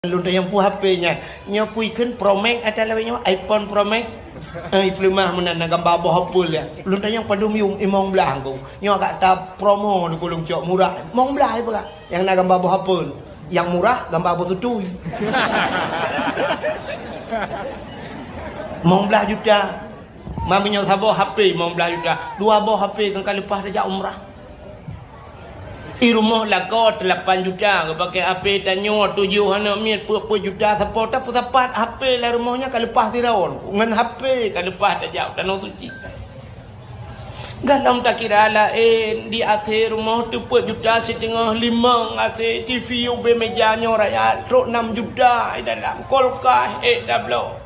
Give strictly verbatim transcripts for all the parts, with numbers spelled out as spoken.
Lôn tanyong peue H P nyan. Nyoe peue ikheun Pro Max ata lawét nyoe, iPhone Pro Max. Eh, ipeuleumah meunan na gamba boh apel ya. Lôn tanyong padum yum limong blaih ngku. Nyoe agak ta promo di Gulong Cok murah. Limong blaih peugah. Nyang na gamba boh apel. Nyang murah gamba boh tutui. Limong blaih juta. Ma meunyoe saboh H P limong blaih juta. Dua boh H P kan ka leupah tajak umrah. I rumoh lakoe lapan juta, geupaké H P tanyoe tujoh aneuk miet peuet-peuet juta sapo, tapeusapat H P lam rumoh nyan ka leupah sidroe, ngon H P ka leupah tajak tanoh suci. Gohlom takira laén, di A C rumoh teupeuet juta siteungoh, limong A C, T V ubé meja nyoe raya trok nam juta di dalam, kulkas ék tabloe.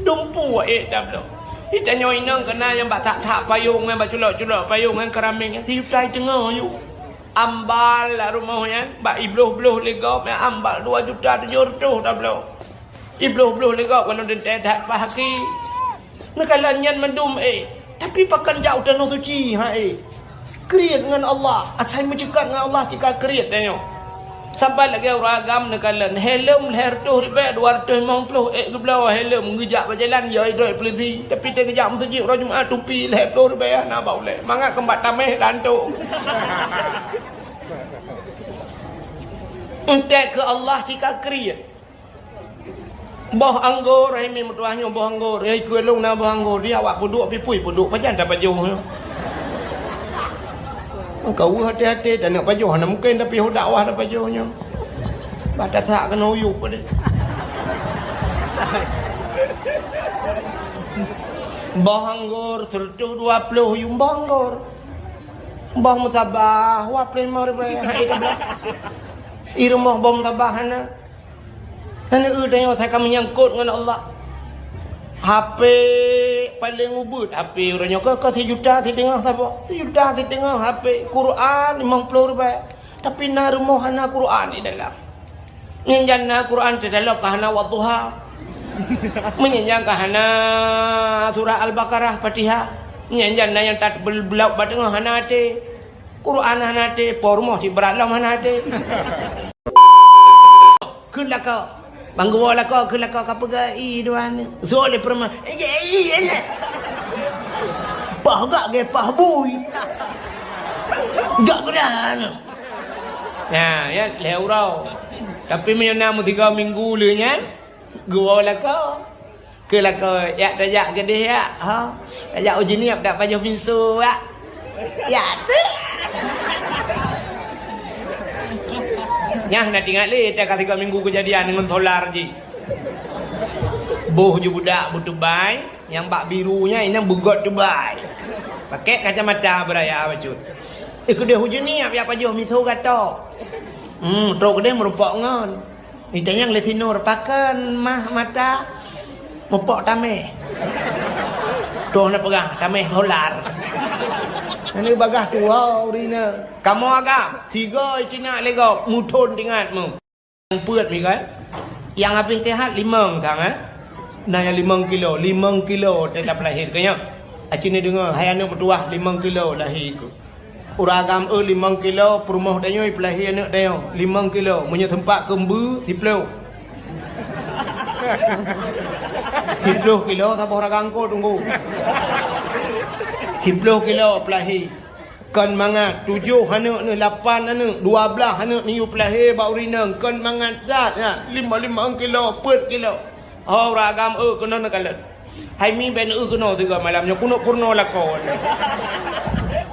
Dumpeue ék tabloe. Di tanyoe inong keunan nyang bak that-that payong nyan, bak culok-culok payong nyan, keramik nyan, sijuta siteungoh yu. Ambal lam rumoh nyan, bak ibloh-bloh lé gob nyan, ambal dua juta tujoh reutôh tabloe. Ibloh-bloh lé gob keunoe teuntée that pah aki. Neukalon nyan mandum ék. Tapi pakon jak u tanoh suci, hai. Kriet ngon Allah, asai meuceukat ngon Allah cit ka kriet tanyoe. Saban lagée ureuëng agam neukalon, helm lhée reutôh ribée, dua reutôh limong ploh ék geubloe helm, geujak bak jalan, ya idoi peulisi, tapi teugeujak meuseujid uroe Jumat tupi lhée ploh ribée hana bak ulée. Mangat keumbak tameh lantok. Entek keu Allah cit ka kriet. Boh anggô, hai mi meutuah nyoe boh anggô, hai keu lôn na boh anggô, di awak peuduek pipui peuduek pajan tapajoh nyoe. Engkau hati-hati, taneuk pajoh hana mungken, tapi hu dakwah tapajoh nyoe. Bah tasak keunoe uyup deh. Boh anggô seureutôh dua ploh yum boh anggô. Boh meusabah, dua ploh limong ribée, hai tablah. I rumoh boh meusabah hana. Hana eu tanyoe asai ka meunyangkot ngon Allah. H P paleng ubit, H P uroe nyoe keu, keu sijuta siteungoh saboh. Sijuta siteungoh H P. Quran limong ploh ribée. Tapi na rumoh hana Quran di dalam. Nyan jan na Quran teuh dalam ka hana Wadduha. Meunyan jan ka hana surah Al-Baqarah, Fatihah. Nyan jan na nyang tat bel-, beulok bak teungoh hana até. Quran hana até, po rumoh cit brat lom hana até. Kheun lakoe. Bang geuwoe lakoe, kheun lakoe ka peugah, "I, dua ni." Soe lé peurumoh. "Eh, eh, eh, eh." Pah gak ge pah bui. Gak geudah anu. Nah, ya, lhée uroe. Tapi meunyoe na meusigoe minggu lé nyan, geuwoe lakoe. Keu lakoe, yak tajak keudeh yak, ha? Tajak uji niep dak pajoh pinso yak. Yak tu. Nyah na tingat lé, tak ka tiga minggu kejadian ngon solar ji. Boh ju budak beutubai, nyang bak biru nya inong beugot tubai. Pakai kacamata beraya bacut. Eh, keudeh uji niep yak pajoh miso gato. Hmm, trok keudeh meurupok ngon. Itanyong lé sinur, pakon mah mata mupok tameh. Toh na peugah tameh solar. Nani bagah tuha urina. Kamoe agam, tiga itina lego muthon tingat mu. Nyang peuet mi kan? Nyang habéh sehat limong kang eh. Na nyang limong kilo, limong kilo tetap lahir ke nyo. Aci ni dengar, hai aneuk meutuah limong kilo lahir ku. Ureueng agam eu limong kilo, peurumoh tanyoe peulahé aneuk tanyoe limong kilo, meunyoe seumpat keu mbeue, siploh. Siploh kilo saboh ragam ko tunggu. Siploh kilo peulahé. Kon mangat, tujoh aneuk neuh, lapan aneuk, dua blaih aneuk neuyue peulahé bak ureueng inong, kon mangat that nyan, limong-limong kilo, peuet kilo. Ho ureueng agam eu keunoe neukalon. Hai mi ben eu keunoe sigoe malam nyoe keuneuk peurunoe lakoe.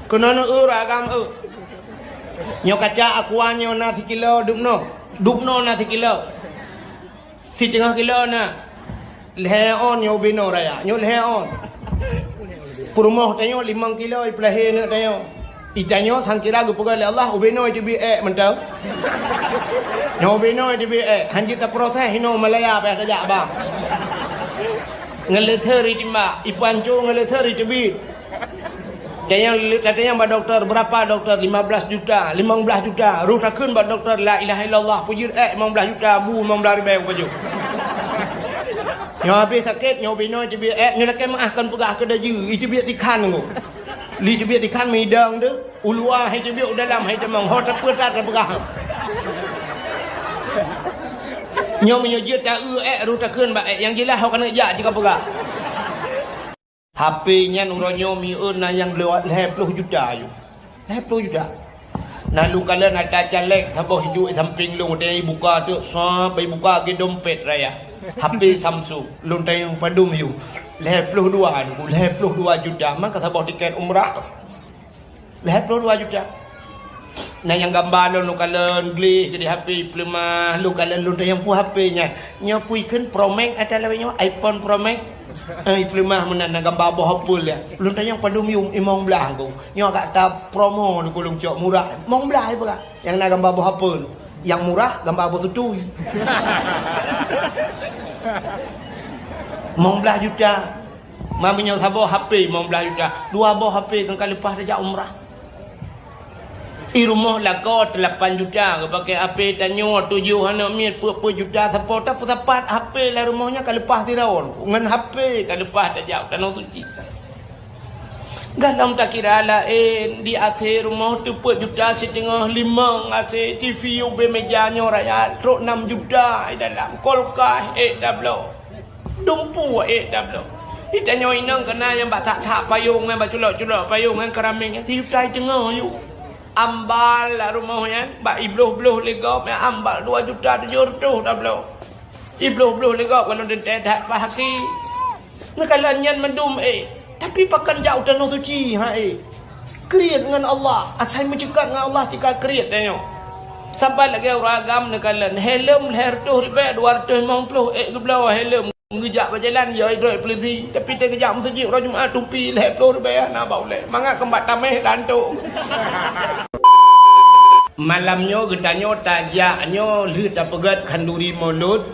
Keunoe neu eu ragam eu. Nyoe kaca Aqua nyoe na sikilo dubnoe. Dubnoe na sikilo. Siteungoh kilo na. Lhée on nyoe ubinoe raya. Nyoe lhée on. Peurumoh tanyoe limong kilo ipeulahé aneuk tanyoe. Itanyoe sangkira geupeugah lé Allah, ubinoe teubiet ék mantong. Nyoe ubinoe teubiet ék, han jeuet taproses inoe Malaya payah tajak ba. Ngon leuseur itimba, ipanco ngon leuseur iteubiet. Tanyong, tatanyong bak dokto, berapa dokto? Lima belas juta, limong blaih juta. Roh takheun bak dokto, la ilaha illallah, peujeuet ék limong blaih juta, bu limong blaih ribée peujeuet. Nyoe habéh sakét, nyoe ubinoe teubiet ék, nyoe lakée meuah kon peugah keu daju, iteubiet sikhan ngon. Li teubiet sikhan meudong tu, u luwa hai teubiet, u dalam hai tamong, ho tapeuet that tapeugah. Nyoe meunyoe jeuet ta-eu ék, roh takheun bak ék, nyang jeulaih ho ka neuk jak cit ka peugah. H P nyan uroe nyoe mieu na nyang lewat lhèe ploh juta yue. Lhèe ploh juta. Na lôn kalon ata caleg saboh hidup sampéng lôn, watèe ibuka teuk, sab, ibuka lagèe dompet raya. H P Samsung, lôn tanyong padum yue. Lhèe ploh dua, lhèe ploh dua juta, maka saboh tiket umrah. Lhèe ploh dua juta. Na nyang gamba lôn, lôn kalon gleh keudéh H P, ipeuleumah, lôn kalon lôn tanyong peue H P nyan. Nyoe peue kheun Pro Max ata lawét nyoe, iPhone Pro Max. Eh, ipeuleumah meunan na gamba boh Apple ya. Lôn tanyong padum yue, limong blaih ku. Nyoe agak ta promo lôn, lôn cok murah. Limong blaih peugah. Nyang na gamba boh Apple. Nyang murah gamba boh tutui. Limong blaih juta. Ma meunyoe saboh H P limong blaih juta, dua boh H P kan ka leupah tajak umrah. I rumoh lakoe lapan juta, geupaké H P tanyoe tujoh aneuk miet peuet-peuet juta, sapo tapeusapat H P lam rumoh nyan ka leupah sidroe, ngon H P ka leupah tajak u Tanoh Suci. Gohlom takira laén, di A C rumoh teupeuet juta siteungoh, limong A C, T V ubé meja nyoe raya, trok nam juta i dalam, kulkas ék tabloe. Dumpeue ék tabloe. Itanyoe inong keunan nyang bak that-that payong nyan, bak culok-culok payong nyan, keurameng nyan, sijuta siteungoh yue. Ambal lam rumoh nyan, bak ibloh-bloh lé gob nyan, ambal dua juta tujoh reutôh tabloe. Ibloh-bloh lé gob, kalau teuntèe that pah aki. Neukalon nyan mandum ék. Tapi pakon jak u Tanoh Suci, ha ék. Kriet ngon Allah, asai meuceukat ngon Allah sika kriet tanyoe. Saban lagèe ureueng agam neukalon, helm lhèe reutôh ribèe, dua reutôh limong ploh ék geubloe helm. Geujak bak jalan, ya idroe polisi, tapi teugeujak meuseujid uroe Jumat, tupi lhèe ploh ribèe hana ba ulèe. Mangat keumbak tamèh lantok. Malam nyoe geutanyoe tajak nyoe lheueh tapeugèt khanduri Maulud.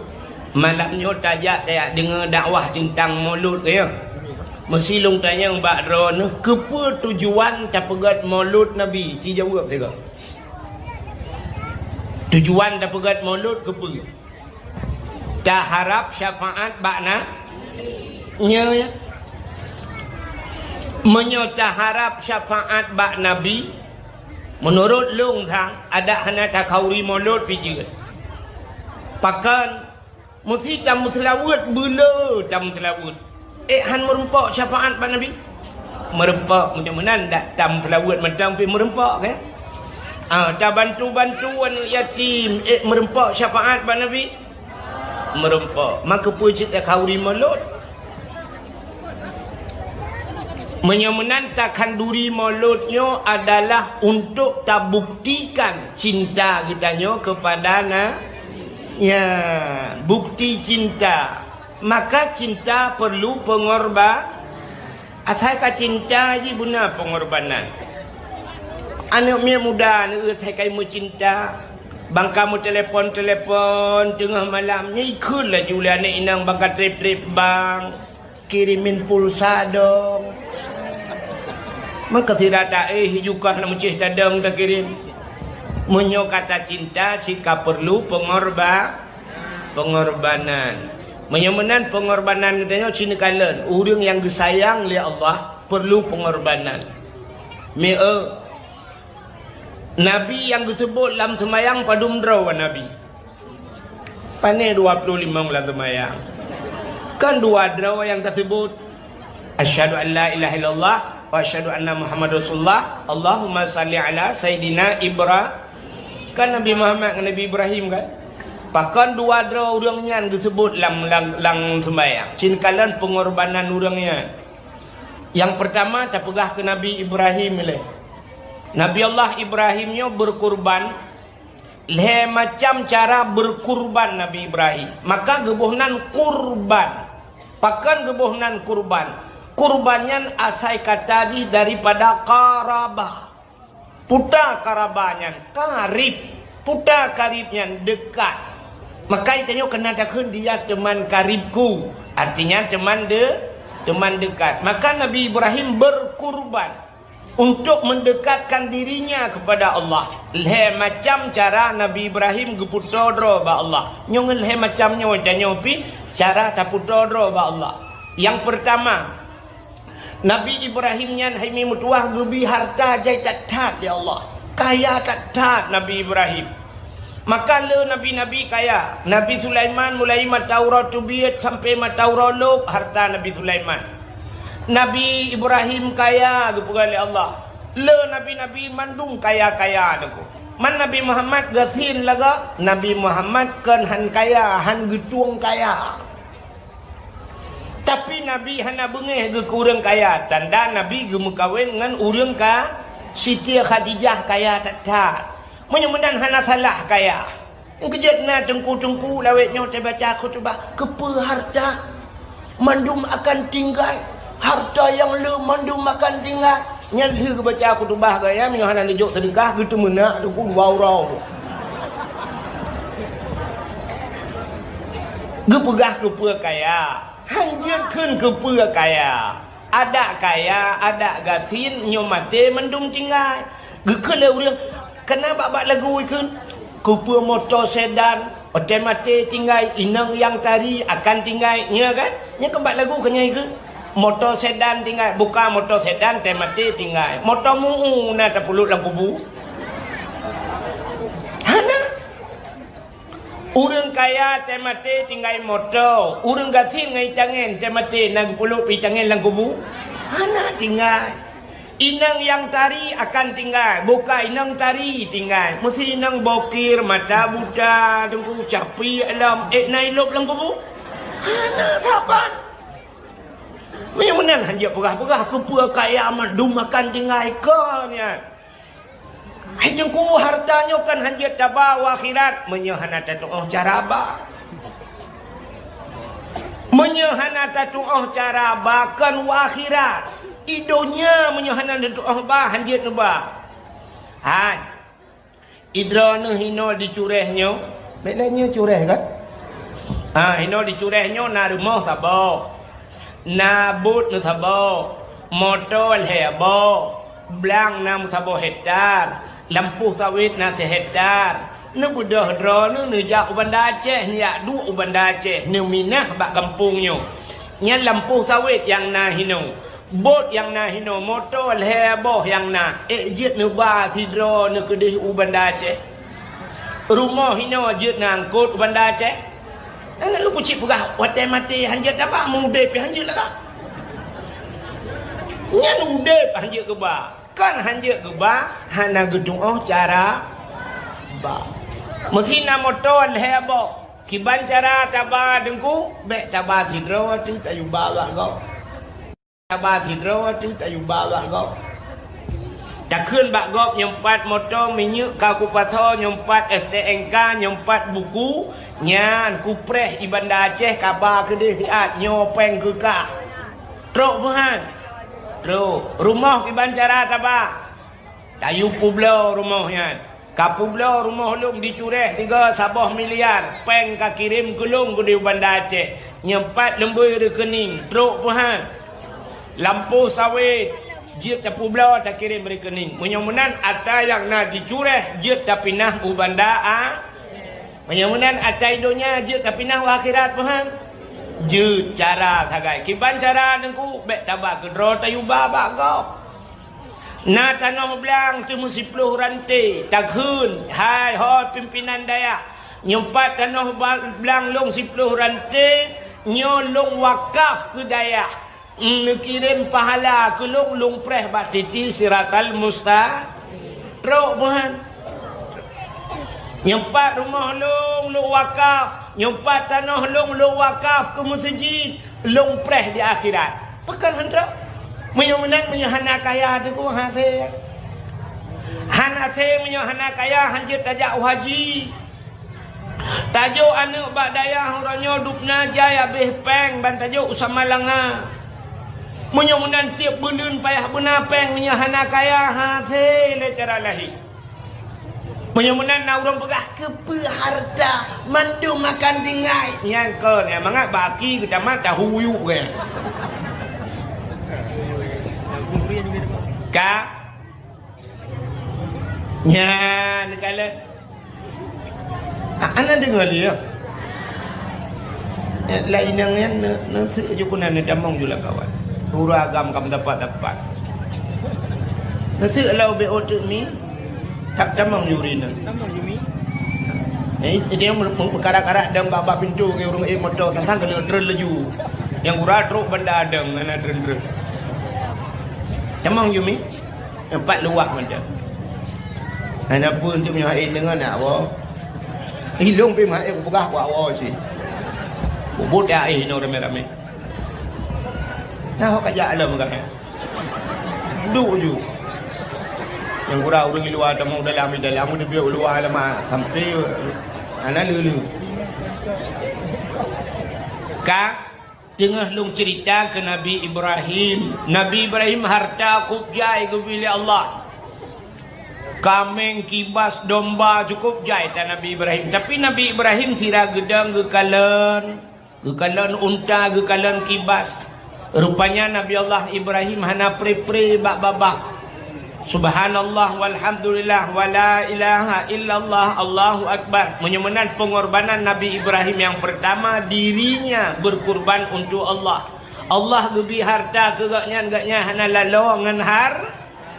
Malam nyoe tajak, tajak deungö dakwah teuntang Maulud, ya. Meusi lôn tanyong bak droeneuh, keupeue tujuan tapeugèt Maulud Nabi? Ci jaweueb sigoe. Tujuan tapeugèt Maulud keupeue? Taharab syafaat bak na-, nyoe, ya. Meunyoe taharab syafaat bak Nabi, meunurot lôn sang, adak hana takhanduri Maulud pih jeuet. Pakon? Meusi tameuseulaweuet, beuleu tameuseulaweuet. Ék han meurumpok syafaat bak Nabi? Meurumpok, meunyoe meunan dak tameuseulaweuet mantong pih meurumpok, kan? Ah, tabantu-bantu aneuk yatim, ék meurumpok syafaat bak Nabi? Meurumpok. Maka peue cit takhanduri Maulud? Meunyoe meunan takhanduri Maulud nyoe adalah untuk tabuktikan cinta geutanyoe keupada na-, ya, bukti cinta. Maka cinta perlu pengorba-, asai ka cinta jih beuna pengorbanan. Aneuk miet muda neueu asai ka meucinta, bangka meutelepon-telepon teungoh malam, nyan ikheun laju lé aneuk inong bangka trép-trép bank, kirimin pulsa dong. Maka sira taéh jukah lam céh tadong takirim. Meunyoe ka tacinta, cit ka perlu pengorba-, pengorbanan. Meunyoe meunan pengorbanan geutanyoe cit neukalon, ureueng nyang geusayang lé Allah perlu pengorbanan. Mieu, Nabi nyang geuseubut lam seumayang padum droe Nabi? Pané dua ploh limong lam seumayang. Kan dua droe nyang taseubut, "Asyhadu an la ilaha illallah wa asyhadu anna Muhammadar Rasulullah. Allahumma shalli ala Sayyidina Ibra-," kan Nabi Muhammad ngon Nabi Ibrahim, kan? Pakon dua droe ureueng nyan geuseubut lam, lam, lam seumayang? Cit neukalon pengorbanan ureueng nyan. Nyang peurtama tapeugah keu Nabi Ibrahim ilèe. Nabi Allah Ibrahim nyoe beurekurban. Lhèe macam cara beurekurban Nabi Ibrahim. Maka geuboh nan kurban. Pakon geuboh nan kurban? Kurban nyan asai kata jih daripada qarabah. Peue ta qarabah nyan? Karib. Peue ta karib nyan? Dekat. Maka geutanyoe keunan takheun, "Dia teman karibku." Artinya teman de-, teman dekat. Maka Nabi Ibrahim berkurban untuk mendekatkan dirinya kepada Allah. Lhèe macam cara Nabi Ibrahim geupeutoe droe bak Allah. Nyoe ngon lhèe macam nyoe tanyoe pih cara tapeutoe droe bak Allah. Nyang peurtama, Nabi Ibrahim nyan hai mi meutuwah geubri harta jai that-that lé Allah. Kaya that-that Nabi Ibrahim. Maka le nabi-nabi kaya. Nabi Sulaiman mulai mata uroe teubiet sampai mata uroe lôb harta Nabi Sulaiman. Nabi Ibrahim kaya geupeugah lé Allah. Le nabi-nabi mandum kaya-kaya teungku. Man Nabi Muhammad gasien lagak, Nabi Muhammad kon han kaya, han geutueng kaya. Tapi Nabi hana beungéh geuh keu ureuëng kaya, tanda Nabi geumeukawen ngon ureuëng ka Siti Khadijah kaya that-that. Meunyoe meunan hana salah kaya. Keujeuet na teungku-teungku lawét nyoe teubaca khutubah, keupeue harta mandum akan tinggai, harta nyang le mandum akan tinggai. Nyan lheueh geubaca khutubah gaya meunyoe hana neujok seudeukah geuteumeunak teungku dua uroe. Geupeugah keupeue kaya, han jeuet kheun keupeue kaya. Adak kaya, adak gasien, nyoe maté mandum tinggai. Geukheun lé ureuëng, kana bak-bak lagu ikheun, keupeue moto sedan, watée maté tinggai, inong nyang tari akan tinggai, nyoe kan? Nyoe kan bak lagu keu nyan ikheun. Moto sedan tinggai, buka moto sedan, watée maté tinggai. Moto mu'u na tapeulut lam kubu. Hana. Ureuëng kaya watée maté tinggai moto, ureuëng gasien ngon itangen watée maté na geupeulut itangen lam kubu? Hana tinggai. Inong nyang tari akan tinggai, buka inong tari tinggai. Meusi inong bokir, mata buta, teungku capi alam, ék na ilôb lam kubu? Hana saban. Meunyoe meunan han jeuet peugah-peugah keupeue kaya mandum akan tinggai kon nyan. Hai teungku, harta nyoe kan han jeuet taba u akhirat meunyoe hana tatu'oh cara ba. Meunyoe hana tatu'oh cara ba kon u akhirat. I donya meunyoe hana tatu'oh ba han jeuet neuba. Hai. Idroeneuh hinoe di Cureh nyoe. Bék lé nyoe Cureh kan? Ha, hinoe di Cureh nyoe na rumoh saboh. Na bot nyoe saboh, moto lhée boh, blang na meusaboh hektar, lampôh sawét na sihektar. Neubeudôh droeneuh neujak u Banda Aceh, neujak duek u Banda Aceh, neuminah bak gampông nyoe. Nyan lampôh sawét nyang na hinoe, bot nyang na hinoe, moto lhée boh nyang na, ék jeuet neuba sidroeneuh keudeh u Banda Aceh. Rumoh hinoe jeuet neuangkot u Banda Aceh. Hana lôn kucit peugah watée maté han jeuet taba, meu udeb pih han jeuet lagak. Nyan udeb han jeuet geuba, kan han jeuet geuba hana geutu'oh cara ba. Meusi na moto lhée boh, kiban cara taba teungku, bék taba sidroe teuh tayue ba bak gob. Taba sidroe teuh tayue ba bak gob. Takheun bak gob nyoe pat moto minyeuk ka kupasoe, nyoe pat S T N K, nyoe pat buku, nyan kupreh i Banda Aceh kaba keudeh siat nyoe péng keu kah. Trok meuhan. Trok. Rumoh kiban cara taba. Tayue peubloe rumoh nyan. Ka peubloe rumoh lôn di Cureh tiga saboh miliar, péng ka kirém keu lôn keudeh u Banda Aceh. Nyoe pat leumbôi rekening, trok meuhan. Lampôh sawét, jeuet tapeubloe takirém rekening. Meunyoe meunan atra nyang na di Cureh jeuet tapinah u Banda A. Meunyoe meunan atra i donya jeuet tapinah u akhirat meuhan. Jeuet cara sagai. Kiban cara teungku, bék taba keudroe tayue ba bak gob. Na tanoh blang teuh meusiploh ranté, takheun, hai ho pimpinan dayah, nyoe pat tanoh ba-, blang lôn siploh ranté, nyoe lôn wakaf keu dayah, neukirém pahala keu lôn, lôn preh bak titi siratal musta-, trok meuhan. Nyoe pat rumoh lôn, lôn wakaf. Nyoe pat tanoh lôn, lôn wakaf keu meuseujid. Lôn preh di akhirat. Pakon han trok? Meunyoe meunan, meunyoe hana kaya teungku, han asé. Han asé meunyoe hana kaya, han jeuet tajak u haji. Tajok aneuëk bak dayah uroe nyoe dubna jai habéh péng ban tajok u Samalanga. Meunyoe meunan tieb buleuen payah beuna péng meunyoe hana kaya, han asé lé cara lahé. Meunyoe meunan na ureuëng peugah, "Keupeue hareuta mandum akan tinggai?" Nyan kon, nyang mangat baki geutamat tahu yuk ke. Ka? Nyan, kalon. A-, hana deungoe lé, ya? Eh, laén inong nyan ne-, neuseuek ju keunan neutamong ju lam kawan. Ureuëng agam ka meudapat-dapat. Neuseuek lau B O teuk mi, tak tamong ju ri nyan. Tamong ju mi. Eh, itu yang meukarat-karat dong bak-bak pintu ke ureuëng ék moto tang-tang keuneuk treun laju. Nyang gura trok banda dong hana treun-treun. Tamong Yumi, empat luwah macam. Hana pun tu meunyoe hai deungon nak wo. Ilong pih hai peugah buat wo cit. Bubut ya eh no ramai-ramai. Nah, ho kajak alam kan. Duek ju. Nyang gura ureuëng luwa tamong dalam, di dalam, di biak luwa lama sampai hana lulu. Ka teungoh lôn cerita ke Nabi Ibrahim. Nabi Ibrahim harta kup jai geubri lé Allah. Kameng, kibas, domba cukup jai ta Nabi Ibrahim. Tapi Nabi Ibrahim sira geudong geukalon. Geukalon unta, geukalon kibas. Rupanya Nabi Allah Ibrahim hana pre-pre bak babah. Subhanallah walhamdulillah wala ilaha illallah Allahu akbar. Meunyoe meunan pengorbanan Nabi Ibrahim yang pertama, dirinya berkurban untuk Allah. Allah geubri harta keu gobnyan, gobnyan hana lalo ngon har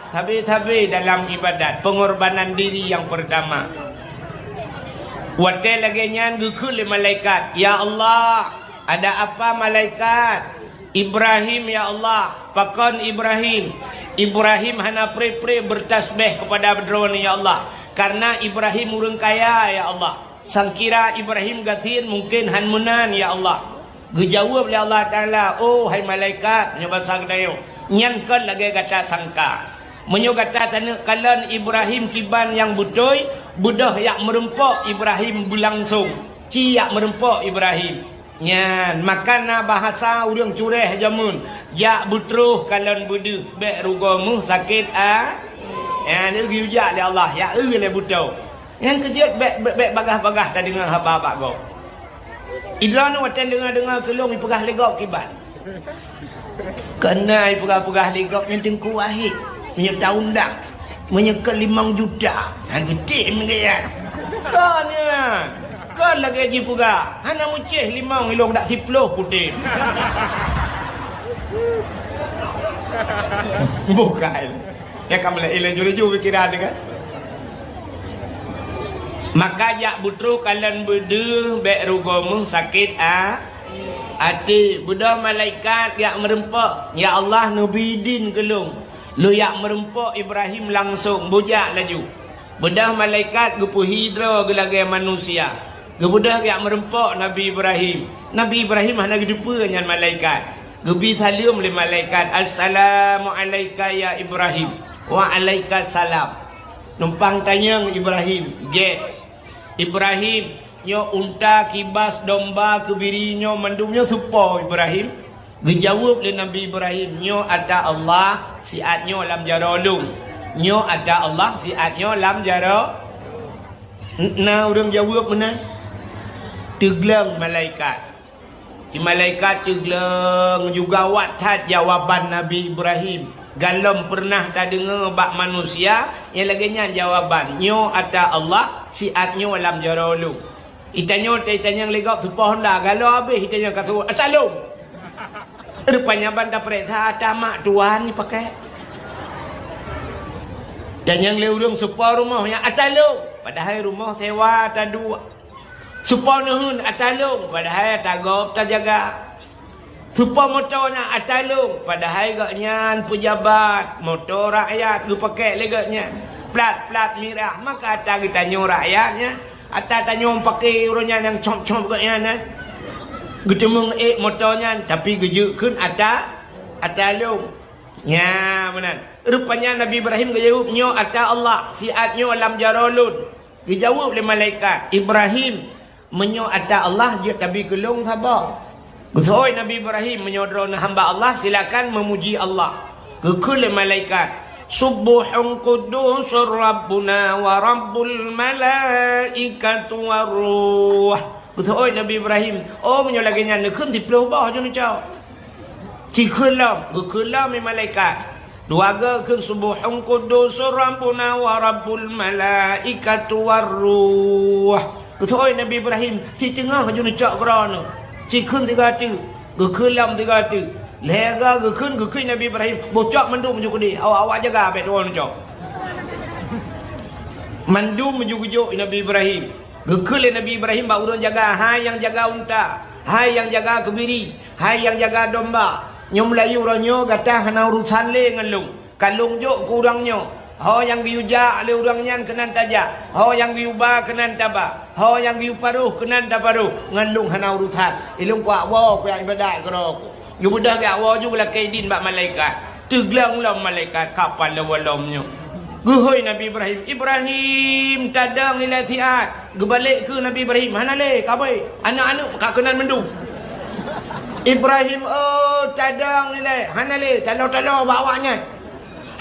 Sabe-sabe dalam ibadat, pengorbanan diri yang pertama. Watée lagée nyan geukheun lé malaikat, "Ya Allah, ada apa malaikat?" "Ibrahim, ya Allah." "Pakon Ibrahim?" "Ibrahim hana pre-pre bertasbih kepada Droeneuh, ya Allah, karena Ibrahim ureuëng kaya, ya Allah. Sangkira Ibrahim gasien mungken hán meunan, ya Allah." Geujaweueb lé Allah Taala, "Oh hai malaikat," nyoe basa geutanyoe, "nyan kon lagée gata sangka. Meunyoe gata taneuk kalon Ibrahim kiban nyang beutôi, beudôh jak meurumpok Ibrahim beulangsong, ci jak meurumpok Ibrahim." Nyan, maka na bahasa ureuëng cureh jameun, "Jak beutroh kalon beudeuh, bék rugoe meuh sakét a." Nyan, geuyue jak lé Allah, jak eu lé beutoe. Nyang keujeuet bék, bék, bék bagaih-bagaih tadeungoe haba bak gob. Idroeneuh watée deungoe-deungoe keu lôn ipeugah lé gob kiban. Keuneuk ipeugah-peugah lé gob nyan Teungku Wahid. Meunyoe taundang, meunyoe keu limong juta, han geutem geuyan. Kon nyan. Kon lagée jipeugah, hana meucéh limong ilong dak siploh putéh. Bukai. Ya ka meulai ilée ju-ju pikiran dia kan. Maka jak beutroh kalon beudeuh bék rugoe meuh sakét a, até. Beudôh malaikat jak meurumpok, "Ya Allah, neubi idin keu lôn. Lôn jak meurumpok Ibrahim langsong, beujak laju." Beudôh malaikat geupeuhi droe geulagée manusia. Geubeudôh jak meurumpok Nabi Ibrahim. Nabi Ibrahim hana geuteupeue nyan malaikat. Geubi saleuem lé malaikat, "Assalamu alaika ya Ibrahim." "Wa alaika salam." Numpang tanyong Ibrahim, "Gét, Ibrahim, nyoe unta, kibas, domba, keubiri nyoe mandum nyoe soe po Ibrahim?" Geujaweueb lé Nabi Ibrahim, "Nyoe ata Allah, siat nyoe lam jaroe lôn." Nyoe ata Allah, siat nyoe lam jaroe. Na ureuëng jaweueb meunan? Teugleng malaikat. Di malaikat teugleng juga awak that jawaban Nabi Ibrahim. Galom peureunah tadeungoe bak manusia nyang lagée nyan jawaban, "Nyoe ata Allah, siat nyoe lam jaroe lôn." Itanyoe ta-, itanyong lé gob teupoh honda, galoe habéh itanyong ka seuôt, "Ata lôn." Rupanya ban tapeuriksa ata mak tuan jipakée. Tanyong lé ureuëng soe po rumoh nyan, "Ata lôn." Padahai rumoh sewa taduek. Soe po neuheun, "Ata lôn." Padahai ata gob tajaga. Soe po moto nyan, "Ata lôn." Padahai gobnyan peujabat, moto rakyat geupakée lé gobnyan. Plat-plat mirah, maka ata geutanyoe rakyat nyan. Ata tanyoe pakée uroe nyan nyang com-com gobnyan, eh. Geuteumeung ék moto nyan, tapi geujeuet kheun ata, ata lôn. Nya, meunan. Rupanya Nabi Ibrahim geujaweueb, "Nyoe ata Allah, siat nyoe lam jaroe lôn." Geujaweueb lé malaikat, "Ibrahim, meunyoe ata Allah jeuet tabi keu lôn saboh." Geuseuôt Nabi Ibrahim, "Meunyoe droeneuh hamba Allah, silakan meumuji Allah." Geukheun lé malaikat, "Subbuhun quddusur Rabbuna wa Rabbul malaikatu war ruh." Geuseuôt Nabi Ibrahim, "Oh, meunyoe lagée nyan neukheun siploh boh ju neucok." Cikheun lom, geukheun lom lé malaikat. Dua goe kheun, "Subbuhun quddusur Rabbuna wa Rabbul malaikatu war ruh." Geuseuôt Nabi Ibrahim, "Siteungoh ju neucok keudroe nyoe." Cikheun sigoe teuk, geukheun lom sigoe teuk. Lhée goe geukheun, geukheun Nabi Ibrahim, "Boh cok mandum ju keudeh, awak-awak jaga bék droe neucok." Mandum ju geujok Nabi Ibrahim. Geukheun lé Nabi Ibrahim bak ureuëng jaga, "Hai nyang jaga unta, hai nyang jaga keubiri, hai nyang jaga domba, nyoe meulayeue uroe nyoe gata hana urosan lé ngon lôn. Ka lôn jok keu ureuëng nyoe, ho nyang geuyue jak lé ureuëng nyan keunan tajak, ho nyang geuyue ba keunan taba, ho nyang geuyue paroh keunan taparoh, ngon lôn hana urosan. Ilôn kuak woe kuyak iébadat keudroe ku." Geubeudôh geujak woe ju geulakée idin bak malaikat. Teugleng lom malaikat ka paloe lom nyoe. Geuhôi Nabi Ibrahim, "Ibrahim, tadong ilée siat." Geubalek keu Nabi Ibrahim, "Hana lé, ka abée. Aneuëk-aneuëk ka keunan mandum." "Ibrahim, oh, tadong ilée, hana lé, taloe-taloe bak awaknyan."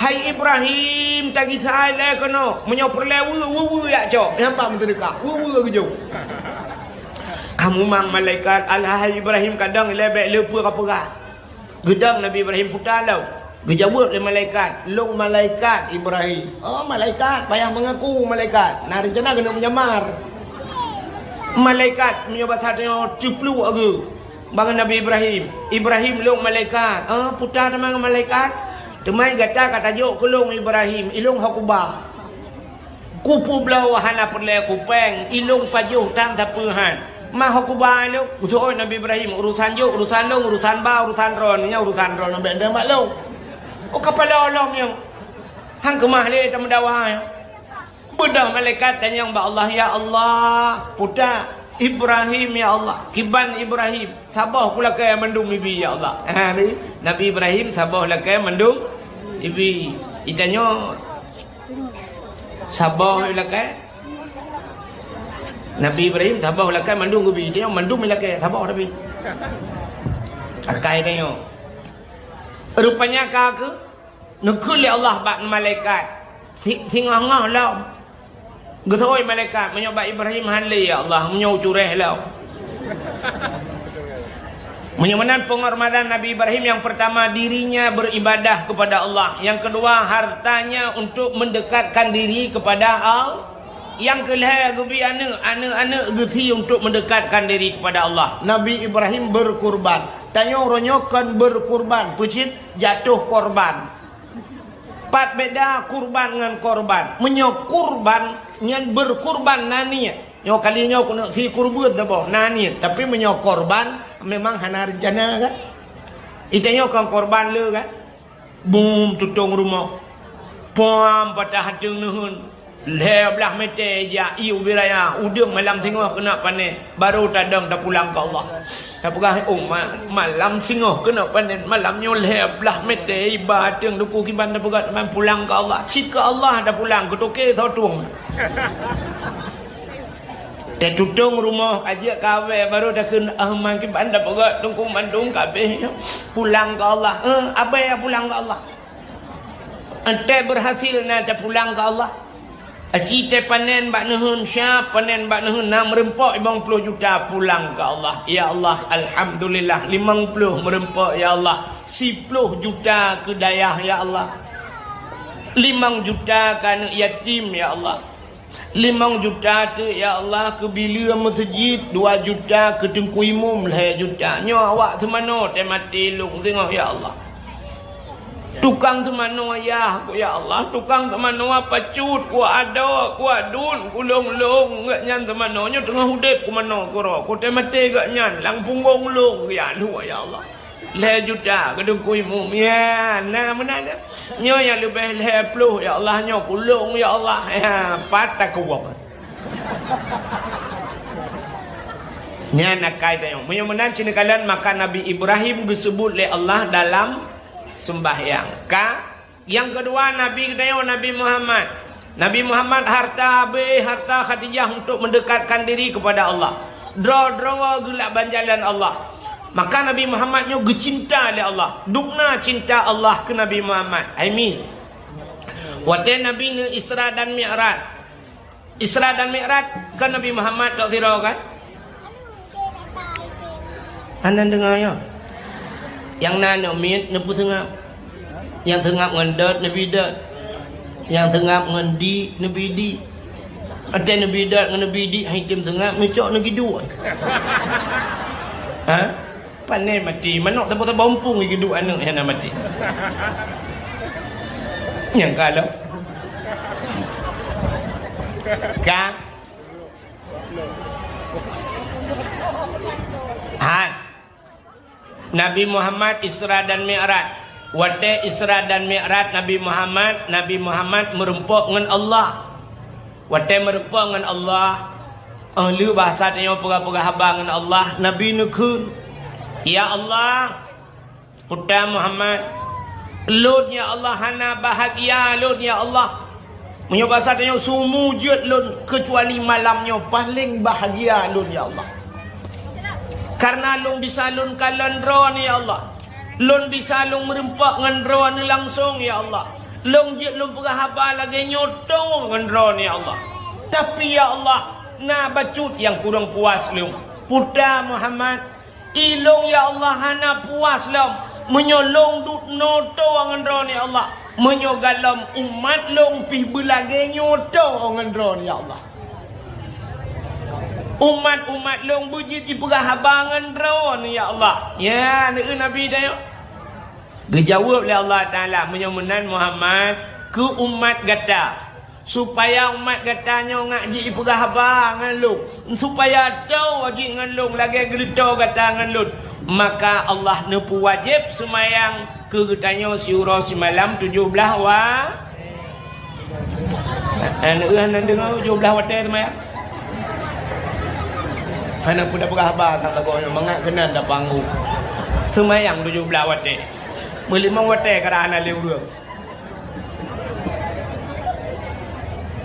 "Hai Ibrahim, tagisa ilée keunoe, meunyoe peureulée weue, weue-weue jak cok." Nyang bak meuteudeuka, weue-weue geujok. Ka mumang malaikat, "Alah hai Ibrahim, kadang ilée bék le peue ka peugah." Geudong Nabi Ibrahim puta lom. Geujaweueb lé malaikat, "Lôn malaikat Ibrahim." "Oh, malaikat, payah meungaku malaikat. Na reuncana keuneuk meujamar." Malaikat meunyoe basa tanyoe teupluek geuh. Bangon Nabi Ibrahim, "Ibrahim, lôn malaikat." "Ah, puta teuma ngon malaikat. Teuma gata ka tajok keu lôn Ibrahim, ilôn ho kuba. Kupeubloe hana peureulée kupéng, ilôn pajoh tan sapeue han. Ma ho kuba ilôn." Geuseuôt Nabi Ibrahim, "Urosan jok, urosan lôn, urosan ba, urosan droeneuh, nyan urosan droeneuh, bék neudeungoe bak lôn." Oh, ka paloe lom nyoe. Han keumah lé tameudawa nyoe. Beudôh malaikat tanyong bak Allah, "Ya Allah, puta Ibrahim, ya Allah, kiban Ibrahim, saboh kulakée mandum ibi, ya Allah." Ha, ni, Nabi Ibrahim saboh lakée mandum ibi. Itanyoe saboh lakée. Nabi Ibrahim saboh lakée mandum ibi. Itanyoe mandum lakée, saboh tapi. Akai tanyoe. Rupanya ka keu Neukheun lé Allah bak malaikat, si-, singoh-ngoh lom. Geuseuôt malaikat, "Meunyoe bak Ibrahim han lé, ya Allah, meunyoe ucuréh lom." Meunyoe meunan penghormatan Nabi Ibrahim, yang pertama, dirinya beribadah kepada Allah. Yang kedua, hartanya untuk mendekatkan diri kepada Allah. Nyang keu lhée geubi aneuëk, aneuëk-aneuëk geusie untuk mendekatkan diri kepada Allah. Nabi Ibrahim berkurban. Tanyoe uroe nyoe kon berkurban, peue cit jatuh korban. Pat beda kurban ngon korban. Meunyoe kurban nyan berkurban na niet. Nyoe kali nyoe keuneuk sie kurban teuboh na niet. Tapi meunyoe korban memang hana rencana kan. Itanyoe kon korban le kan. Bum tutong rumoh. Pom patah ateueng neuheun. Lhée blaih mete jak ié ubé raya, udeueng malam singoh keuneuk panen, barô tadong tapulang keu Allah. Tapeugah, "Oh, ma-, malam singoh keuneuk panen, malam nyoe lhée blaih mete iba ateueng duku kiban tapeugah teuma pulang keu Allah." Cit keu Allah tapulang, keu toke soe tueng. Tatutong rumoh, ka jeuet kawé, barô takheun, "Ah, ma kiban tapeugah teungku mandum kabéh nyoe pulang keu Allah." Eh, abée pulang keu Allah. Enteuk berhasil na tapulang keu Allah. Aci tée panen bak neuheun, siap panen bak neuheun na meureumpok limong ploh juta pulang keu Allah. Ya Allah, alhamdulillah, limong ploh meureumpok, ya Allah. Siploh juta keu dayah, ya Allah. Limong juta keu aneuëk yatim, ya Allah. Limong juta teuk, ya Allah, keu bileue meuseujid, dua juta keu teungku imum, lhée juta. Nyoe awak seumanoe teuh maté lôn singoh, ya Allah. Tukang seumanoe ayah ku, ya Allah. Tukang seumanoe pacut ku, adoe ku, adun ku, lôn-lôn geuhnyan seumanoe. Nyoe teungoh udeb ku manoe keudroe ku, teuh maté geuhnyan lam punggong lôn, ya Allah, ya Allah. Lhée juta keu teungku imum. Ya, na meunan. Nyoe nyang leubeh lhée ploh, ya Allah, nyoe keu lôn, ya Allah. Ya, pat takuwong. Nyan akai tanyoe. Meunyoe meunan cit neukalon, maka Nabi Ibrahim geuseubut lé Allah dalam seumbahyang. Ka Nyang keudua, Nabi geutanyoe Nabi Muhammad. Nabi Muhammad harta habéh harta Khadijah untuk mendekatkan diri kepada Allah. Droe-droe geulak ban jalan Allah. Maka Nabi Muhammad nyoe geucinta lé Allah. Dukna cinta Allah keu Nabi Muhammad. Hai mi. Watée Nabi neu-Isra dan Mi'raj. Isra dan Mi'raj, kon Nabi Muhammad tok sidroe kan? Hana deungoe nyoe. Nyang na nyoe miet neupeuseungab. Nyang seungab ngon dot neubi dot. Nyang seungab ngon dik neubi dik. Watée neubi dot ngon neubi dik han item seungab, neucok neugiduek. Ha? Pané maté, manok teuba-teuba umpung geuduek aneuëk hana maté. Nyang ka lom. Ka. Hai. Nabi Muhammad Isra dan Mi'raj. Watée Isra dan Mi'raj Nabi Muhammad, Nabi Muhammad meureumpok ngon Allah. Watée meureumpok ngon Allah, óh lheueh bahasa tanyoe peugah-peugah haba ngon Allah, Nabi neukheun, "Ya Allah, Puta Muhammad, lôn ya Allah hana bahagia lôn ya Allah. Meunyoe basa tanyoe sumu jeuet lôn keucuali malam nyoe paléng bahagia lôn ya Allah. Kareuna lôn bisa lôn kalon droeneuh ya Allah. Lôn bisa lôn meureumpok ngon droeneuh langsong ya Allah. Lôn jeuet lôn peugah haba lagée nyoe toe ngon droeneuh ya Allah. Tapi ya Allah, na bacut nyang kurang puas lôn. Puta Muhammad, ilôn ya Allah hana puas lom meunyoe lôn duek noe toe ngon droeneuh ya Allah. Meunyoe galom umat lôn pih beulagée nyoe toe ngon droeneuh ya Allah. Umat-umat lôn beujeuet jipeugah haba ngon droeneuh ya Allah." Ya, neu Nabi tanyoe. Geujaweueb lé Allah Taala, "Meunyoe meunan Muhammad, keu umat gata, supaya umat gata nyoe ngak jipeugah haba ngon lôn, supaya toe jih ngon lôn lagée geureutoe gata ngon lôn, maka Allah neupeuwajéb seumayang keu geutanyoe siuroe simalam tujoh blaih wa-" Aneuk hana deungoe tujoh blaih watée seumayang. Hana peue tapeugah haba that lagoe nyoe, mangat keunan tapanggu. Seumayang tujoh blaih watée. Meulimong watée kadang hana lé ureuëng.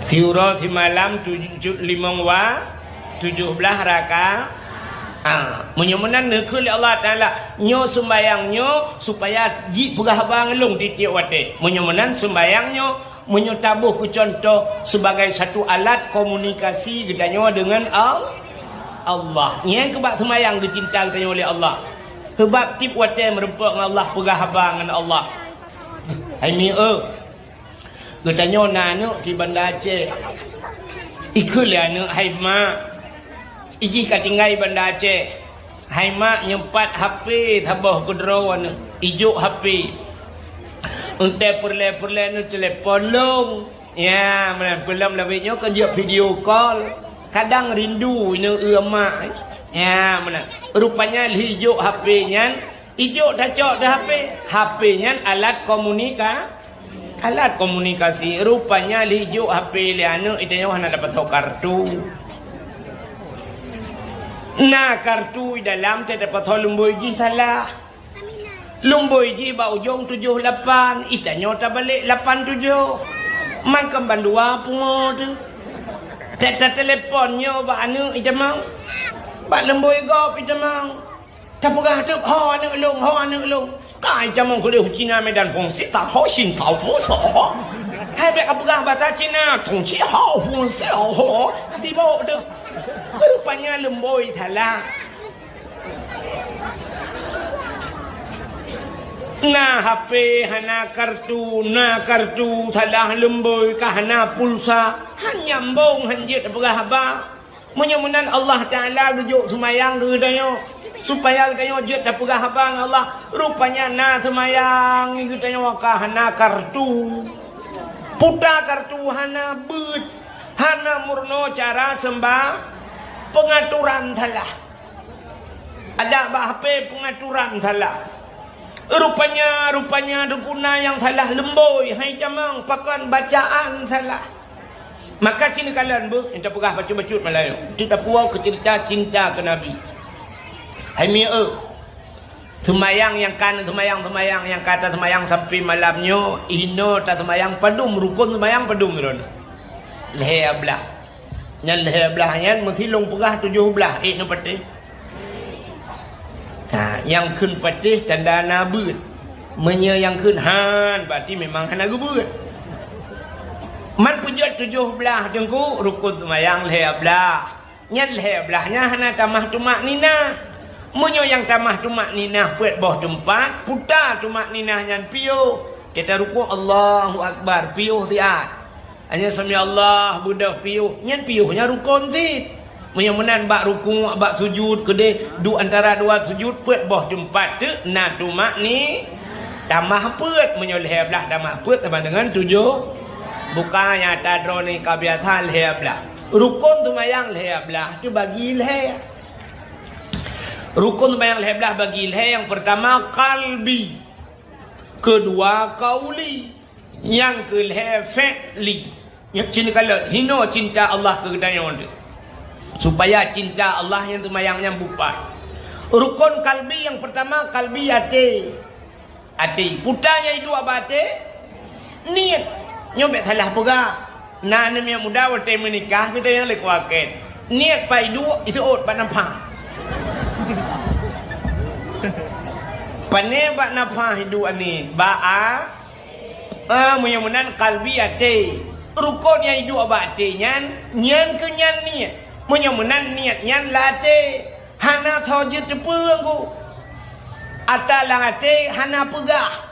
Siuroe simalam tujoh, limong wa-, tujoh blaih raka-, ah, meunyoe meunan neukheun lé Allah Taala, nyoe sumbayang nyoe supaya jipeugah haba ngon lôn tieb-tieb watée. Meunyoe meunan sumbayang nyoe, meunyoe taboh keu cuntoh sebagai satu alat komunikasi geutanyoe deungon Al-, Allah. Nyan keuh bak sumbayang geucinta geutanyoe lé Allah. Seubab tieb watée meureumpok ngon Allah, peugah haba ngon Allah. Hai mi eu, geutanyoe na aneuk di Banda Aceh. Ikheun lé aneuk, "Hai mak, ijih ka tinggai Banda Aceh. Hai mak, nyoe pat H P saboh keudroe aneuk. Ijok H P. Eunteuk peureulée-peureulée neutelepon lôn." Ya, meunan peulom lawét nyoe kan jeuet video call. Kadang rindu ineuk eu mak. Ya, meunan. Rupanya lheuh ijok H P nyan, ijok tacok di H P. H P nyan alat komunika-, alat komunikasi. Rupanya lheuh ijok H P lé aneuk, itanyoe hana dapat kartu. Na kartu di dalam, teudapat leumboi jih salah. Leumboi jih bak ujong tujoh lapan, itanyoe tabalek lapan tujoh. Mangkam bandua pungo teuh. Tata telepon nyoe bak aneuk itamong. Bak leumboi gob itamong. Tapeugah teuk, "Ho aneuk lôn, ho aneuk lôn." Ka itamong keudeh u Cina Medan Fungsi, ta ho shin tau fu so ho. Hai bèk kapeugah basa Cina, "Tong ci hao fungsi ho." Hati bawok teuk. Rupanya leumboi salah. Na H P hana kartu, na kartu salah leumboi ka hana pulsa, han nyambong han jeuet peugah haba. Meunyoe meunan Allah Taala geujok seumayang keu geutanyoe, supaya geutanyoe jeuet tapeugah haba ngon Allah. Rupanya na seumayang geutanyoe ka hana kartu. Puta kartu hana beuet, hana meurunoe cara seumba-, peungaturan salah. Adak bak H P peungaturan salah. Rupanya, rupanya teungku na nyang salah leumboi, hai tamong pakon bacaan salah. Maka ci neukalon beuh, nyang tapeugah bacut-bacut Meulayu. Teutab puwoe keu ceurita cinta keu Nabi. Hai mi eu, seumayang nyang ka seumayang-seumayang nyang ka taseumayang sampoe malam nyoe, inoe taseumayang padum rukon seumayang padum droeneuh? Lhèe blah. Nyan lhèe blah nyan meusi lôn peugah tujoh blah, ék neupatéh. Ha, nyang kheun patéh tanda na beuet. Meunyoe nyang kheun han, berarti memang hana geubeuet. Man peujeuet tujoh blah teungku, rukon seumayang lhèe blah. Nyan lhèe blah nyan hana tamah tumakninah. Meunyoe nyang tamah tumakninah peuet boh teumpat, puta tumakninah nyan piôh. Kita rukuk, Allahu Akbar, piôh siat. Hanya sami Allah beudôh piôh, nyan piôh nyan rukon cit. Meunyoe meunan bak rukuk, bak sujud keudeh, duek antara dua sujud peuet boh teumpat teuk na tumakni-, tamah peuet. Meunyoe lhèe blah tamah peuet sama dengan tujoh. Bukan nyata droeneuh ka biasa lhèe blah. Rukon seumayang lhèe blah teubagi lhèe. Rukon seumayang lhèe blah bagi lhèe, nyang peurtama kalbi, keudua kauli, nyang keulhèe fi'li. Nyoe cit neukalon, hinoe cinta Allah keu geutanyoe teuh. Supaya cinta Allah nyang seumayang nyan bupat. Rukon kalbi nyang peurtama, kalbi até. Até. Peue nyang iduek bak até? Niet. Nyoe bèk salah peugah. Na aneuk miet muda watèe meunikah, geutanyoe lé kuakèn. Niet pat iduek, iseuôt bak nafah. Pané bak nafah iduek niet? Bak a-, ah, meunyoe meunan kalbi até. Rukon nyang iduek bak até nyan, nyan keuh nyan niet. Meunyoe meunan niet nyan lam até. Hana soe jeuet teupeu ngon ku. Ata lam até hana peugah.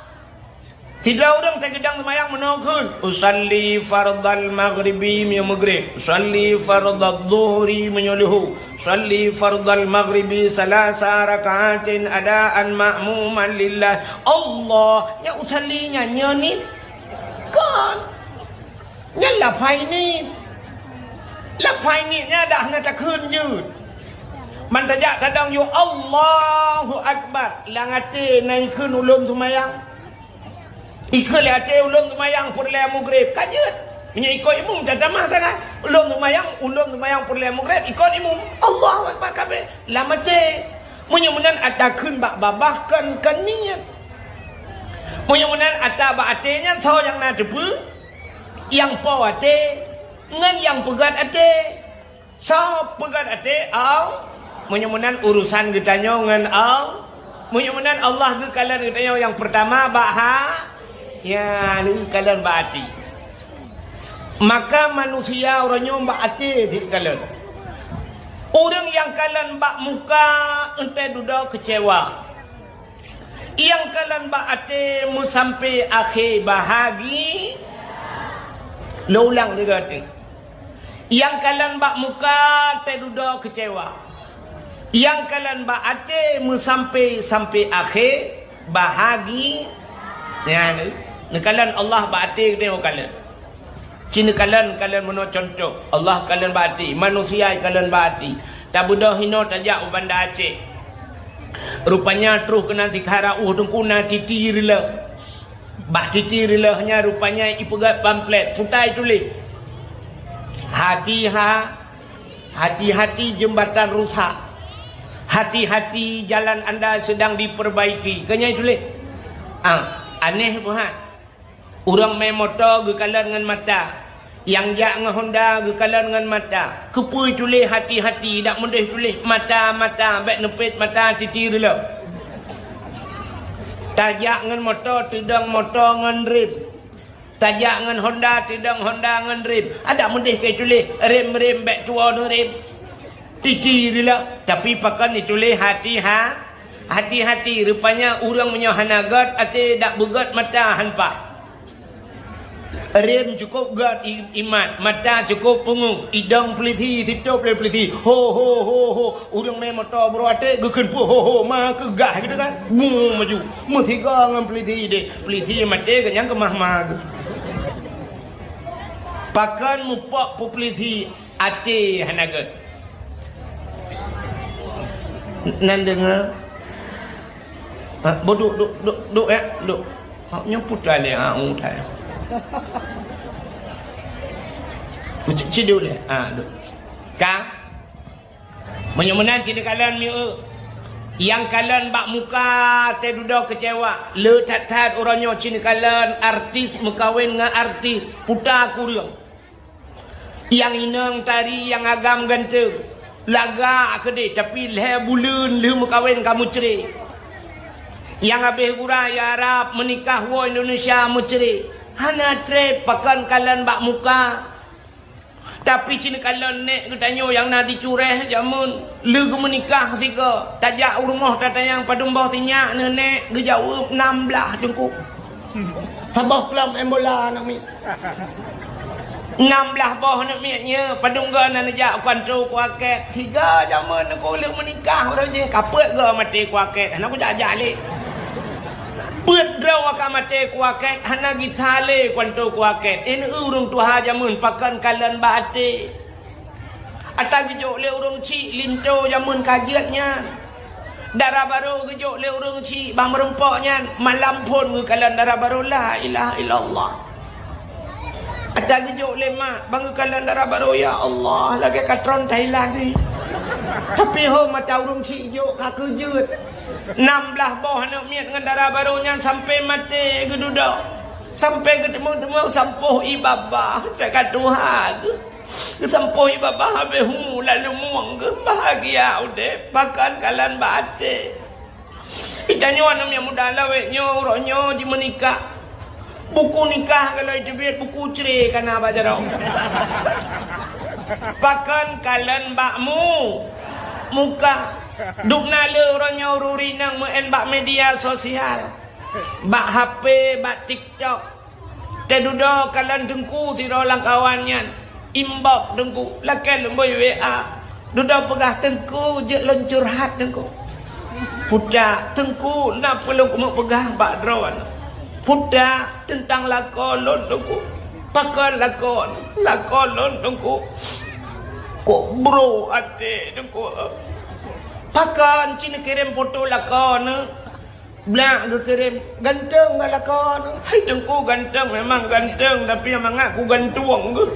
Sidroe ureueng tageudong seumayang meunoe kheun, "Usalli fardal maghribi," meunyoe meugreb, "Usalli fardal dhuhri," meunyoe leuhô, "Usalli fardal maghribi salasa rakaatin adaan ma'muman lillah." Allah, nyan usalli nyan, nyan niet? Kon. Nyan lafai niet. Lafai niet nyan dak hana takheun jeuet. Ban tajak tadong yôh Allahu Akbar, lam até na ikheun ulôn seumayang. Ikheun lé até ulôn seumayang peureulèe meugreb, ka jeuet. Meunyoe ikôt imum tatamah sangat. Ulôn seumayang, ulôn seumayang peureulèe meugreb, ikôt imum. Allahu Akbar kabeh. Lam até. Meunyoe meunan ata kheun bak babah kon, kon niet. Meunyoe meunan ata bak até nyan soe nyang na teupeu? Nyang po até ngon nyang peugöt até. Soe peugöt até? Allah. Meunyoe meunan urusan geutanyoe ngon Allah. Meunyoe meunan Allah geukalon geutanyoe nyang peurtama bak ha-, ya, geukalon bak até. Maka manusia uroe nyoe bak até geukalon. Ureueng nyang kalon bak muka, enteuk dudoe keucewa. Nyang kalon bak até meusampé akhé bahagi. Lôn ulang sigoe teuk. Nyang kalon bak muka, enteuk dudoe keucewa. Nyang kalon bak até meusampé, sampé akhé bahagi. Nyan, neukalon Allah bak até geutanyoe kalon. Ci neukalon, kalon meunoe cuntoh. Allah kalon bak até, manusia kalon bak até. Tabeudôh inoe tajak u Banda Aceh. Rupanya troh keunan sikhala ueh teungku na titi rileue. Bak titi rileue nyan rupanya ipeugöt pamflet, peue tuléh, "Hati-ha-, hati-hati jembatan rusak. Hati-hati jalan anda sedang diperbaiki." Keu nyan tuléh. Ah, aneh buhan. Ureueng mé moto geukalon ngon mata, nyang jak ngon honda geukalon ngon mata. Keupeue tuléh hati-hati, dak meudeh tuléh mata-mata, bèk neupet mata titi rileue. Tajak ngon moto, teudong moto ngon rem. Tajak ngon honda, teudong honda ngon rem. Adak meudeh keu tuléh rem-rem, bèk tuwoe neurem. Titi rileue, tapi pakon ituléh hati-ha-, hati-hati. Rupanya ureueng meunyoe hana göt até, dak beugöt mata han paih. Rem cukôp göt i-, imat, mata cukôp peungeuh, idong peulisi, sitôp lé peulisi. Ho, ho, ho, ho. Ureueng mé moto bro até geukheun peue ho, ho, ma keugah gitu kan. Bung maju. Meusigoe ngon peulisi deh. Peulisi maté geuh nyang keumah-mah geuh. Pakon mupok peue peulisi? Até hana göt. Nan deungoe? Ha, boh duek, duek, duek, duek, ya, duek. Ha, nyoe putra lé, ha, u thai. Ci, ci duek lé, ha, duek. Ka? Meunyoe meunan ci neukalon mieu. Nyang kalon bak muka teududoe keucewa. Le that-that uroe nyoe ci neukalon artis meukawen ngon artis. Puta kureueng. Nyang inong tari nyang agam ganteng, lagak keudeh, tapi lhèe buleuen lheueh meukawen ka meucre. Nyang habéh gura i Arab meunikah woe Indonesia meucre. Hana trép pakon kalon bak muka. Tapi ci neukalon nèk geutanyoe nyang na di Cureh jameun. Lheueh geumeunikah sigoe, tajak u rumoh tatanyong padum boh sinyak neuh nèk, geujaweueb nam blaih teungku. Saboh klub main bola aneuk miet. Nam blaih boh aneuk miet nyoe, padum goe na neujak u kantô kuakét. Sigoe jameun teungku lheueh meunikah uroe jih, ka peuet goe maté kuakét, hana kujak-jak lé. Peuet droe ka maté kuakét, hana gisa lé kantô kuakét. Inan ureueng tuha jameun pakon kalon bak até. Ata geujok lé ureuëng chik linto jameun ka jeuet nyan. Dara barô geujok lé ureuëng chik bak meurumpok nyan, malam phon geukalon dara barô, la ilaha illallah. Ata geujok lé mak ban geukalon dara barô, ya Allah, lagée katron Thailand ni. Tapi ho mata ureuëng chik jok ka keujeuet. Nam blaih boh aneuëk miet ngon dara barô nyan sampai maté geududoe. Sampai geuteumé-teumé sampoh ié babah, teuka tuha geuh. Geusampoh ié babah habéh umu lalu mueng geuh, bahagia udeb, pakon kalon bak até. Geutanyoe aneuëk miet muda lawét nyoe, uroe nyoe jimeunikah. Buku nikah kalau jiteubiet, buku cre ka na bak jaroe. Pakon kalon bak mu, muka. Dubna le uroe nyoe ureuëng inong meu'en bak media sosial, bak H P, bak TikTok. Teududoe kalon teungku sidroe lam kawan nyan, inbox teungku, lakée lôn bôi W A. Dudoe peugah, "Teungku, jeuet lôn curhat, Teungku." "Putak, Teungku, na peue lôn keumeung peugah bak droeneuh?" "Putak, teuntang lakoe lôn, Teungku." "Pakon lakoe?" "Lakoe lôn, Teungku, kok brok até, Teungku." "Pakon?" "Ci neukirém foto lakoe neuh." Blah geukirém, "Ganteng ngon lakoe neuh?" "Hai Teungku, ganteng memang ganteng, tapi nyang mangat kugantueng geuh."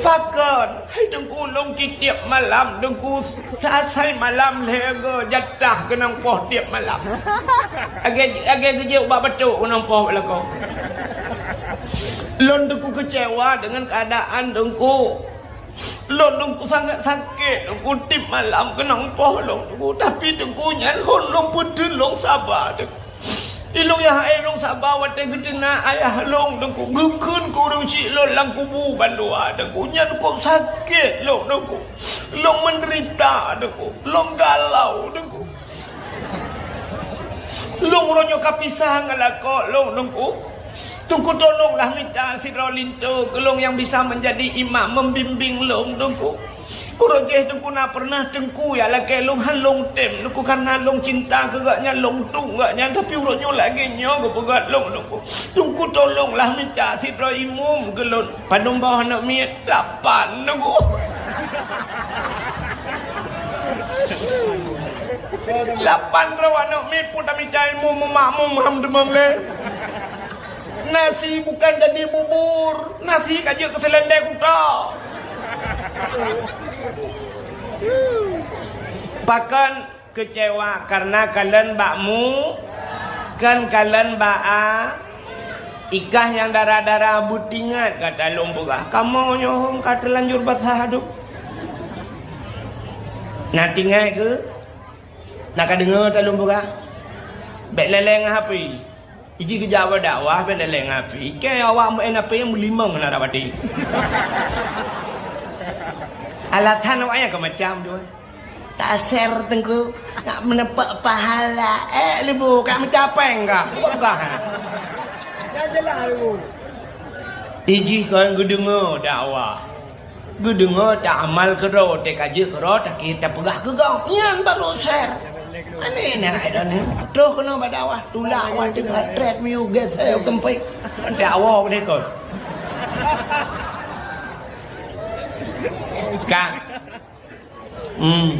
"Pakon?" "Hai Teungku, lôn tiep-tiep malam, Teungku, sa-, asai malam lhée go jatah keunong poh tiep malam. Lagée, lagée geujok bak batok keunong poh bak lakoe." Lôn, Teungku, keucewa deungon keuadaan, Teungku. Lôn, Teungku, sangat sakét, Teungku, tiep malam keunong poh lôn, Teungku. Tapi, Teungku, nyan hon lôn peuteun lôn saba, Teungku. Ilôn nyang hai lôn saba watée geuteunak ayah lôn, Teungku. Geukheun keu ureuëng chik lôn lam kubu bandua, Teungku. Nyan kok sakét lôn, Teungku. Lôn meudeurita, Teungku. Lôn galau, Teungku. Lôn uroe nyoe ka pisah ngon lakoe lôn, Teungku. Teungku, tolonglah mita sidroe linto keu lôn nyang bisa meunjadi imam, meubimbéng lôn, Teungku. Uroe jéh, Teungku, na peureunah teungku jak lakée lôn, han lôn tem, Teungku, kareuna lôn cinta keu gobnyan, lôn tueng gobnyan, tapi uroe nyoe lagée nyoe geupeugét lôn, Teungku. Teungku, tolonglah mita sidroe imum keu lôn. Padum boh aneuëk miet? Lapan, Teungku. Lapan droe aneuëk miet, peue tamita imum meumakmum ham teumam lé. Nasi bukan jadi bubur, nasi ka jeuet keu seulendeng kuta. Pakon keucewa? Kareuna kalon bak mu, kon kalon bak a. Ikah nyang dara-dara beutingat gata lôn peugah, kamoe nyoe hom ka teulanjur basah adu. Na tingat keu? Na ka deungoe ta lôn peugah? Bék lé-lé ngon H P. Iji geujak bak dakwah bék lé-lé ngon H P. Keu awak meu'en H P meulimong na rab até. Alasan awak nyan ka macam tu. Taser Teungku, nak meuneupok pahala. Eh, leubeh ka meucapéng ka. Peugah. Dah jelas leubeh. Iji kon geudeungoe dakwah. Geudeungoe taamal keudroe, teuka jeuet keudroe, taki tapeugah keu gob. Nyan baru ser. Aneh na ai dan ni. Troh keunoe bak dakwah, tulak awak teuka trét miu geusée u teumpat. Dakwah deh kon. Ka. Hmm.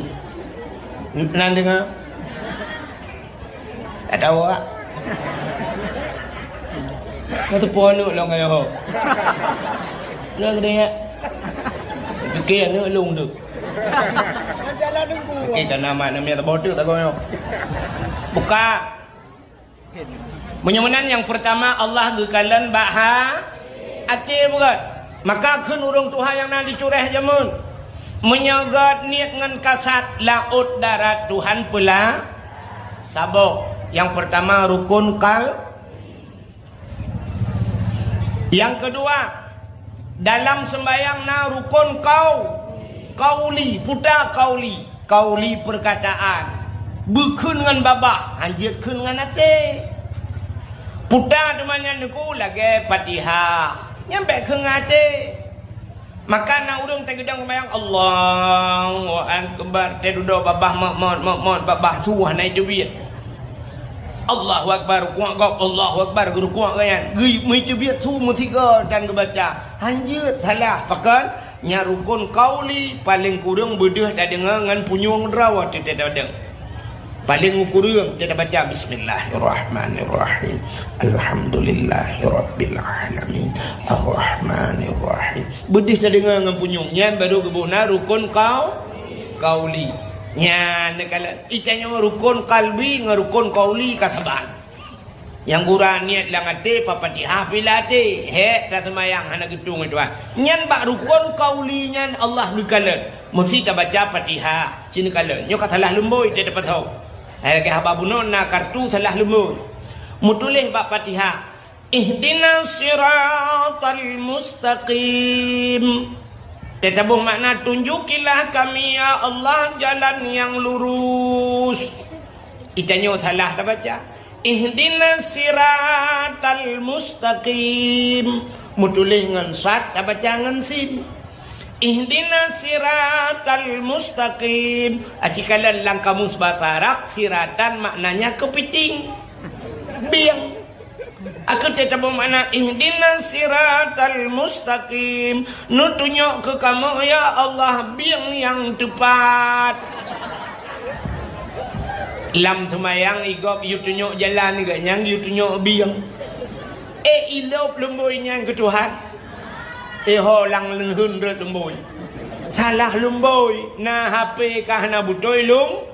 Nan deungoe? Tak tahu, Kak. Kau teupeu aneuk lôn kaya ho. Lôn keude nyak. Pike aneuk lôn tu. Pike kana mak nam ya teuboh tu tak kau nyoe. Buka. Meunyoe meunan, nyang peurtama Allah geukalon bak ha-, até bukan. Maka kheun ureuëng tuha nyang na di Cureh jameun, meunyoe gét niet ngon kasat, laôt darat Tuhan peula saboh. Nyang peurtama rukun kal-, nyang keudua, dalam seumbahyang na rukun kau-, kauli, puta kauli. Kauli peurkataan, beukheun ngon babah, hanjeuet kheun ngon até. Puta teuma nyan Teungku lagée Fatihah, nyan bék kheun ngon até. Maka na ureuëng teugeudong seumayang, Allahu Akbar, teududoe babah mot-mot, mot-mot, babah su hana jiteubiet. Allahu Akbar, rukuk gob, Allahu Akbar, geurukuk gobnyan. Geu-, meuteubiet su meusigoe tan geubaca. Hanjeuet salah, pakon? Nyan rukon qauli, paléng kureueng beudeuh tadeungoe ngon punyueng droe teuh tadeungoe. Paléng kureueng tabaca, "Bismillahirrahmanirrahim. Alhamdulillahirabbil alamin. Arrahmanirrahim." Beudeuh tadeungoe ngon punyueng. Nyan barô geuboh na rukon qau-, qauli. Nyan neukalon. Itanyoe rukon qalbi ngon rukon qauli ka saban. Nyang gura niet lam até, Fatihah pih lam até. Hék taseumayang hana geutueng, Tuhan. Nyan bak rukon qauli nyan Allah geukalon. Meusti tabaca Fatihah. Ci neukalon. Nyoe ka salah lumbôi, teuh tapasoe. Hai lagèe haba bunoe na kartu salah lumbôi. Meutuléh bak Fatihah, "Ihdinas siratal mustaqim." Teuh taboh makna, "Tunjukilah kami, ya Allah, jalan yang lurus." Itanyoe salah tabaca. "Ihdinas siratal mustaqim." Meutuléh ngon sad, tabaca ngon sin. "Ihdinas siratal mustaqim." Aci kalon lam kamus bahasa Arab, siratan maknanya keupiting. Bieng. Aku teuh taboh makna, "Ihdinas siratal mustaqim." Neutunyok keu kamoe, ya Allah, bieng nyang teupat. Lam seumayang, i gob yue tunyok jalan, geuh nyang yue tunyok bieng. Eh, ilop lumbôi nyan keu Tuhan. Eh, ho lam leuheun rot lumbôi. Salah lumbôi, na H P ka hana beutôi lum-,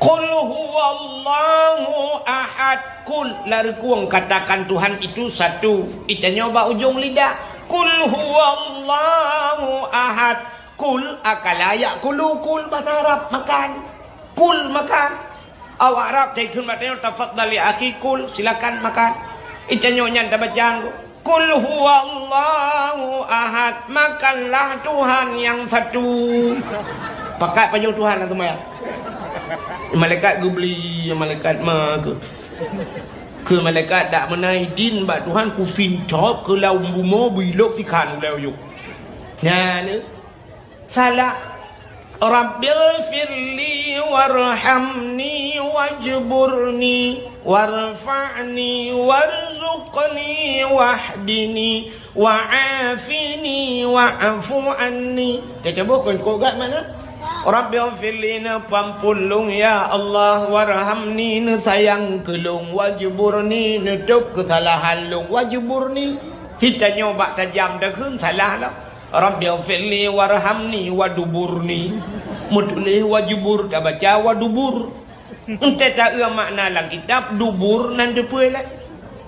Qul huwallahu ahad. Qul, larikueng katakan Tuhan itu satu. Itanyoe bak ujong lidah. Qul huwallahu ahad. Kul, akala ya'kulu, kul bahasa Arab, makan. Kul, makan. Awak Arab, teuh kheun bak tanyoe, "Tafadhal ya akhi, kul, silakan makan." Itanyoe nyan tabaca, "Kul huwallahu ahad, makanlah Tuhan yang satu." Pakat pajoh Tuhan lah tu maya. Malaikat geubri, malaikat ma ke. Ke malaikat dak meunai din bak Tuhan, kusincok keu lam bumoe, bilok tikhan ulèe uyuek. Nyan, eh. Salah. Rabbighfirli warhamni wajburni warfa'ni warzuqni wahdini wa'afini wa'fu anni. Teutabôh kon kok gat makna? Rabbighfirli, neupeuampôn lôn, ya Allah, warhamni, neusayang keu lôn, wajburni, neutôb keusalahan lôn, wajburni. Hitanyoe bak tajam takheun salah lom. Rabbighfirli warhamni waduburni. Meutuléh wajubur, tabaca wadubur. Entée taeu makna lam kitab, dubur nan teupeue lé.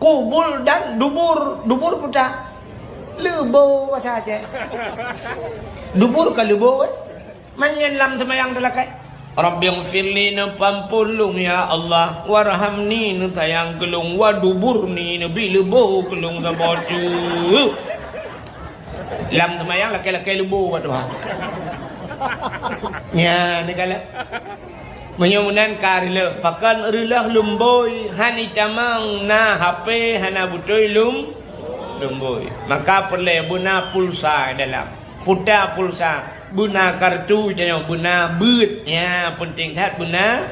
Kubul dan dubur. Dubur peue ta? Leubo basa Aceh. Dubur ka leubo, eh? Manyan lam seumayang teulakai. Rabbighfirli, neupeuampôn lôn, ya Allah, warhamni, neusayang keu lôn, waduburni, neubi leubo keu lôn saboh teuk. Lam seumayang lakée-lakée leubo bak Tuhan. Nya, neukalon. Meunyoe meunan ka reuloh, pakon reuloh lumbôi, han itamong na H P, hana beutôi lum-, lumbôi. Maka peureulée beuna pulsa dalam. Puta pulsa, beuna kartu tanyoe, beuna beuet. Nya, peunteng that beuna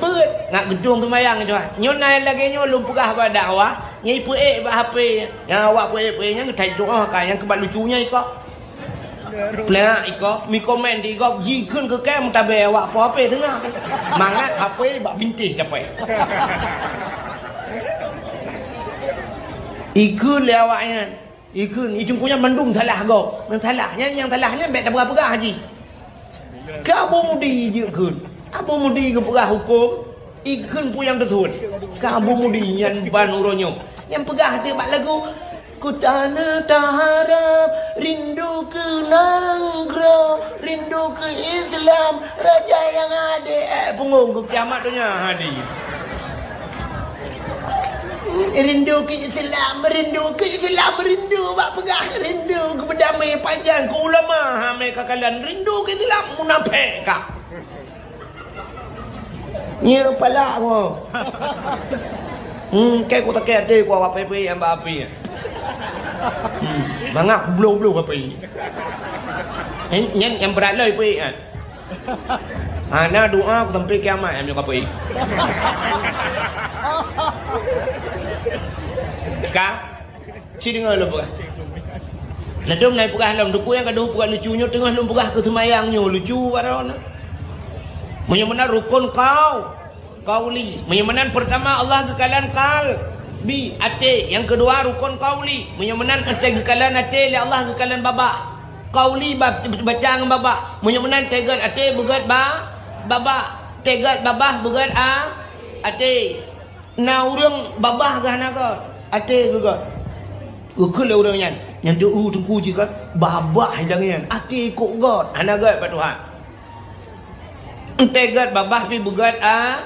beuet. Ngat geutueng seumayang nyoe. Nyoe na lagée nyoe lôn peugah bak dakwah, nyan ipeuék bak H P. Nyang awak peuék-peuék nyan geutai tuoh ka, nyang keubat lucu nyan ikoh. Plak ikoh, mi komen di gob, jikheun keu kée meutabée awak po H P teungoh. Mangat H P bak bintéh dapée. Ikheun lé awak nyan. Ikheun, i teungku nyan mandum salah gob. Nyang salah nyan, nyang salah nyan bék tapeugah-peugah jih. Keu Abu Mudi jikheun. Abu Mudi geupeugah hukôm, ikheun peue nyang teusuet. Keu Abu Mudi nyan ban uroe nyoe. Nyang peugah teuk bak lagu, "Ku tanah taharap, rindu keu nanggroe, rindu keu Islam, raja nyang adé." Eh, punggong keu kiamat donya hadir. Rindu keu Islam, rindu keu Islam, rindu bak peugah, rindu keu beudamé pajan, keu ulama, ha, mé ka kalon, rindu keu Islam, munafék ka. Nyeuk palak nyoe. Hmm, kée ku takée até ku awak peuék-peuék nyang bak api. Hmm, mangat bloh-bloh api. Eh, nyan nyang brat lom peuék, eh. Hana doa ku sampai kiamat, eh, meunyoe ka peuék. Ka? Ci deungoe lôn peugah. Ladôm na peugah lom, teungku nyang ka deuh peugah lucu nyoe, teungoh lôn peugah keu seumayang nyoe lucu baroe na. Meunyoe meunan rukon qau-, qauli. Meunyoe meunan peurtama Allah geukalon qalbi, até. Nyang keudua rukon qauli. Meunyoe meunan até geukalon até lé Allah geukalon babah. Qauli ba-, baca ngon babah. Meunyoe meunan teugot até beugot ba-, babah. Teugot babah beugot a-, até. Na ureuëng babah geuh hana göt, até geuh göt. Geukheun lé ureuëng nyan, "Nyan teu-eu teungku jih kan, babah nyang nyan, até kok göt, hana göt bak Tuhan." Entée göt babah pih beugöt a-,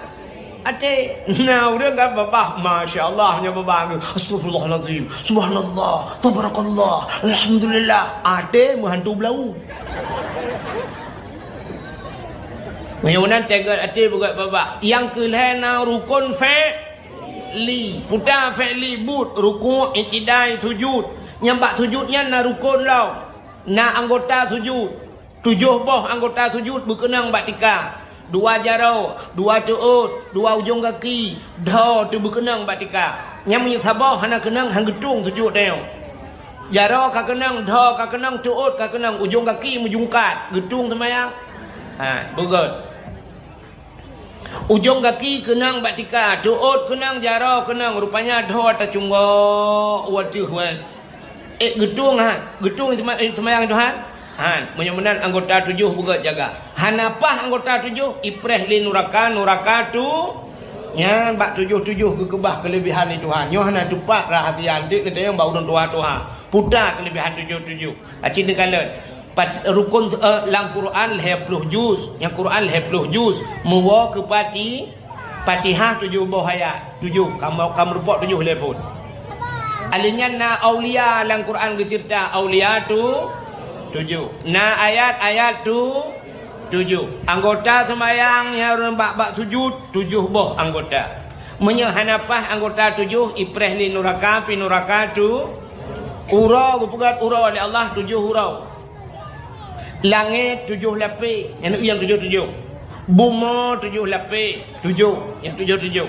até. Na ureuëng kan babah, masya Allah, nyan babah, "Astagfirullahalazim, subhanallah, tabarakallah, alhamdulillah." Até meuhantu beulau. Meunyoe meunan teugot até beugöt babah. Nyang keu lhée na rukon fi'li. Peue fi'li? Buet, rukuk, i'tidai, sujud. Nyang bak sujud nyan na rukon lom. Na anggota sujud. Tujoh boh anggota sujud beukeunong bak tika. Dua jaroe, dua teuôt, dua ujong gaki, dhoe teubeukeunong bak tika. Nyang meunyoe saboh hana keunong, han geutueng sujud tanyoe. Jaroe ka keunong, dhoe ka keunong, teuôt ka keunong, ujong gaki meujungkat, geutueng seumayang? Ha, beugöt. Ujong gaki keunong bak tika, teuôt keunong, jaroe keunong, rupanya dhoe tacunggok u ateueh, weh. Eh, geutueng han? Geutueng sema-, eh, seumayang Tuhan? Han. Meunyoe meunan anggota tujoh beugöt jaga. Hana paih anggota tujoh, ipreh lé nuraka, nuraka tu. Nyan bak tujoh-tujoh geukeubah keuleubehan lé Tuhan. Nyoe hana teupat rahsia, anteuk neutanyong bak ureuëng tuha-tuha. Peue keuleubeuhan tujoh-tujoh? Aci neukalon. Pat-, rukon, eh, lam Quran lhée ploh juz. Nyang Quran lhée ploh juz. Meuwoe keu pati-, Fatihah tujoh boh ayat. Tujoh. Kamoe, kamoe reupok tujoh lhée phon. Alheuh nyan na aulia lam Quran geuceurita. Aulia tu tujoh. Na ayat-ayat tu tujoh. Anggota seumayang nyang ureuëng bak-bak sujud, tujoh boh anggota. Meunyoe hana paih anggota tujoh, ipreh lé nuraka, pi nuraka tu, uroe geupeugöt uroe lé Allah tujoh uroe. Langét tujoh lapée, nyang tujoh-tujoh. Bumoe tujoh lapée, tujoh, nyang tujoh-tujoh.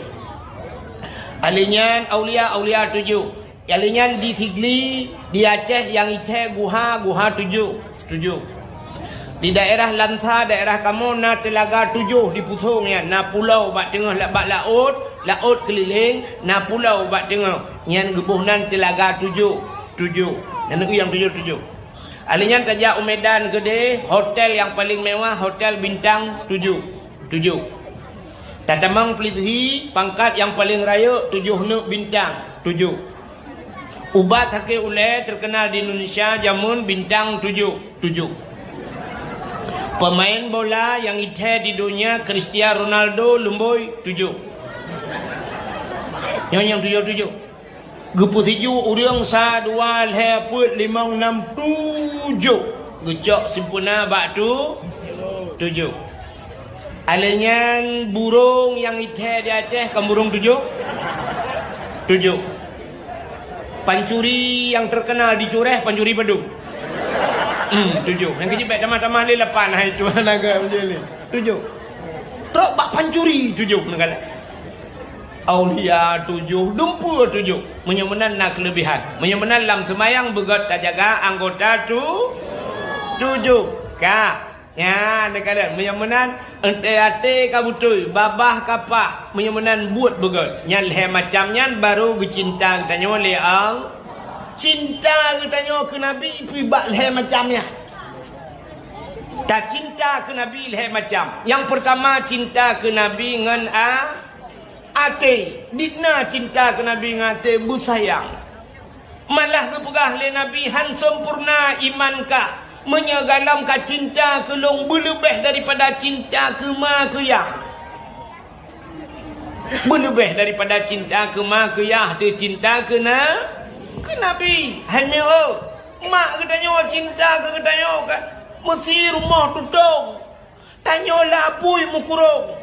Alheuh nyan aulia-aulia tujoh. Alheuh nyan di Sigli, di Aceh nyang ié guha, guha tujoh, tujoh. Di daerah Lansa, daerah kamoe na teulaga tujoh di Pusong nyan, na pulo bak teungoh la-, bak laôt, laôt keulileng, na pulo bak teungoh. Nyan geuboh nan teulaga tujoh, tujoh. Nyang tujoh-tujoh. Alheuh nyan tajak u Medan keudeh, hotel nyang paleng mewah, hotel bintang tujoh, tujoh. Tatamong Plitzi, pangkat nyang paleng rayeuk, tujoh neuk bintang, tujoh. Ubat sakét ulée teukeunal di Indonesia, jameun bintang tujoh, tujoh. Peumaén bola nyang ié thée di donya, Cristiano Ronaldo, lumbôi, tujoh. Nyoe nyang tujoh-tujoh. Geupeusiju ureuëng sa, dua, lhée, peuet, limong, nam, tujoh. Geucok sempurna bak tu-, tujoh. Alheuh nyan burông nyang ié thée di Aceh kan burông tujoh? Tujoh. Pancuri nyang teukeunal di Cureh, pancuri padum? Hmm, tujoh. Nyang keujeuet bék tamah-tamah lé lapan, hai tuan agam je lé. Tujoh. Trok bak pancuri tujoh neugala. Aulia tujoh, dumpeue tujoh. Meunyoe meunan na keuleubehan. Meunyoe meunan lam seumayang beugöt tajaga anggota tu-, tujoh. Ka. Nyan, neukalon. Meunyoe meunan, entée até ka beutôi, babah ka paih. Meunyoe meunan buet beugöt. Nyan lhée macam nyan baru geucinta geutanyoe lé Allah. Cinta geutanyoe keu Nabi pih bak lhée macam nyan. Tacinta keu Nabi lhée macam. Nyang peurtama cinta keu Nabi ngon a-, até, dikna cinta keu Nabi ngon até beusayang. Malah geupeugah lé Nabi, "Han sempurna iman kah, meunyoe gohlom ka cinta keu lôn beuleubeh daripada cinta keu ma keu yah." Beuleubeh daripada cinta keu ma keu yah, teucinta keu na-, keu Nabi. Hai meu, mak geutanyoe cinta keu geutanyoe ka meusi rumoh tutong. Tanyoe lam apui meukurong.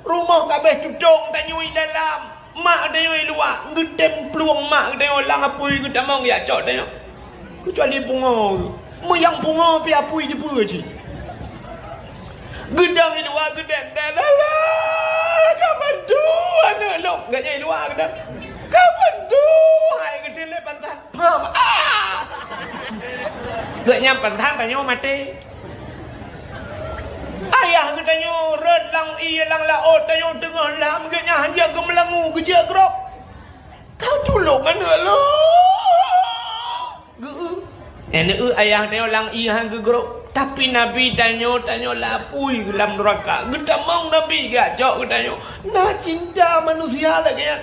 Rumoh ka abéh tutong, tanyoe i dalam. Mak tanyoe i luwa, geutem plueng mak tanyoe lam apui geutamong jak cok tanyoe. Keucuali pungo. Meunyoe pungo pih apui jipeue cit. Geudong i luwa geudeng, "Deh, deh, deh, ka bantu aneuk lôn." Gobnyan i luwa geudong. "Ka bantu, hai geuteulét bansan." Pam. Ah! Nyan pantang tanyoe maté. Ayah geutanyoe rhot lam ié lam laôt, tanyoe teungoh lam, geuhnyan hanjeuet geumeulangue geujak grob. Ka tulông aneuk lôn. Geu-, eh, neueu ayah tanyoe lam ié han geugrob. Tapi Nabi tanyoe, tanyoe lapui lam nuraka. Geutamong Nabi geujak cok geutanyoe. Na cinta manusia lagèe nyan.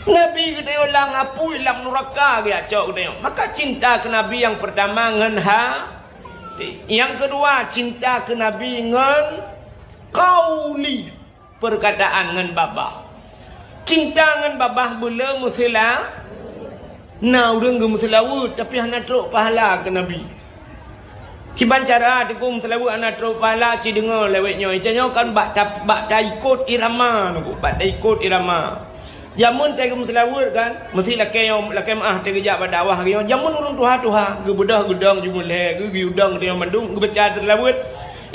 Nabi geutanyoe lam apui lam nuraka geujak cok geutanyoe. Maka cinta keu Nabi nyang peurtama ngon ha-, nyang keudua cinta keu Nabi ngon qauli, peurkataan ngon babah. Cinta ngon babah beu le meuseula-, na ureueng geumeuseulaweuet tapi hana trok pahala keu Nabi. Kiban cara teungku meuseulaweuet hana trok pahala, ci deungoe lé awak nyoe. Ita nyoe kan bak ta-, bak taikot irama teungku, bak taikot irama. Jameun teuh geumeuseulaweuet kan, meusi lakèe nyoe, lakèe meu'ah teuh geujak bak dakwah nyoe. Jameun ureueng tuha-tuha, geubeudôh geudong jumeulee, geu-, geuyue dong geutanyoe mandum, geubaca teuh seulaweuet.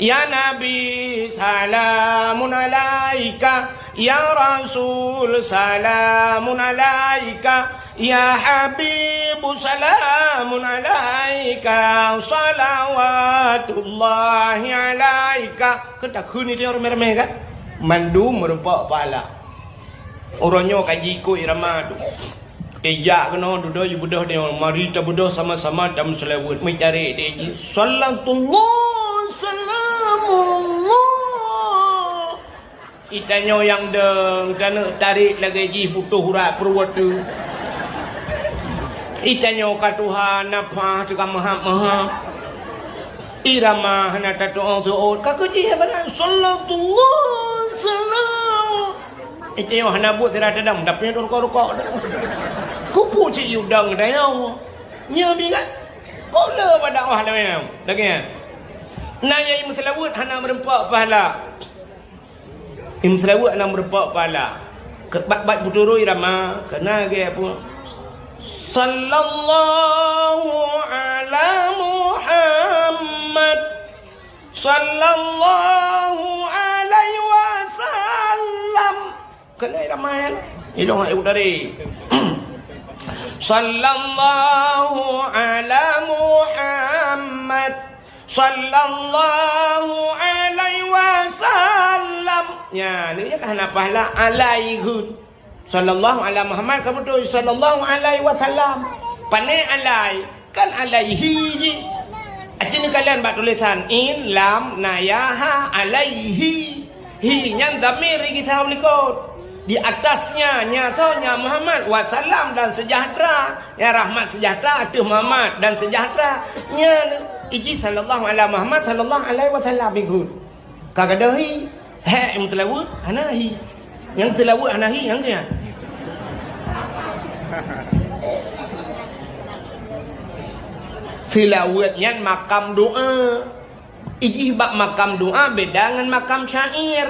Ya Nabi, salamun alaika. Ya Rasul, salamun alaika. Ya Habibu, salamun alaika. Salawatullahi alaika. Kan takheun itu nyang ramé-ramé kan? Mandum meureumpok pahala. Uroe nyoe ka jiikot irama tu. Ijak keunoe dudoe ibeudôh nyoe, mari tabeudôh sama-sama tameuseulaweuet. Meutarek deh jih. Salatullah, salamullah. Itanyoe nyang dong, taneuk tarek lagèe jih putôh urat pruet tu. Itanyoe ka tuha, nafah teuka meuhab-meuhab. Irama hana tatu'oh-tu'oh. Ka keu jih ya sangat. Salatullah, salam. Itanyoe hana buet sira tadam, tapi nyoe rukok-rukok. Kupu cit yudang itanyoe. Nyoe bingat. Kok le bak dakwah lagèe nyan? Lagèe nyan. Na nyang meuseulaweuet hana meureumpok pahala. Imeuseulaweuet hana meureumpok pahala. Keu bat-bat putôh irama, keu na geuh pun. Sallallahu ala Muhammad. Sallallahu alaihi wasallam. Keu na irama nyan. Ilong ayat dari. Sallallahu ala Muhammad. Sallallahu alaihi wasallam. Nya, ni ka hana pahala alaihi. Sallallahu ala Muhammad ka beutôi. Sallallahu alaihi wasallam. Pane alai? Kan alaihi jih. Aci neukalon bak tulisan in, lam, na ya, ha, alaihi. Hi nyan dhamir geusa u likot. Di atasnya, nya soe, nya Muhammad, wa salam dan sejahtera. Ya rahmat sejahtera ateueh Muhammad dan sejahtera. Nyan iji sallallahu ala Muhammad sallallahu alaihi wasallam ikut. Ka gadôh hi, hek nyang seulaweuet hana hi. Nyang seulaweuet hana hi, nyang nyan. Seulaweuet nyan makam doa. Ijih bak makam doa beda ngon makam syair.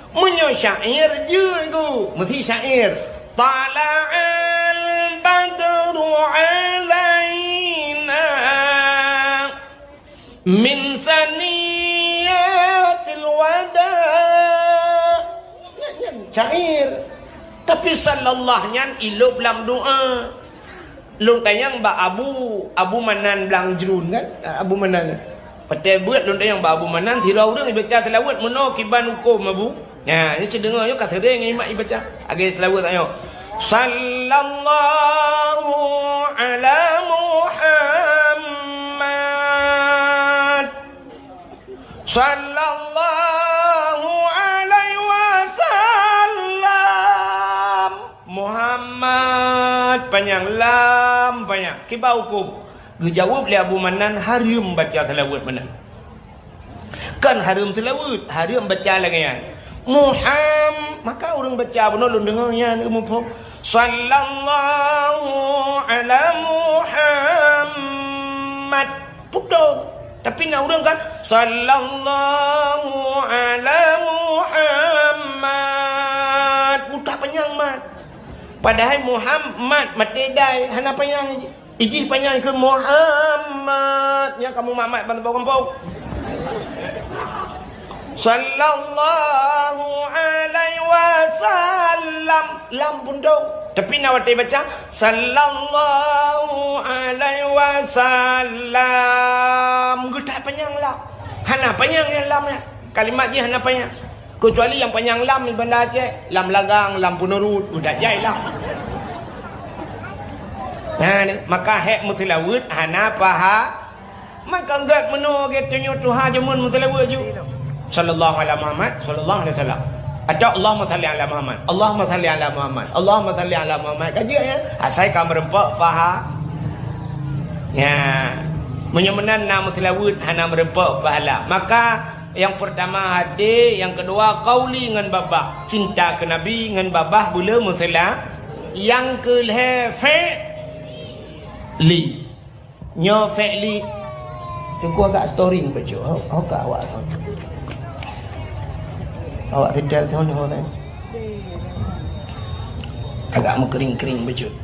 Meunyoe syair jeuet ku, meusi syair. Tala'al badru alaina min saniyatil wada. Nyan, nyan syair. Tapi sallallahu nyan ilôb lam doa. Lôn tanyong bak Abu, Abu Manan Blang Jruen kan? Abu Manan. Watèe beuet lôn tanyong bak Abu Manan, sidroe ureueng ibaca seulaweuet meunoe kiban hukôm Abu. Nyan, nyoe cit deungoe nyoe ka seuréng imat ibaca. Lagèe seulaweuet tanyoe. Sallallahu ala Muhammad. Sallallahu alaihi wasallam. Muhammad panyang, lam panyang. Kiban hukôm? Geujaweueb lé Abu Manan, hareuem baca seulaweuet meunan. Kan hareuem seulaweuet, hareuem baca lagèe nyan. Muham-, maka ureueng baca bunoe lôn deungoe nyan muphom. Sallallahu ala Muhammad. Putong. Tapi na ureueng kan, "Sallallahu ala Muhammad." Putah panyang mat. Padahai Muhammad maté dai, hana panyang. Ijih panyang keu Muhammad. Nyan kamoe mat-mat ban saboh gampông. Sallallahu alaihi wasallam. Lam putong. Tapi na watèe baca, "Sallallahu alaihi wasallam." Geutak panyang lam. Hana panyang nyang lam nyan. Kalimat jih hana panyang. Keucuali nyang panyang lam di Banda Aceh, lam Lagang, lam Peuneurut, geutak jai lam. Nah, maka hék meuseulaweuet hana paha Maka gét meunoe gét tanyoe tuha jameun meuseulaweuet ju. Sallallahu ala Muhammad, sallallahu alaihi wasallam. Atau Allahumma salli ala Muhammad, Allahumma salli ala Muhammad, Allahumma salli ala Muhammad. Ka jeuet nyan? Asai ka meureumpok paha. Ya. Meunyoe meunan na meuseulaweuet hana meureumpok pahala. Maka nyang peurtama hadé, nyang keudua qauli ngon babah. Cinta keu Nabi ngon babah beu le meuseula-, nyang keu lhèe fi'li. Nyoe fi'li. Teungku agak storing bacut. Ho, ho ka awak son. Awak setel son ho nyan. Agak meukering-kering bacut.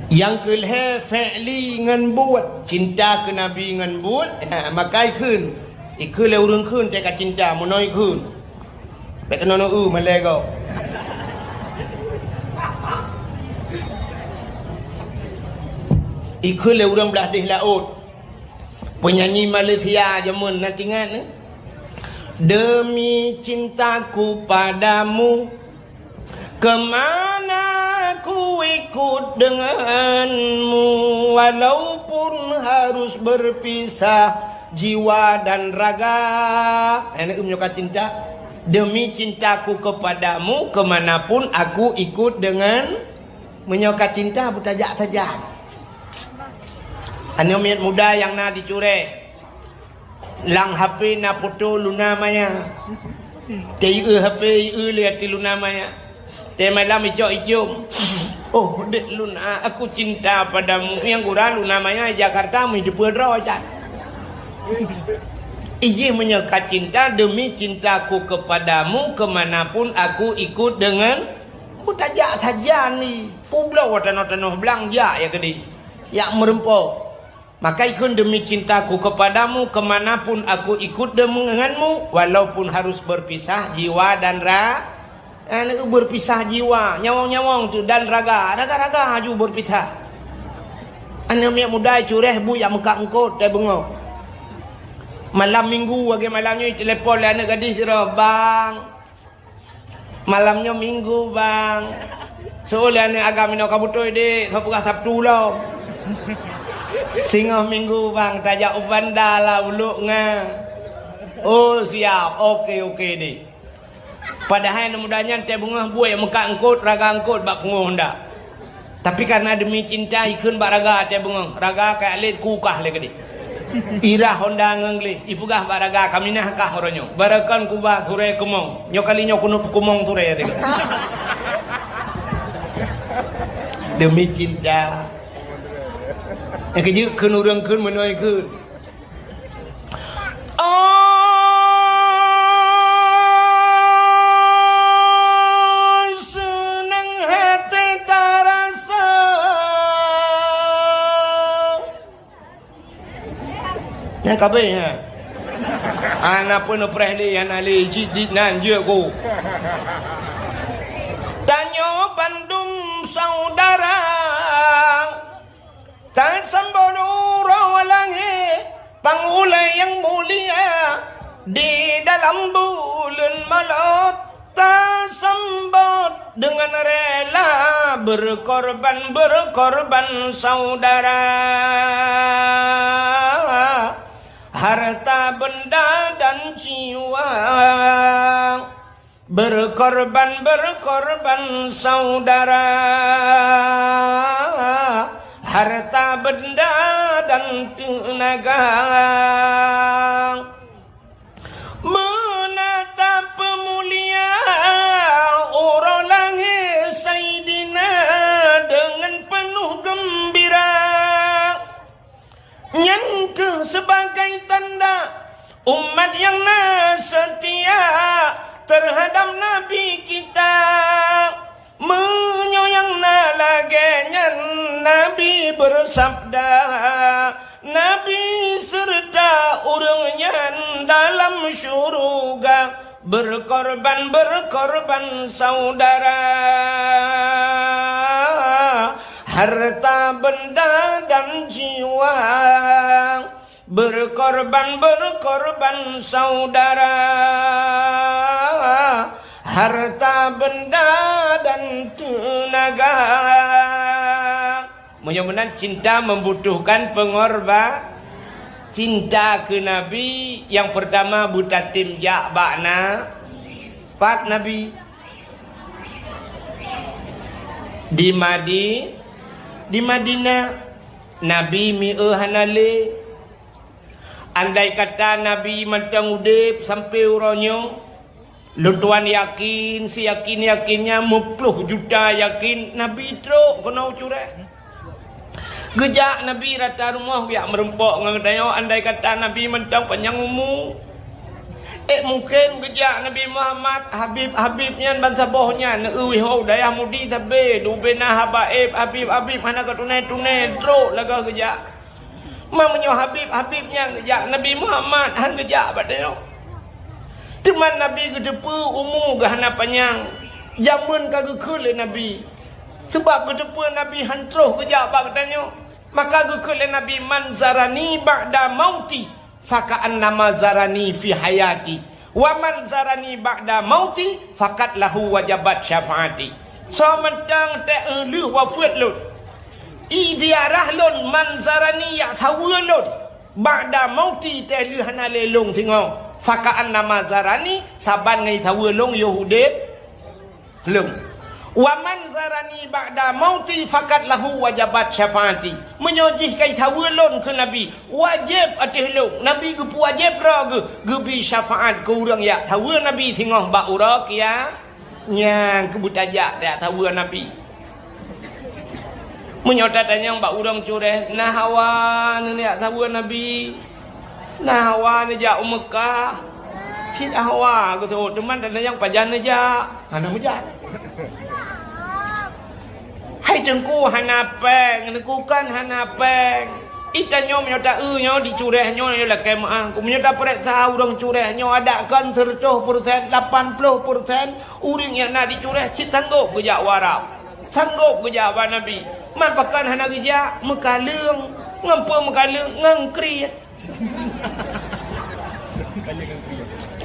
Nyang keu lhèe fi'li ngon buet, cinta keu Nabi ngon buet, ha, maka ikheun. Ikheun lé ureueng kheun teuka cinta, meunoe ikheun. Bèk keunoe neu-eu malèe gob. Ikheun lé ureueng blah deh laôt. Peunyanyi Malaysia jameun na teuingat, eh? Demi cintaku padamu, kemana ku ikut denganmu, walaupun harus berpisah jiwa dan raga. Eh, neu-eu meunyoe ka cinta. Demi cintaku kepadamu, kemanapun aku ikut dengan, meunyoe ka cinta, beutajak sajan. Aneuk miet muda nyang na di Cureh, lam H P na foto Luna Maya. Teu-eu H P, eu lé ateueh Luna Maya. Teumalam icok-icok. Oh, dek Luna, aku cinta padamu. Nyang gura Luna Maya Jakarta, meujiteupeu droe that. Ijih meunyoe ka cinta, demi cintaku kepadamu, kemanapun aku ikut dengan, beutajak sajan ni. Peubloe tanoh-tanoh blang jak ya keudeh. Jak meureumpok. Maka ikheun demi cintaku kepadamu, kemanapun aku ikut denganmu, walaupun harus berpisah jiwa dan ra-, eh, berpisah jiwa, nyawöng-nyawöng tu, dan raga, raga-raga aju berpisah. Aneuk miet muda Cureh bu jak meukat eungkôt, teuh beungoh. Malam minggu, lagèe malam nyoe, telepon lé aneuk gadih sidroe, "Bang, malam nyoe minggu, Bang." Seuôt lé aneuk agam inoe, "Ka beutôi, Dek, soe peugah Sabtu lom?" "Singoh minggu, Bang, tajak u Banda lah, Uluk Nga." "Oh, siap. Oke, oke, Dek." Padahai aneuk muda nyan teuh beungoh buet meukat eungkôt, raga eungkôt bak pungoh honda. Tapi karena demi cinta, ikheun bak raga teuh beungoh. Raga ka lét kukah lé keudeh. Irah honda ngon gleh, ipeugah bak raga, "Kaminah kah uroe nyoe? Barokon kuba surée keumong. Nyoe kali nyoe keuneuk peukeumong surée," teuh. Demi cinta. Nyang keujeuet kheun ureueng kheun meunoe kheun. Oh, seunang até tarasa. Nyan ka abéh nyan. Hana peunoh preh lé, hana lé, jih-jih nan jeuet ku. Tanyoe bandum saudara. Tasambot uroe lahé pang ulée nyang mulia, di dalam buleuen Molot tasambot deungon rela, berkorban-berkorban saudara, harta benda dan jiwa. Berkorban-berkorban saudara, harta benda dan teunaga. Beuna tapeumulia uroe lahé Saidina deungon peunoh geumbira. Nyan kheueh sebagai tanda umat nyang na seutia teuhadab Nabi kita. Meunyoe nyang na lagée nyan, Nabi beusabda, Nabi seureuta ureuëng nyan dalam syeuruga. Berkorban, berkorban saudara, harta benda dan jiwa. Berkorban, berkorban saudara, harta benda dan tenaga. Meunyoe meunan, cinta membutuhkan pengorba-, cinta keu Nabi nyang peurtama beutatem jak bak na-, pat Nabi? Di Madi-, di Madinah. Nabi mieu hana lé. Andai kata Nabi mantong udeb sampoe uroe nyoe, lôn tuan yakin, siyakin-yakinnya meuploh juta yakin Nabi trok keunoe u Cureh. Geujak Nabi rata rumoh geujak meurumpok ngon geutanyoe, andai kata Nabi mantong panyang umu. Eh, mungken geujak Nabi Muhammad, Habib-Habib nyan bansaboh nyan, neueu wihô dayah Mudi sabe, dubena haba éb, Habib-Habib hana ka tuné-tuné, trok lagèe geujak. Ma meunyoe Habib-Habib nyan geujak, Nabi Muhammad han geujak bak tanyoe. Teuma Nabi geuteupeue umu geuh hana panyang, jameun ka geukheun lé Nabi. Sabab geuteupeue Nabi han troh geujak bak geutanyoe, maka geukheun lé Nabi, "Man zarani ba'da mauti, faka'annama zarani fi hayati." Wa man zarani ba'da mauti, faqad lahu wajabat syafaati. Soe mantong teuh lheueh wafeuet lôn, i ziarah lôn, man zarani, jak saweue lôn, ba'da mauti, teuh lheueh hana lé lôn singoh, faka'annama zarani, saban ngon saweue lôn yoh udeb lôn. Wa man zarani ba'da mauti faqad lahu wajabat syafaati. Meunyoe jih ka jisaweue lôn keu Nabi, wajéb ateueh lôn, Nabi geupeuwajéb droe geuh, geubri syafaat keu ureuëng jak saweue Nabi singoh bak uroe kia-, nyan keuh beutajak jak saweue Nabi. Meunyoe tatanyong bak ureuëng Cureh, na hawa neujak saweue Nabi? Na hawa neujak u Meukah? Cit hawa geuteuôt, teuma tatanyong pajan neujak? Hana meujak. Hai Teungku hana péng, Teungku kan hana péng. Itanyoe meunyoe taeu nyoe di Cureh nyoe, nyoe lakée meuáh. Meunyoe tapeuriksa ureuëng Cureh nyoe, adak kon seureutôh peureusén, lapan ploh peureusén ureuëng nyang na di Cureh cit sanggôp geujak u Arab. Sanggôp geujak bak Nabi. Man pakon hana geujak? Meukaleueng. Ngon peue meukaleueng? Ngon kriet.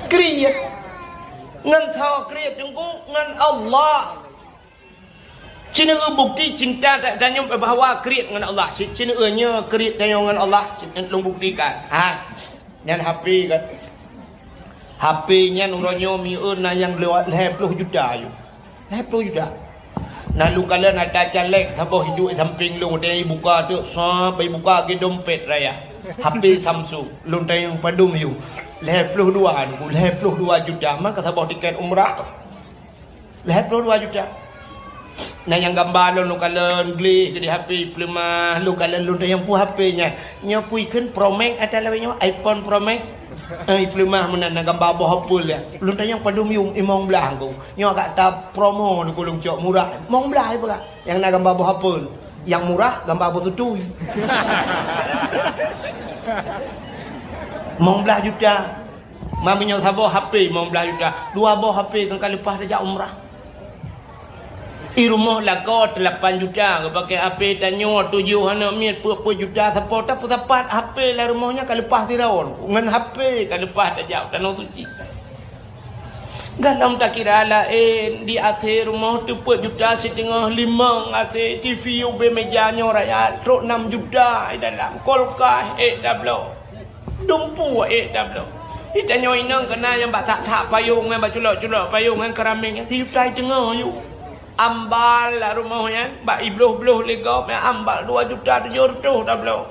Kriet. Ngon soe kriet, Teungku? Ngon Allah. Ci neueu bukti cinta ta-, tanyoe bahwa kriet ngon Allah. Ci, ci neueu nyoe kriet tanyoe ngon Allah. Ci, lôn buktikan. Ha. Nyan H P kan. H P nyan uroe nyoe mieu na nyang lewat lhée ploh juta yue. Lhée ploh juta. Na lôn kalon ata caleg saboh iduek sampéng lôn, watée ibuka teuk, sab ibuka lagée dompet raya. H P Samsung. Lôn tanyong padum yue. Lhée ploh dua, lhée ploh dua juta. Maka saboh tiket umrah. Lhée ploh dua juta. Na nyang gamba lôn, lôn kalon gleh di H P, ipeuleumah, lôn kalon lôn tanyong peue H P nyan. Nyoe peue ikheun Pro Max ata lawét nyoe, iPhone Pro Max. Eh, ipeuleumah meunan na gamba boh apel ya. Lôn tanyong padum yum, limong blaih Teungku. Nyoe agak ta promo di kulung cok murah. Limong blaih ipeugah. Nyang na gamba boh apel. Nyang murah gamba boh tutui. Limong blaih juta. Ma meunyoe saboh H P limong blaih juta, dua boh H P kan ka leupah tajak umrah. I rumoh lakoe teulapan juta, geupaké H P tanyoe tujoh aneuk miet peuet-peuet juta, sapo tapeusapat H P lam rumoh nyan ka leupah sidroe, ngon H P ka leupah tajak tanoh suci. Galom takira laén, di A C rumoh teupeuet juta siteungoh, limong A C, T V ubé meja nyoe raya, trok nam juta di dalam, kulkas ék tabloe. Dumpeue ék tabloe. Di tanyoe inong keunan nyang bak that-that payong nyan, bak culok-culok payong nyan, keuramik nyan, sijuta siteungoh yue. Ambal lam rumoh nyan, bak ibloh-bloh lé gob nyan, ambal dua juta tujoh reutôh tabloe.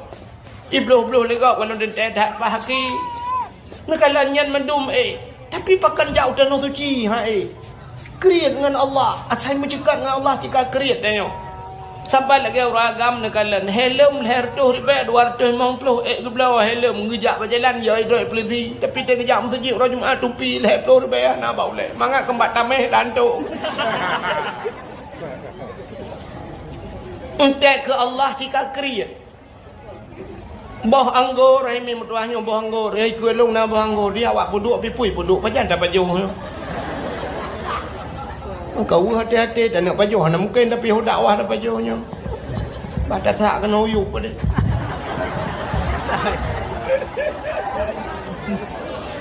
Ibloh-bloh lé gob, walon teuntée that bak haki. Neukalon nyan mandum ék. Tapi pakon jak u tanoh suci, ha ék. Kriet ngon Allah, asai meuceukat ngon Allah cit ka kriet tanyoe. Saban lagée ureuëng agam neukalon, helm lhée reutôh ribée, dua reutôh limong ploh ék geubloe helm, geujak bak jalan, ya idroe polisi. Tapi teuh geujak meuseujid uroe Jumat, tupi lhée ploh ribée hana ba ulée. Mangat keumbak tameh lantok. Entek keu Allah cit ka kriet. Boh anggô, hai mi meutuah nyoe boh anggô. Hai keu lôn na boh anggô, di awak peuduek pipui peuduek pajan tapajoh nyoe. Ka weueh hati-hati, taneuk pajoh hana mungken, tapi hu dakwah tapajoh nyoe. Bah tasak keunoe uyuek padé.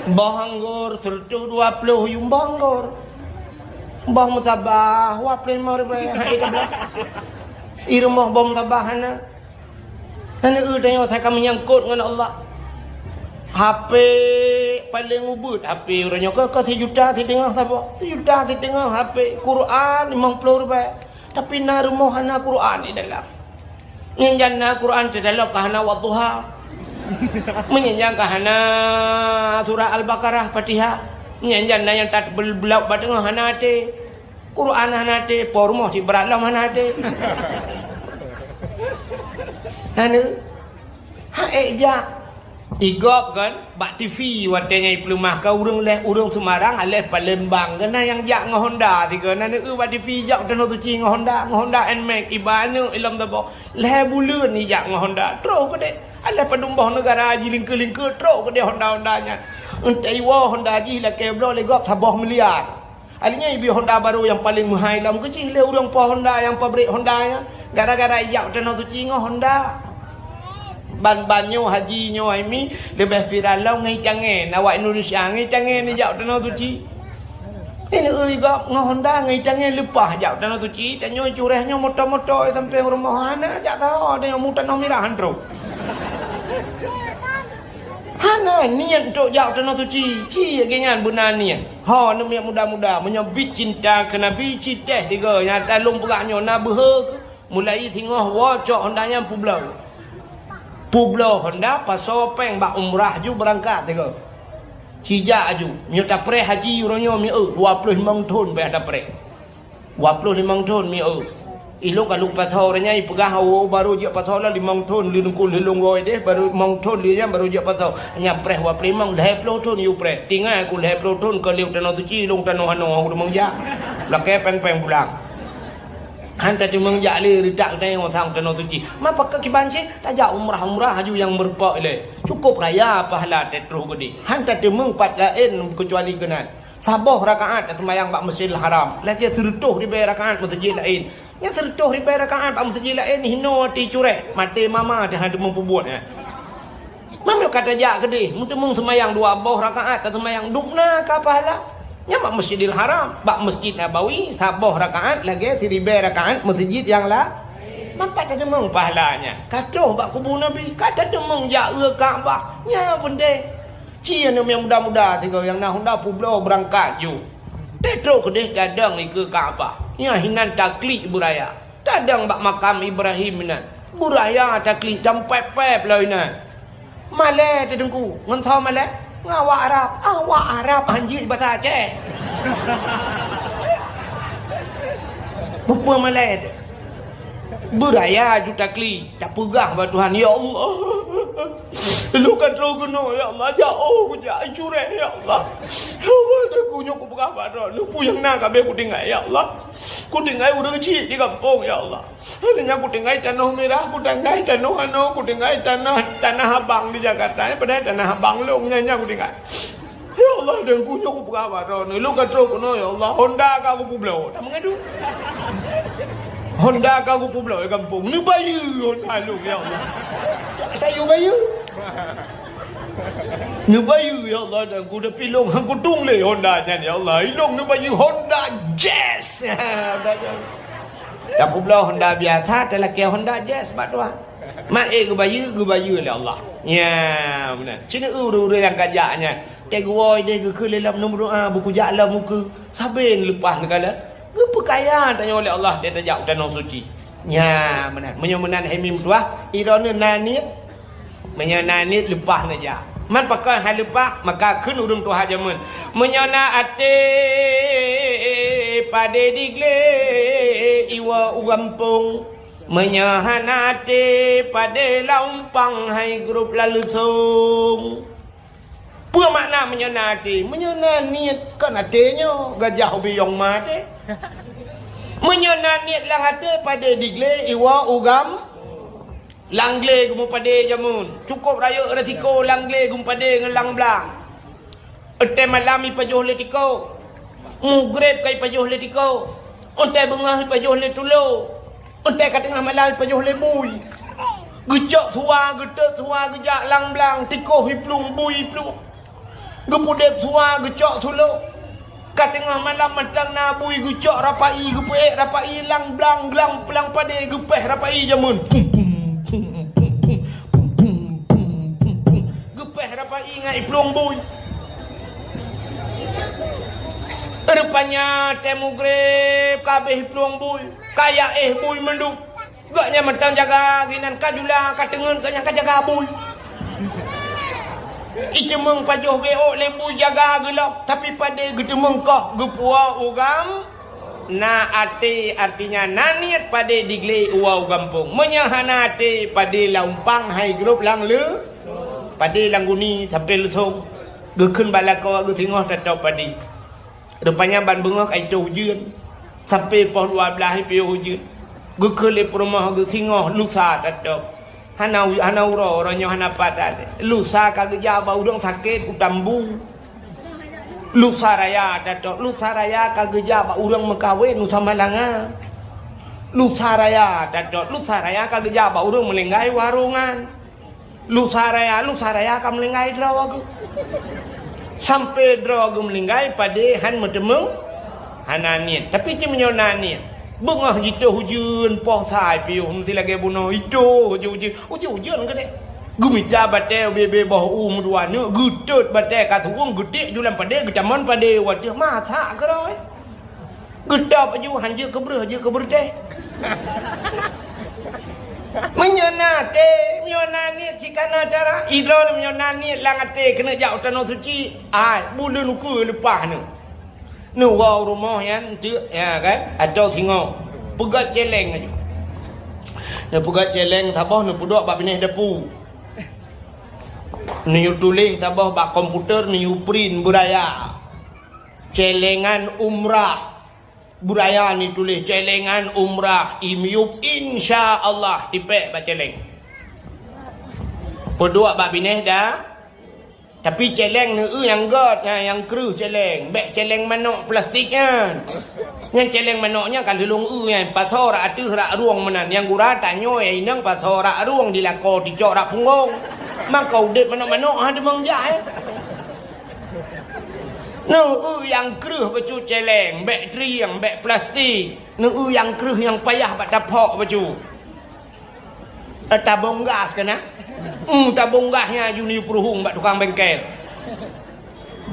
Boh anggô seureutôh dua ploh yuem boh anggô. Boh meusabah, dua ploh limong ribèe, hai tablah. I rumoh boh meusabah hana. Hana eu tanyoe asai ka meunyangkot ngon Allah. H P paleng ubit, H P uroe nyoe ka, ka sijuta siteungoh saboh. Sijuta siteungoh H P, Quran limong ploh ribèe. Tapi na rumoh hana Quran di dalam. Nyan jan na Quran teuh dalam ka hana Wadduha. Meunyan jan ka hana surah Al-Baqarah, Fatihah. Nyan jan na nyang tat bel-, beulauek bak teungoh hana até. Quran hana até, po rumoh cit brat lom hana até. Hana. Ha ék jak. I gob kan, bak T V watèe nyan ipeuleumah ka ureueng lhèe ureueng Semarang, aléh Palembang. Keunan nyang jak ngon Honda sigoe. Na neu bak T V jak tanoh suci ngon Honda, ngon Honda Nmax, iba aneuk ilom saboh. Lhèe buleuen ijak ngon Honda. Troh keudéh. Aléh padum boh neugara jilingkeu-lingkeu, troh keudéh Honda-Honda nyan. Eunteuk iwoe Honda jih lakèe bloe lé gob saboh miliar. Akhirnya ibi Honda barô nyang paleng meuhai lom keu jih lé ureueng po Honda nyang pabrik Honda nyan. Gara-gara ijak tanoh suci ngon Honda. Ban-ban nyoe haji nyoe hai mi leubeh viral lom ngon itangèn. Awak Indonesia ngon itangèn ijak tanoh suci. Ini ui gob ngon Honda ngon itangèn leupah jak tanoh suci. Tanyoe cureh nyoe moto-moto sampai rumoh hana jak saho tanyoe mu tanoh mirah han troh. Hana niet trok jak tanoh suci, ci lagèe nyan beuna niet. Ho, aneuk miet muda-muda, meunyoe bit cinta keu Nabi, ci teh tiga nyang talông peugah nyoe na beuhe keu mulai singoh woe cok Honda nyan peubloe. Peubloe Honda, pasoe péng bak umrah ju beurangkat tiga. Ci jak aju, meunyoe tapreh haji uroe nyoe mieu dua ploh limong thon payah tapreh. Dua ploh limong thon mieu. Ilôn ka lôn pasoe uroe nyan ipeugah, "Oh, barô jeuet pasoe lah limong thon, lheuh nungku lheuh lôn woe deh, barô limong thon lheuh nyan barô jeuet pasoe." Nyan preh dua ploh limong, lhèe ploh thon yue preh. Tinggai ku lhèe ploh thon ka lheuh tanoh suci, lôn tanoh anoe, ureueng jak. Lakèe péng-péng pulang. Han tateumeung jak lé reutak geutanyoe sang tanoh suci. Ma pakon kiban cit, tajak umrah-umrah aju nyang meureumpok ilèe. Cukup raya pahala teutroh geudeh. Han tateumeung pat laén keucuali keunan. Saboh rakaat taseumayang bak Masjidil Haram, lagèe seureutôh ribèe rakaat meuseujid laén. Nyan seureutôh ribèe rakaat bak meuseujid laén hinoe ati cureh, maté mama teuh hana teumeupubuet nyan. Meunyoe ka tajak keudeh, meuteumeung seumayang dua boh rakaat taseumayang, dum na ka pahala. Nyan bak Masjidil Haram, bak Masjid Nabawi saboh rakaat lagèe siribèe rakaat meuseujid nyang la. Manfaat tateumeung pahala nyan. Ka troh bak kubu Nabi, ka tateumeung jak u Ka'bah. Nyan peunteng. Ci aneuk miet muda-muda sigoe nyang na Honda peubloe beurangkat ju. Teutrok keudeh tadong ikeue Ka'bah. Nyan hinan taklik beuraya. Tadong bak makam Ibrahim inan. Beuraya taklik tampép-pép lom inan. Malèe teuh Teungku, ngon soe malèe? Ngon awak Arab. Awak Arab han jeuet basa Aceh. Peue-peue malèe teuh. Beuraya ju taklik. Tapeugah bak Tuhan, "Ya Allah, lôn ka troh keunoe, ya Allah, jak oh kujak cureh, ya Allah. Ya Allah, dan ku nyoe kupeugah bak droe, neupue nyang na ka abéh kutinggai, ya Allah. Kutinggai ureueng chik di gampông, ya Allah. Hana nyan kutinggai tanoh mirah, kutinggai tanoh anoe, kutinggai tanoh, tanah abang di Jakarta, padahai tanah abang lôn nyan, nyan kutinggai." Ya Allah, dan ku nyoe kupeugah bak droeneuh, lôn ka troh keunoe, ya Allah, Honda ka kupeubloe. Tameungadu. Honda ka kupeubloe di gampông. Neubayeue Honda lôn, ya Allah. Tayeue bayeue. Neubayeue, ya Allah, dan ku tapi lôn han kutueng lé Honda nyan, ya Allah. Ilôn neubayeue Honda Jazz. Honda Jazz. Tapeubloe Honda biasa, talakèe Honda Jazz bak tuha. Mak ék geubayeue, geubayeue lé Allah. Nya, meunan. Ci neu ureueng-ureueng nyang ka jak nyan. Teuh geuwoe deh geukheun lé lom neumeudoa, beukujak lom ukeue. Sabe neuleupah neukalon. Geupeukaya tanyoe lé Allah teuh tajak u tanoh suci. Nya, meunan. Meunyoe meunan hai mi meutuah, droeneuh na niet. Meunyoe na niet leupah neujak. Man pakon han leupah, maka kheun ureueng tuha jameun. Meunyoe na até padé diglé iwoe u gampông. Meunyoe hana até padé laumpang hai grup laleusông. Peue makna meunyoe na até? Meunyoe na niet kon até nyoe gajah ubiyong ma até. Meunyoe na niet lam até padé diglé iwoe u gam-, Lam glé geumeupadé jameun. Cukôp rayeuk resiko lam glé geumeupadé ngon lam blang. Watèe malam ipajoh lé tiko. Mugreb ka ipajoh lé tiko. Watèe beungoh ipajoh lé tulo. Watèe ka teungoh malam ipajoh lé bui. Geucok suwa, geutot suwa, geujak lam blang, tiko iplueng, bui iplueng. Geupeudeb suwa, geucok sulo. Ka teungoh malam mantong na bui, geucok rapai, geupeuék rapai lam blang, lam padé, geupéh rapai jameun. Pum, pum, pum, pum, pum. Geupéh rapai ngon iplueng bui. Rupanya watèe mugreb ka abéh iplueng bui, ka jak éh bui mandum. Gobnyan mantong jaga sinan, ka jula, ka teungeut, gobnyan ka jaga bui. Iteumeung pajoh geuék lé bui jaga geulom, tapi padé geuteumeung koh geupuwoe u gam-, na até, artinya na niet padé diglé uwoe u gampông. Meunyoe hana até, padé lam umpang hai grob lam leu-, padé lam guni sampoe leusông. Geukheun bak lakoe geusingoh tatôb padé. Rupanya ban beungoh ka itôh ujeuen. Sampoe poh dua blaih ipiôh ujeuen. Geukheun lé peurumoh geusingoh lusa tatôb. Hana u-, hana uroe, uroe nyoe hana pat. Lusa ka geujak bak ureueng sakét u Tambu. Lusa raya tatôb, lusa raya ka geujak bak ureueng meukawen u Samalanga. Lusa raya tatôb, lusa raya ka geujak bak ureueng meuninggai u Harongan. Lusa raya, lusa raya ka meuninggai droe geuh. Sampoe droe geuh meuninggai padé han meuteumeung, hana niet. Tapi cit meunyoe na niet, beungoh jitôh ujeuen poh sa ipiôh meusti lagèe bunoe itôh ujeuen-ujeuen, ujeuen-ujeuen keudéh. Geumita batèe ubé-bé boh u meudua neuk, geutot batèe ka suwueng, geutiek ju lam padé, geutamon padé u ateueh, masak keudroe. Geutôb aju, han jeuet keu breuh, jeuet keu beureutéh. Meunyoe na até, meunyoe na niet, cit kana cara. Idroe meunyoe na niet lam até keuneuk jak u tanoh suci, ai, buleuen ukeue leupah neuh. Neuwoe u rumoh nyan teuk, ya kan? Atau singoh. Peugöt céléng aju. Neupeugöt céléng saboh neupeuduek bak binéh dapu. Neuyue tuléh saboh bak komputer, neuyue print beuraya. Céléngan umrah. Beuraya neutuléh céléngan umrah, imiyup, insya Allah, tipék bak céléng. Peuduek bak binéh da-, tapi céléng neueu nyang göt, nyang, nyang kreueh céléng. Bèk céléng manok plastik nyan. Nyan céléng manok nyan ka lheueh lôn eu nyan, pasoe rak ateueh rak rueng meunan. Nyang gura tanyoe inong pasoe rak rueng, dilakoe ticok rak punggong. Maka udép manok-manok han teumeung jak, eh. Neueu nyang kreueh bacut céléng, bèk trieng, bèk plastik. Neueu nyang kreueh nyang payah bak taphok bacut. Eh, tabong gas keunan? Hmm, tabong gas nyan aju neuyue peuruhueng bak tukang bengkel.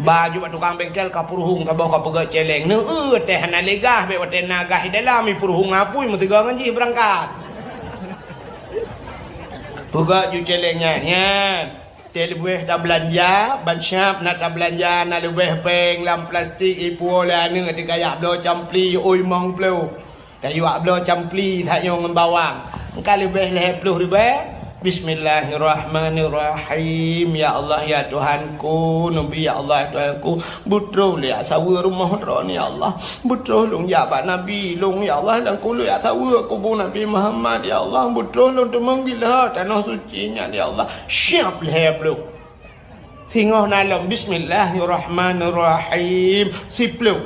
Ba aju bak tukang bengkel ka peuruhueng saboh ka peugöt céléng. Neueu teuh hana lé gas, bèk watèe na gas di dalam, ipeuruhueng apui meusigoe ngon jih beurangkat. Peugöt ju céléng nyan, nyan. Teuleubeh tabeulanja, ban siap na tabeulanja, na leubeh péng lam plastik ipuwoe lé aneuk teuka jak bloe campli, oi mong ploh. Tayue jak bloe campli that nyoe ngon bawang. Ka leubeh lhèe ploh ribèe. Bismillahirrahmanirrahim. Ya Allah, ya Tuhanku, Nabi, ya Allah, ya Tuhanku. Beutroh lé jak saweue rumoh droeneuh, ya Allah. Beutroh lôn jak bak Nabi lôn, ya Allah, dan kulôn jak saweue kubu Nabi Muhammad, ya Allah. Beutroh lôn teumeung gila tanoh suci nyan, ya Allah. Siap lhèe ploh. Singoh na lom, Bismillahirrahmanirrahim. Siploh.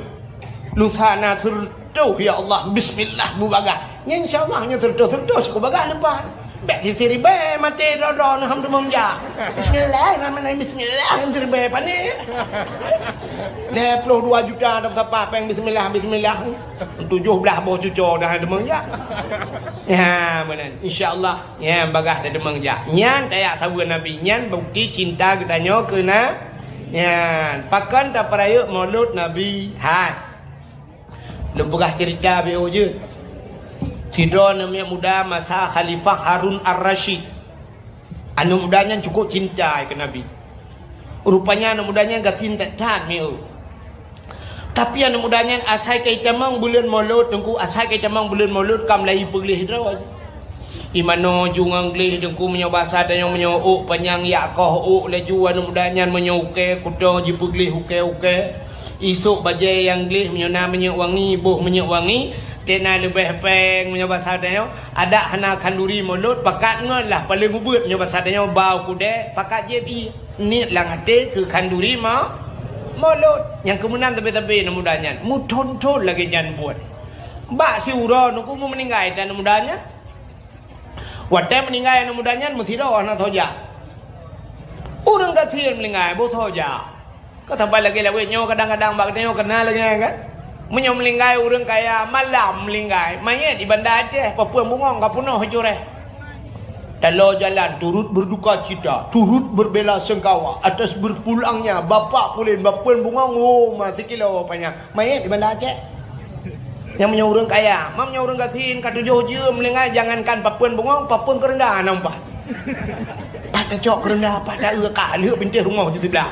Lusa na seureutôh, ya Allah, Bismillah beubagaih. Nyan insya Allah nyoe seureutôh, seureutôh siku bagaih leupah. Bèk siribèe maté droe-droe neuh han teumeung jak. Bismillahirrahmanirrahim, bismillah, siribèe pané. Lhèe ploh dua juta dah sapat péng bismillah, bismillah. Tujoh blah boh cuco dah han teumeung jak. Ya, meunan. Insya Allah, nyan bagaih tateumeung jak. Nyan tajak saweue Nabi. Nyan bukti cinta geutanyoe keu na-, nyan. Pakon tapeurayeuk Maulud Nabi? Hai. Lôn peugah ceurita beu jeuet. Sidroe aneuk muda masa Khalifah Harun Ar-Rasyid. Aneuk muda nyan cukup cinta keu Nabi. Rupanya aneuk muda nyan gasien that-that mieu. Tapi aneuk muda nyan asai ka itamong buleuen Maulud, Teungku, asai ka itamong buleuen Maulud ka mulai ipeugleh droe. Imanoe ju ngon gleh, Teungku, meunyoe basa tanyoe meunyoe ôk panyang yak koh ôk laju aneuk muda nyan, meunyoe ukée kuto jipeugleh ukée-ukée. Isôk bajée nyang gleh meunyoe na minyeuk wangi, boh minyeuk wangi, Tena leubeh péng meunyoe basa tanyoe, adak hana khanduri mulod, pakat ngon lah paléng ubeuet meunyoe basa tanyoe, bau kudée, pakat jieb ié. Niet lam até keu khanduri ma-, mulod. Nyang keumeunan tabe-tabe aneuk muda nyan, meuthon-thon lagée nyan buet. Bak siuroe nungku mu meuninggai tan aneuk muda nyan. Watée meuninggai aneuk muda nyan meusidroe hana soe jak. Ureuëng gasien meuninggai boh soe jak. Ka saban lagée lawét nyoe kadang-kadang bak geutanyoe keunal lagée nyan kan. Meunyoe meuninggai ureuëng kaya malam meuninggai, manyét di Banda Aceh, papeuen bungong ka peunoh cureh. Taloe jalan turut berduka cita, turut berbela sungkawa atas berpulangnya Bapak Pulen, papeuen bungong, oh, ma sikilo panyang. Manyét di Banda Aceh. Nyang meunyoe ureuëng kaya, ma meunyoe ureuëng gasien ka tujoh jeuem meuninggai, jangankan papeuen bungong, papeuen keureunda hana umpat. Pat tacok keureunda, pat ta-eu ka lheueh pintoe rumoh di siblah.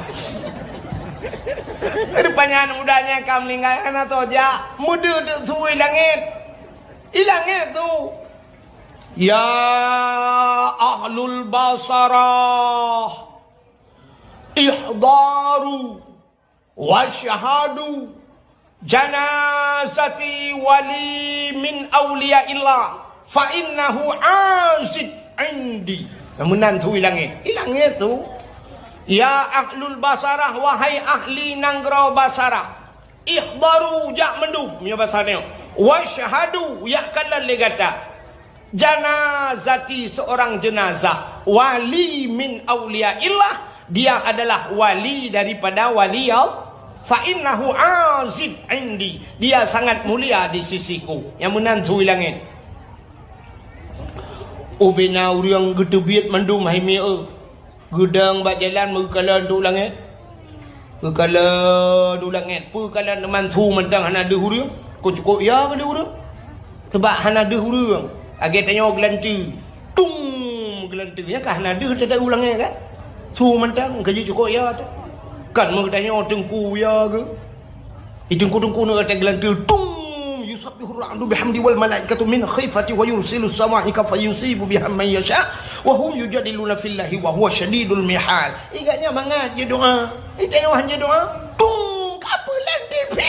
Rupanya aneuk muda nyan ka meuninggai hana soe jak, meudeudeuek su i langét. I langét su. Ya ahlul Basarah, ihdaru. Wasyhadu janazati wali min auliyaillah, fa innahu aziz indi. Meunan su i langét. I langét su. Ya ahlul Basarah, wahai ahli nanggroe Basarah. Ihdaru, jak mandum, meunyoe basa nyoe. Wasyhadu, jak kalon lé gata. Janazati, seorang jenazah, wali min auliyaillah, dia adalah wali daripada wali Allah. Fa innahu aziz indi, dia sangat mulia di sisiku. Nyang meunan su i langét. Ubena ureuëng geuteubiet mandum hai mieu. Geudong bak jalan meukalon u langét. Geukalon u langét, peu kalon teuma su mantong hana deuh ureuëng. Kon cukôp ya keu deuh ureuëng. Sabab hana deuh ureuëng. Lagée tanyoe geulanteue. Tung geulanteue. Nyan ka hana deuh teuh u langét kan? Su mantong ka jicukôp ya teuh. Kan meutanyoe teungku ya geuh. Di teungku-teungku nyoe gata geulanteue, tung! Yusabbihur ra'du bihamdi wal malaikatu min khifati wa yursilus sawa'iqa fayusibu biha man yasha wa hum yujadiluna fillahi wa huwa syadidul mihal. Ingat nyan mangat jeuet doa. Di tanyoe han jeuet doa, tung! Ka peulan T V.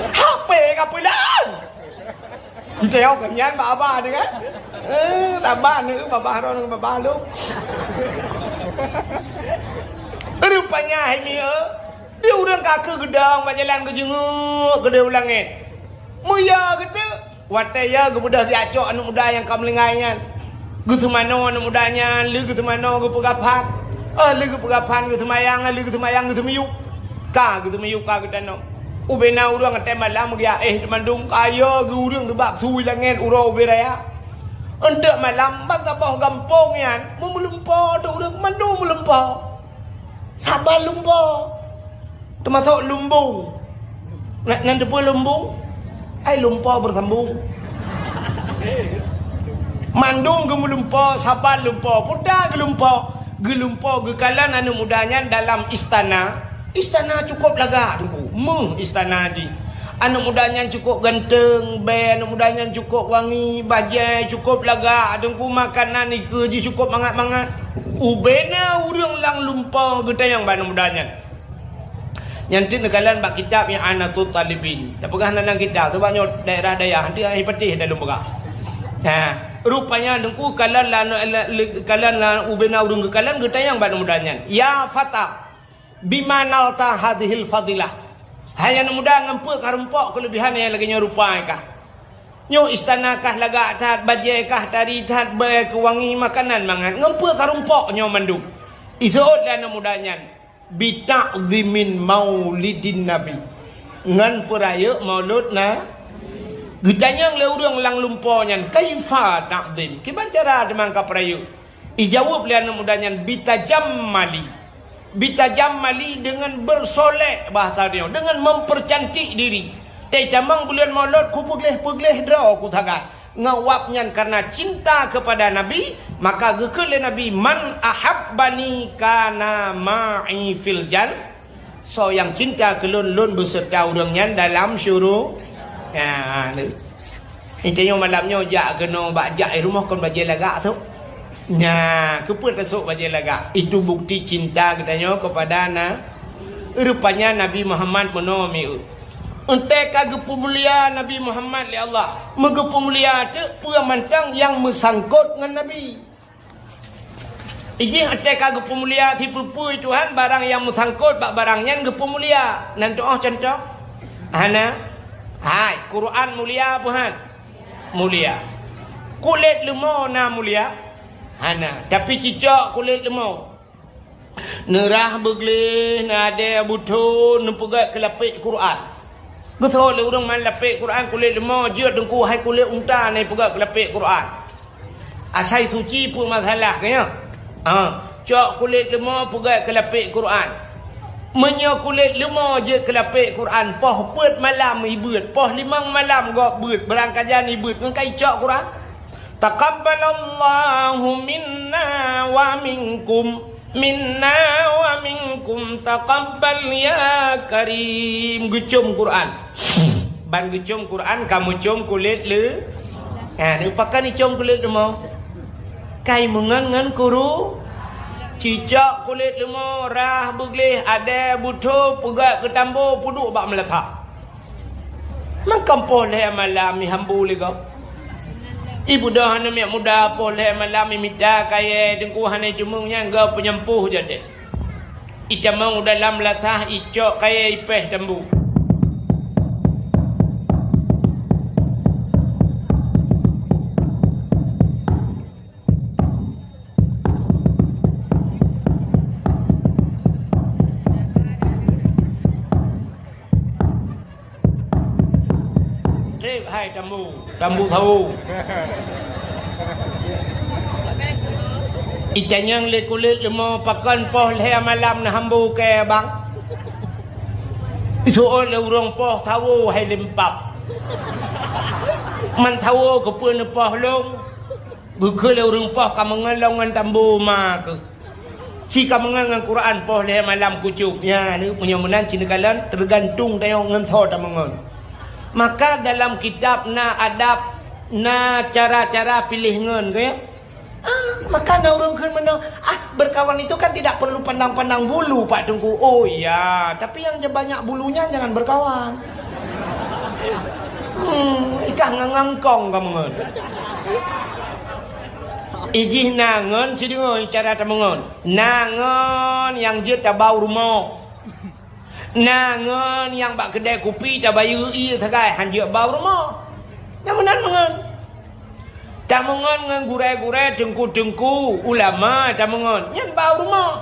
H P ka peulan. Entah awak nyan bak abah tu kan. Eh, saban tu babah ron babah lu. Rupanya hai ni, eh, di ureuëng ka keu geudong bak jalan geujeungeuk keudeh u langét. Meuya geuteuk, watée ya geubeudôh geujak cok aneuk muda nyang ka meulinggai nyan. Geuseumanoe aneuk muda nyan, lheueh geuseumanoe geupeugaphan. Oh, lheueh geupeugaphan geuseumayang, lheueh geuseumanyang geuseumiyueb. Ka geuseumiyueb ka geutanoe. Ubena ureuëng watée malam geuyak éh teumandum kaya geu ureuëng teuba su i langét uroe ubé raya. Eunteuk malam ban saboh gampông nyan meulumpoe teuh ureuëng mandum meulumpoe. Saban lumpoe. Teumasok lumbung. Na, nan teupeue lumbung? Ai lumpoe beusambung. Mandum geumeulumpoe, saban lumpoe, puta geulumpoe. Geulumpoe geukalon aneuk muda nyan dalam istana. Istana cukôp lagak teungku, meuh istana jih. Aneuk muda nyan cukôp ganteng, bée aneuk muda nyan cukôp wangi, bajée cukôp lagak teungku, makanan ikeue jih cukôp mangat-mangat. Ubena ureuëng lam lumpoe geutanyong bak aneuk muda nyan. Nyan teuk neukalon bak kitab I'anatut Talibin. Tapeugah nan kitab, sabab nyoe daerah dayah, nanti ai patéh dah lôn peugah. Ha, rupanya teungku kalon la, la, la, kalon la ubena ureuëng geukalon geutanyong bak aneuk muda nyan. Ya fata, bima nalta hadhil fadilah. Hai aneuk muda, ngon peue ka rumpok keuleubihan nyang lagée nyoe rupa kah? Nyoe istana kah lagak that, bajée kah tari that, bée keuwangi makanan mangat. Ngon peue ka rumpok nyoe mandum? Iseuôt lé aneuk muda nyan. Bita'zimin maulidin nabi. Ngon peurayeuk maulud na. Geutanyong lé ureuëng lam lumpoe nyan, kaifa ta'zim? Kiban cara teuma ka peurayeuk? Ijaweueb lé aneuk muda nyan, bitajammali. Bitajammali deungon bersolek bahasa dia, deungon mempercantik diri. Teutamong buleuen maulud kupeugleh-peugleh droe kusagai. Ngon wab nyan karena cinta kepada Nabi, maka geukheun lé Nabi, "Man ahabbani kana ma'i fil jan." Soe nyang cinta keu lôn, lôn beuseureuta ureuëng nyan dalam syuru-, ya, tu. Geutanyoe malam nyoe jak keunoe bak jak i rumoh kon bajée lagak tu. Nya, keupeue tasok bajée lagak? Itu bukti cinta geutanyoe kepada na-, Rupanya Nabi Muhammad meunoe mieu. Entée ka geupeumulia Nabi Muhammad lé Allah, meugeupeumulia teuk peue mantong nyang meusangkot ngon Nabi. Ijih entée ka geupeumulia sipeue-peue Tuhan, barang nyang meusangkot bak barang nyan geupeumulia. Nan tuoh contoh? Hana. Hai, Quran mulia peue han? Mulia. Kulét leumo na mulia? Hana. Tapi cicok kulét leumo. Neurah beugleh, neudée butho, neupeugét keu lapék Quran. Geutho lé ureuëng man lapék Quran kulét leumo, jeuet teungku hai kulét unta neupeugét keu lapék Quran. Asai suci peue masalah keu nyoe? Ha, cok kulét leumo peugét keu lapék Quran. Meunyoe kulét leumo jeuet keu lapék Quran, poh peuet malam ibeuet, poh limong malam gob beuet, beurangkajan ibeuet, ngon ka icok Quran. Taqabbalallahu minna wa minkum. Minna wa minkum taqabbal ya karim. Geucom Quran. Ban geucom Quran, ka meucom kulét leu. Ha, neupakan icom kulét leumo. Kai meungon ngon kuru. Cicok kulét leumo, rah beugleh, adée butho, peugét keu tambo, peuduek bak meulasah. Mangkam poh lhée malam ihambu lé gob. Ibudoh aneuk miet muda poh lhée malam imita kayée teungku hana iceumeung nyan gob peunyampôh jadeh. Itamong u dalam lasah icok kayée ipéh tambu. Trép hai tambu, tambu sawo. Itanyong lé kulét leumo pakon poh lhée malam neuhambu kée bang. Isuôt lé ureuëng poh sawo hai limpab. Man sawo keupeue neupoh lông? Geukheun lé ureuëng poh ka meungon lom ngon tambu ma keuh. Ci ka meungon ngon Quran poh lhée malam kucok. Nyan, meunyoe meunan ci neukalon teugantung tanyoe ngon soe tameungon. Maka dalam kitab na adab, na cara-cara piléh ngon, ka ya? Ah, maka na ureuëng kheun meunoe, "Ah, berkawan itu kan tidak perlu pandang-pandang bulu, Pak Teungku." Oh ya, tapi yang je-, banyak bulunya jangan berkawan. Hmm, ikah ngang-ngang kong kameungon. Ijih na ngon sideungoe cara tameungon. Na ngon nyang jeuet tabau rumoh. Na ngon nyang bak keudée kupi tabayeue ié sagai han jeuet bau rumoh. Nyang meunan meungon. Tameungon ngon gurée-gurée, teungku-teungku, ulama tameungon. Nyan bau rumoh.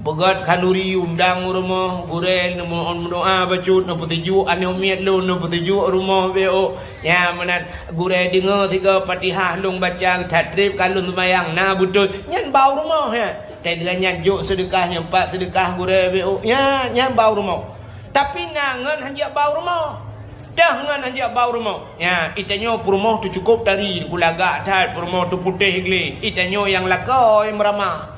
Peugét khanduri undang u rumoh, gurée neumeudoá bacut, neupeutuju aneuk miet lôn, neupeutuju rumoh B O. Nyan meunan, gurée deungoe sigoe Fatihah lôn baca, that trép ka lôn seumayang, na beutôi. Nyan bau rumoh, ya. Teuh lheueh nyan jok seudeukah, nyan pat seudeukah gurée B O. Nyan, nyan bau rumoh. Tapi na ngon hanjeuet bau rumoh. Teuh ngon hanjeuet bau rumoh. Nyan, itanyoe peurumoh teuh cukôp tari, kulagak that peurumoh teuh putéh glé. Itanyoe nyang lakoe meuramah.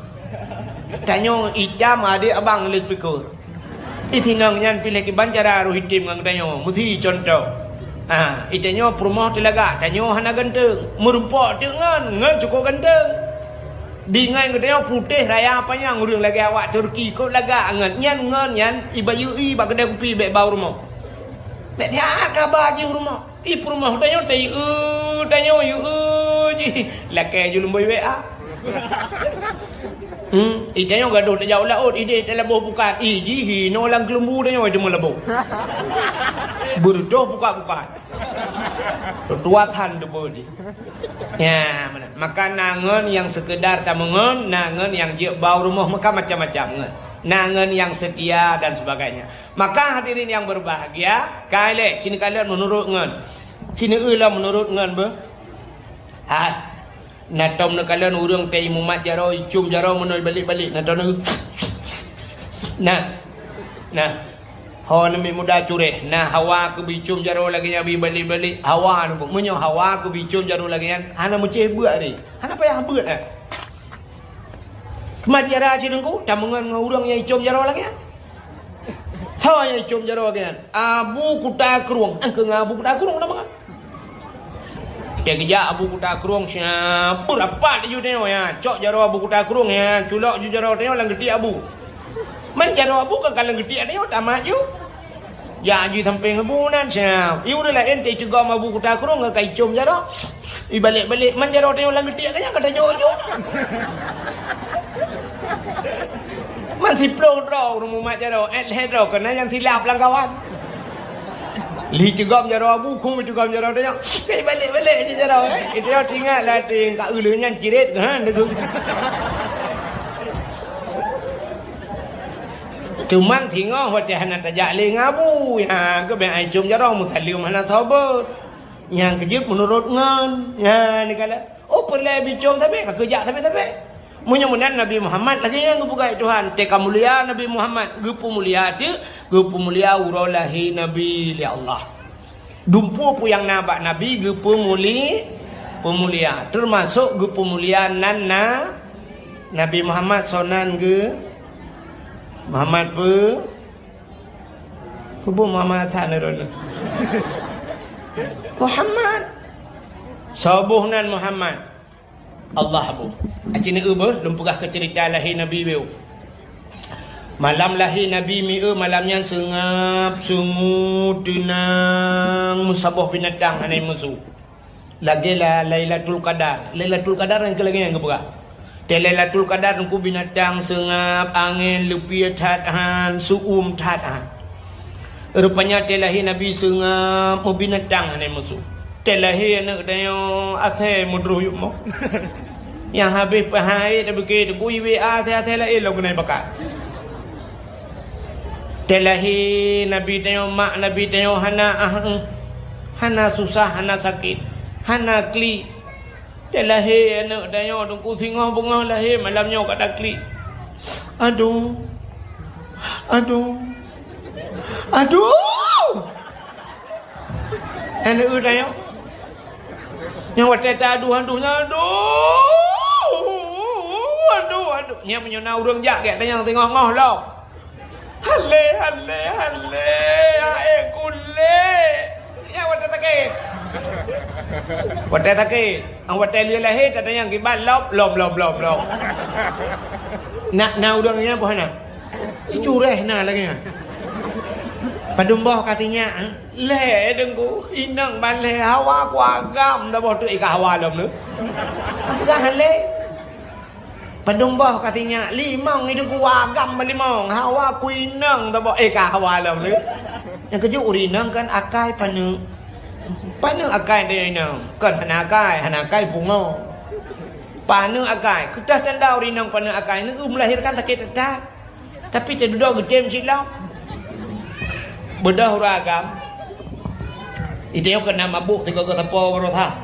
Tanyoe itam adék abang lé speaker. Itinong nyan piléh kiban cara roh item ngon tanyoe. Meusi contoh. Ha, itanyoe peurumoh teuh lagak, tanyoe hana ganteng. Meurumpok teuk ngon, ngon cukôp ganteng. Di ngon geutanyoe putéh raya panyang ureuëng lagée awak Turki, kôp lagak ngon. Nyan ngon nyan ibayeue i bak keudée kupi bék bau rumoh. Bék siat kaba jih rumoh. I peurumoh tanyoe tayue, tanyoe yue jih. Lakée ju lumboi W A. Hmm, i tanyoe gadoh tajak u laôt, ideh talaboh bukan. I jih hinoe lam keulumbu tanyoe teuma laboh. Beureudoh buka-bukan. Tutuasan teupeu jih. Ya, meunan. Maka na ngon nyang seukeudar tameungon, na ngon nyang jeuet bau rumoh, maka macam-macam ngon. Na ngon nyang seutia dan sebagainya. Maka hadirin yang berbahagia, ka ilée, ci neukalon meunurot ngon. Ci neueu lom meunurot ngon beuh. Hai. Na tom neukalon ureuëng teuh imumat jaroe, icom jaroe meunoe balek-balek. Na tom neu-, na. Na. Ho aneuk miet muda cureh. Na hawa keu bicom jaroe lagée nyan bi balek-balek. Hawa nyoe. Meunyoe hawa keu bicom jaroe lagée nyan, hana meucéh beuet ré. Hana payah beuet, eh. Keumat jara sidungku, tameungon ngon ureuëng nyang icom jaroe lagée nyan. Soe nyang icom jaroe lagée nyan? Abu Kuta Krueng. Eh, keu ngon Abu Kuta Krueng tameungon. Teuh geujak Abu Kuta Krueng siap beurapat laju tanyoe, ya. Cok jaroe Abu Kuta Krueng, ya. Culok ju jaroe tanyoe lam geuti Abu. Man jaroe Abu kan ka lam geutiek tanyoe tamat ju. Jak aju sampéng Abu nan siap. Ié ureuëng laén teucegom Abu Kuta Krueng ka icom jaroe. Ibalek-balek man jaroe tanyoe lam geutiek ka nyan ka tajok ju. Man siplôh droe ureuëng mumat jaroe, eh, lhée droe keunan nyang silap lam kawan. Lhi cegom jaroe Abu, kung cegom jaroe tanyoe. Kai balek-balek je jaroe, eh. Itu yang tinggal lah ting ka uleuh nyan cirit, ha, deungon. Cuman singoh watée hana tajak lé ngabu, ya, geubeuet ai com jaroe meusaleuem hana sobot. Nyang keujeuet meunurot ngon, ya, ni kala. Oh, peureulée bicom sabe, ka keujak sabe-sabe. Meunyoe meunan Nabi Muhammad lagée nyang geupeugah Tuhan, teuka mulia Nabi Muhammad, geupeumulia teuk, geupeumulia uroe lahé Nabi lé Allah. Dumpeue peue nyang na bak Nabi geupeumuli-, peumulia, teumasok geupeumulia nan na Nabi Muhammad sonan geu-, Muhammad peu-, Peue Muhammad Hasan ni droeneuh? Muhammad. Soe boh nan Muhammad? Allah boh. Aci neueu beuh, lôn peugah keu ceurita lahé Nabi beu. Malam lahé Nabi mieu malam nyan seungab, sungu, teunang, meusaboh binatang hana musoh. Lagée la-, Lailatul Qadar. Lailatul Qadar nyang keu lagée nyang geupeugah. Tée Lailatul Qadar teungku binatang seungab, angén, leupie that han, suum that han. Rupanya tée lahé Nabi seungab, meubinatang hana musoh. Tée lahé aneuëk tanyoe asée meudroh yup mo. Nyang habéh peuhai tabeuke teungku iwe asée-asée laén lom keunai bakat. Tée lahé Nabi tanyoe, mak Nabi tanyoe hana ah, hana susah, hana sakét, hana klik. Tée lahé aneuëk tanyoe teungku singoh beungoh lahé malam nyoe ka taklik. Aduh. Aduh. Aduh. Aneuëk tanyoe. Nyang watée ta aduh-aduh nyan, aduh. Aduh, aduh. Nyang meunyoe na ureuëng jak gét tanyong singoh ngoh lom. Hale, hale, hale, aé kulé. Ya, watée sakét. Watée sakét. Ang watée lheueh lahé, tatanyong kiban lom, lom, lom, lom, lom. Na, na ureuëng nyan boh na. Icureh na lagée nyan. Padum boh ka sinyak, eh? Lhée deungku, inong ban lhée hawa ku agam dah boh tu ika hawa lom tu. Peugah lé. Padum boh ka sinyak limong itu ku agam limong. Hawa ku inong teuboh, eh, ka hawa lom lé. Nyang keujeuet ureuëng inong kan akai paneuk. Paneuk akai ureuëng inong. Kon hana akai, hana akai pungo. Paneuk akai. Keutah tanda ureuëng inong paneuk akai. Neu melahirkan sakét teutap. Tapi teududoe geutem cit lom. Beudôh ureuëng agam. Itu nyoe keunan mabôk sigoe-goe sapo baroesa.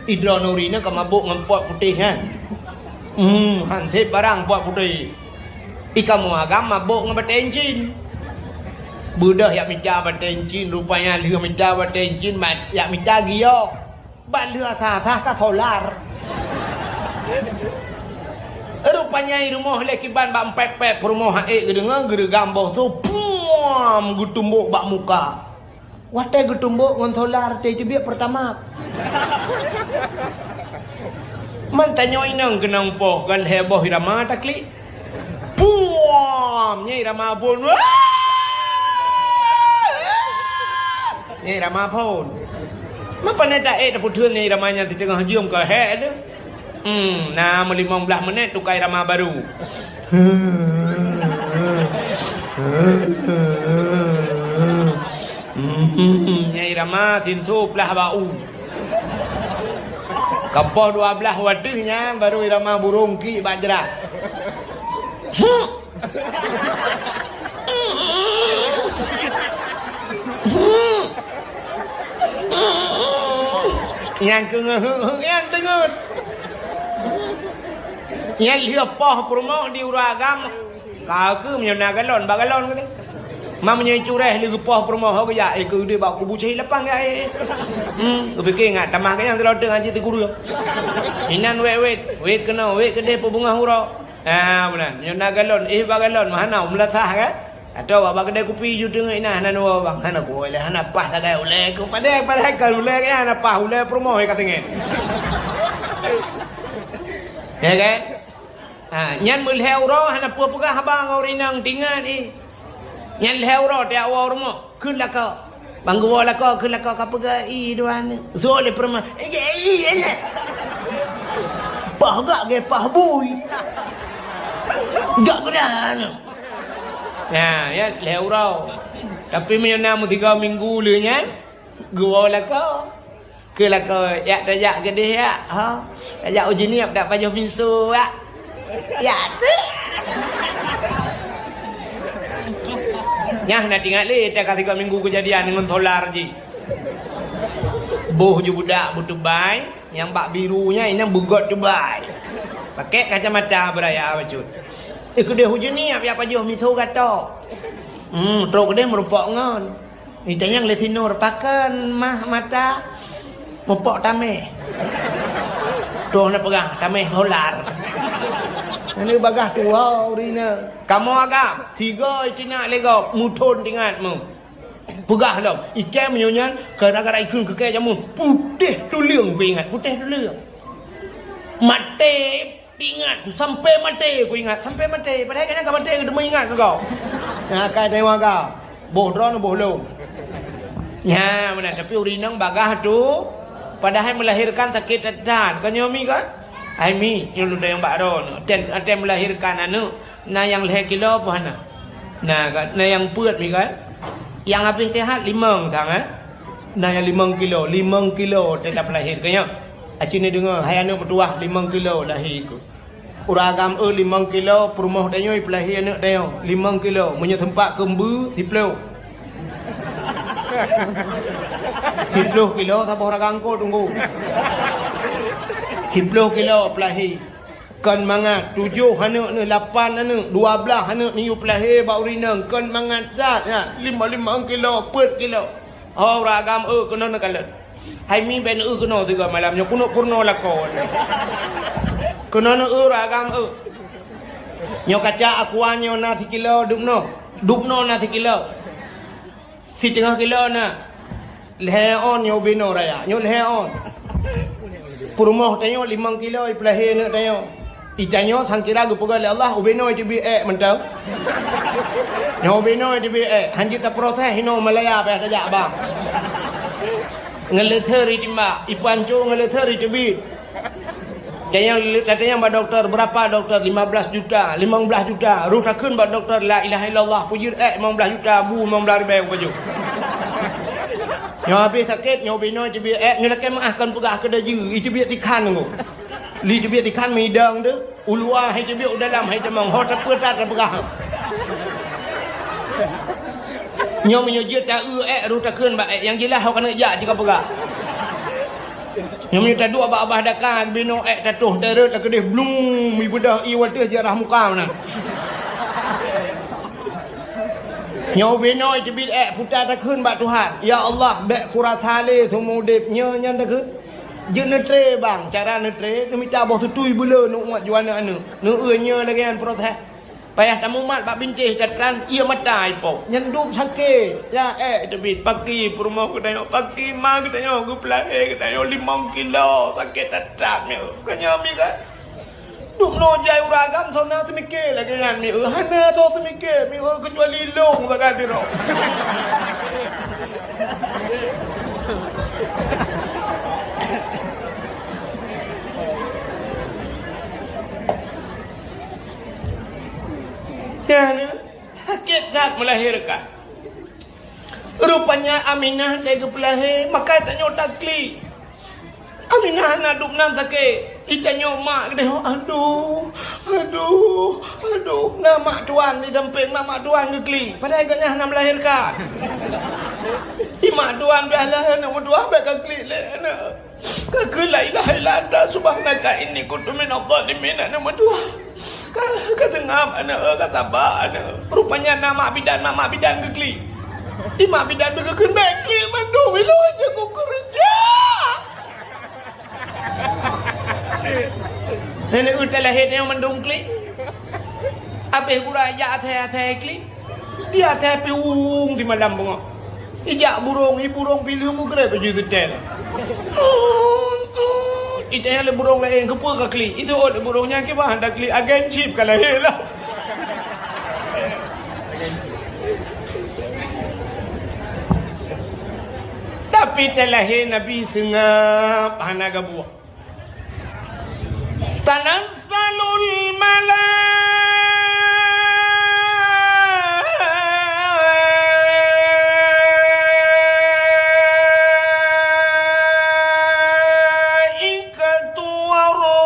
Idroe nuri nyoe ka mabôk ngon pot putéh nyan. Hmm, han sép barang pot putéh. Ikamoe agam mabôk ngon batée incin. Beudôh jak mita batée incin, rupanya lheueh mita batée incin, mat-, jak mita giok. Bak lheueh asah-asah ka solar. Rupanya i rumoh lé kiban bak empet-pet peurumoh aék geudeungoe geureugam boh su, puam, geutumbok bak muka. Watée geutumbok ngon solar teuh teubiet peurtama. Man tanyoe inong keunong poh ka lhée boh irama taklik. Puam! Nyai rama phon. Nyai rama phon. Meupanai taék tapeutheun nyai rama nyan siteungoh jeuem ka hék teuh. Hmm, na meulimong blaih menit tukai rama baru. Hmm, nyai rama sinso plah bak u. Ka poh dua blaih wateuh nyan baru irama burông kik bak jrat. Nyang keungeut-ngeut nyan teungeut. Nyan lheueh poh peurumoh di ureueng agam. Ka keuh meunyoe na galon, bak galon keuh. Ma meunyoe cureh lé geupoh peurumoh ho geujak, eh, keu udép bak kubu cai lapang ya, eh. Hmm, geupike ngat tamah gayang teulote ngaji teukureueng. Inan wet-wet, wet keunoe, wet keudeh peubeungoh uroe. Ah, bulan. Meunyoe na galon, eh, bak galon, mah hana meulasah kan? Atau bak, bak keudè kupi ju teungeut inan hana nuwoe bang, hana kuwoe lé, hana paih sagai ulèe keu padé, padahai kan ulèe kan hana paih ulèe peurumoh ka teungeut. Ya kan? Ha, nyan meulhèe uroe hana peue peugah haba ngon ureueng inong, teuingat, eh. Nyan lhèe uroe tajak woe u rumoh, kheun lakoe. Ban geuwoe lakoe, kheun lakoe ka peugah, "Ih, dua aneuk." Sôk lé peurumoh, "Eh, eh, eh, eh." Paih gak, gé paih bui. Gak geudah aneuk. Nah, ya, lhèe uroe. Tapi meunyoe na meusigoe minggu lé nyan, geuwoe lakoe. Keu lakoe, "Yak, tajak keudeh, Yak, ha? Tajak u Jeunieb dak pajoh miso, Yak?" "Yak, teuh." Nyan na teuingat lé, teuka sigoe minggu keujadian ngon solar jih. Boh ju budak beutubai, nyang bak biru nyan inong beugot tubai. Pakai kacamata beuraya bacut. Eh, keudeh u Jeunieb, Yak, pajoh miso gatok. Hmm, trok keudeh meureumpok ngon. Itanyong lé si Nur, "Pakon mah mata?" "Meupok tameh." Troh na peugah, "Tameh solar." Nyan bagah tuha ureueng inong. Kamoe agam, sigoe itinak lé gob, meuthon teuingat mu. Peugah lom, item meunyoe nyan, gara-gara ikheun keu kèe jameun, putéh tuleueng, kuingat, putéh tuleueng. Maté Ingat, sampai maté kuingat, sampai maté. Padahai gobnyan ka maté, geuteumé ingat keu gob. Nyan akai tanyoe agam. Boh droeneuh, boh lôn. Nyan meunan, tapi ureueng inong bagah tu, padahai melahirkan sakét that-that. Kon nyoe Mi kan? Hai Mi, nyoe lôn tanyong bak droeneuh. Watèe, watèe melahirkan aneuk, na nyang lhèe kilo peue hana? Na kan? Na nyang peuet Mi kan? Nyang habéh sehat limong sang, eh? Na nyang limong kilo, limong kilo watèe tapeulahé keu nyoe. Aci neudeungoe, hai aneuk meutuwah limong kilo lahé keuh. Ureueng agam eu limong kilo, peurumoh tanyoe ipeulahé aneuk tanyoe limong kilo, meunyoe seumpat keu mbeu, siploh. Siploh kilo saboh ragam kot teungku. Siploh kilo peulahé. Kon mangat, tujoh aneuk neuh, lapan aneuk, dua blaih aneuk neuyue peulahé bak ureueng inong, kon mangat that, nyan, limong-limong kilo, peuet kilo. Ho, ureueng agam eu keunoe neukalon. Hai Mi, bèk neueu keunoe sigoe malam nyoe, keuneuk peurunoe lakoe. Keunoe neueu, ureueng agam eu. Nyoe kaca aqua nyoe na sikilo dubnoe. Dubnoe na sikilo. Siteungoh kilo na. Lhèe ôn nyoe ubé noe raya. Nyoe lhèe ôn. Peurumoh tanyoe limong kilo ipeulahé aneuk tanyoe. Itanyoe sangkira geupeugah lé Allah, ubé noe iteubiet èk mantong. Nyoe ubé noe iteubiet èk, hanjeuet taproses inoe Malaya payah tajak ba. Ngon leuseur itimbak, ipancô ngon leuseur iteubiet. Tanyong, tatanyong bak dokto, "Beurapa dokto?" "Lima belas juta." "Limong blaih juta." Roh takheun bak dokto, "La ilaha illallah." Peue jeuet èk limong blaih juta, bu limong blaih ribèe baju. Nyoe habéh sakét, nyoe ubé noe iteubiet èk, nyoe lakèe meu'ah kon peugah keu dajeu, iteubiet sikhan ngon. Lé teubiet sikhan meudong teuh, u luwa hai teubiet, u dalam hai tamong, ho tapeue that tapeugah. Nyoe meunyoe jeuet taeu èk, roh takheun bak èk, nyang jeulaih ho keuneuk jak cit kapeugah. Nyoe meunyoe taduek bak babah daka, binoe èk tatoh teureut lakeudeh blung, mibeudoh ié watèe jarah muka meunan. Nyoe binoe teubiet èk, puta takheun bak Tuhan, "Ya Allah, bèk kurasa lé seumeu udép." Nyoe nyan takheun. Jeuet neutré bang, cara neutré, neumita boh tutui beuleu neuuet ju aneuk-aneuk. Neueu nyoe lagèe nyan proses. Payah tamumat bak bintéh, ka tran ié mata ipo. Nyan dum sakét. Ya, eh, teubiet paki peurumoh geutanyoe, paki ma geutanyoe, geupeulahé geutanyoe limong kilo, sakét that-that nyoe. Ka nyoe Mi kan? Dum noe jai ureueng agam soe na seumiké lagèe nyan Mi eu. Hana soe seumiké Mi eu keucuali lôn sagai sidroe. Nyan, sakét that melahirkan. Rupanya Aminah lheuh geupeulahé, maka tanyoe taklik. Aminah hana dum nan sakét. Itanyoe mak keudeh, aduh, aduh, aduh. Na mak tuan di sampéng, na mak tuan geuklik. Padahai gobnyan hana melahirkan. Di mak tuan pih lahé aneuk meutuah, bèk ka klik lé aneuk. Ka kheun, "La ilaha illa anta subhanaka inni kuntu minadh dhalimin," aneuk meutuah. Ka, ka seungab aneuk, ka saba aneuk. Rupanya na mak bidan, na mak bidan geuklik. Di mak bidan pih geukheun, "Bèk klik mandum, ilôn cit kukeureuja." Nenek utai lahé nyoe mandum klik. Abéh gura jak asai-asai klik. Di asai pih ueng di malam beungoh. Ijak burông, i burông pih lheueh meugreb baju seutèl. Tut, tut, Itanyong lé burông laén, "Keupeue ka klik?" Iteuôt lé burông nyan, "Kiban hana klik, agen chip ka lahé lah." Tapi teulahé Nabi seungab, hana gabuek. Tanazzalul malaikatu waruh.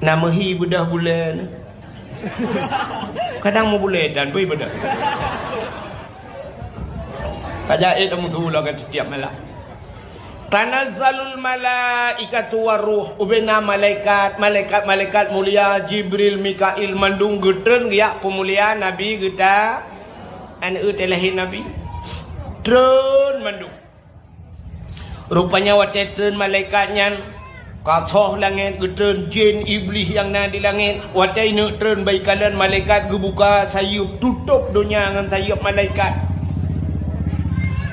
Na meuhi beudôh buleuen. Kadang meubuleuen dan bui beudôh. Ka jahét meusu lagèe sitiap malam. Tanazzalul malaikatu waruh, ubena malaikat, malaikat-malaikat mulia, Jibril, Mikail, mandum geutreun geujak peumulia Nabi geuta, aneuk teulahé Nabi. Treun mandum. Rupanya watèe treun malaikat nyan, ka thoh langèt, geutreun jén Iblih nyang na di langèt. Watèe ineuk treun bak ikalon malaikat geubuka sayeuep, tutôp donya ngon sayeuep malaikat.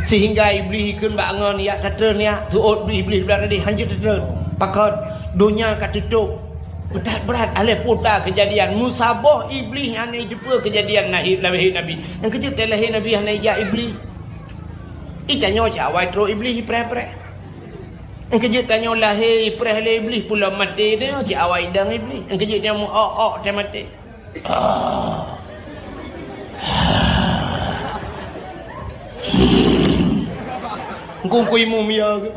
Sehingga Iblih ikheun bak angon, "Yak tatreun yak." Teuôt Iblih blah tadi, "Hanjeuet tatreun." Pakon? Donya ka tutôp. That brat, alah peue teuma keujadian. Meusaboh Iblih hana jiteupeue keujadian lahé, lahé Nabi. Nyang keujeuet teulahé Nabi hana ijak Iblih. Itanyoe cit awai trok Iblih ipreh-preh. Nyang keujeuet tanyoe lahé ipreh lé Iblih, pulom maté tanyoe cit awai idong Iblih. Nyang keujeuet tanyoe meu-ok-ok teuh maté. Ah. Engku-engku imum ya ke?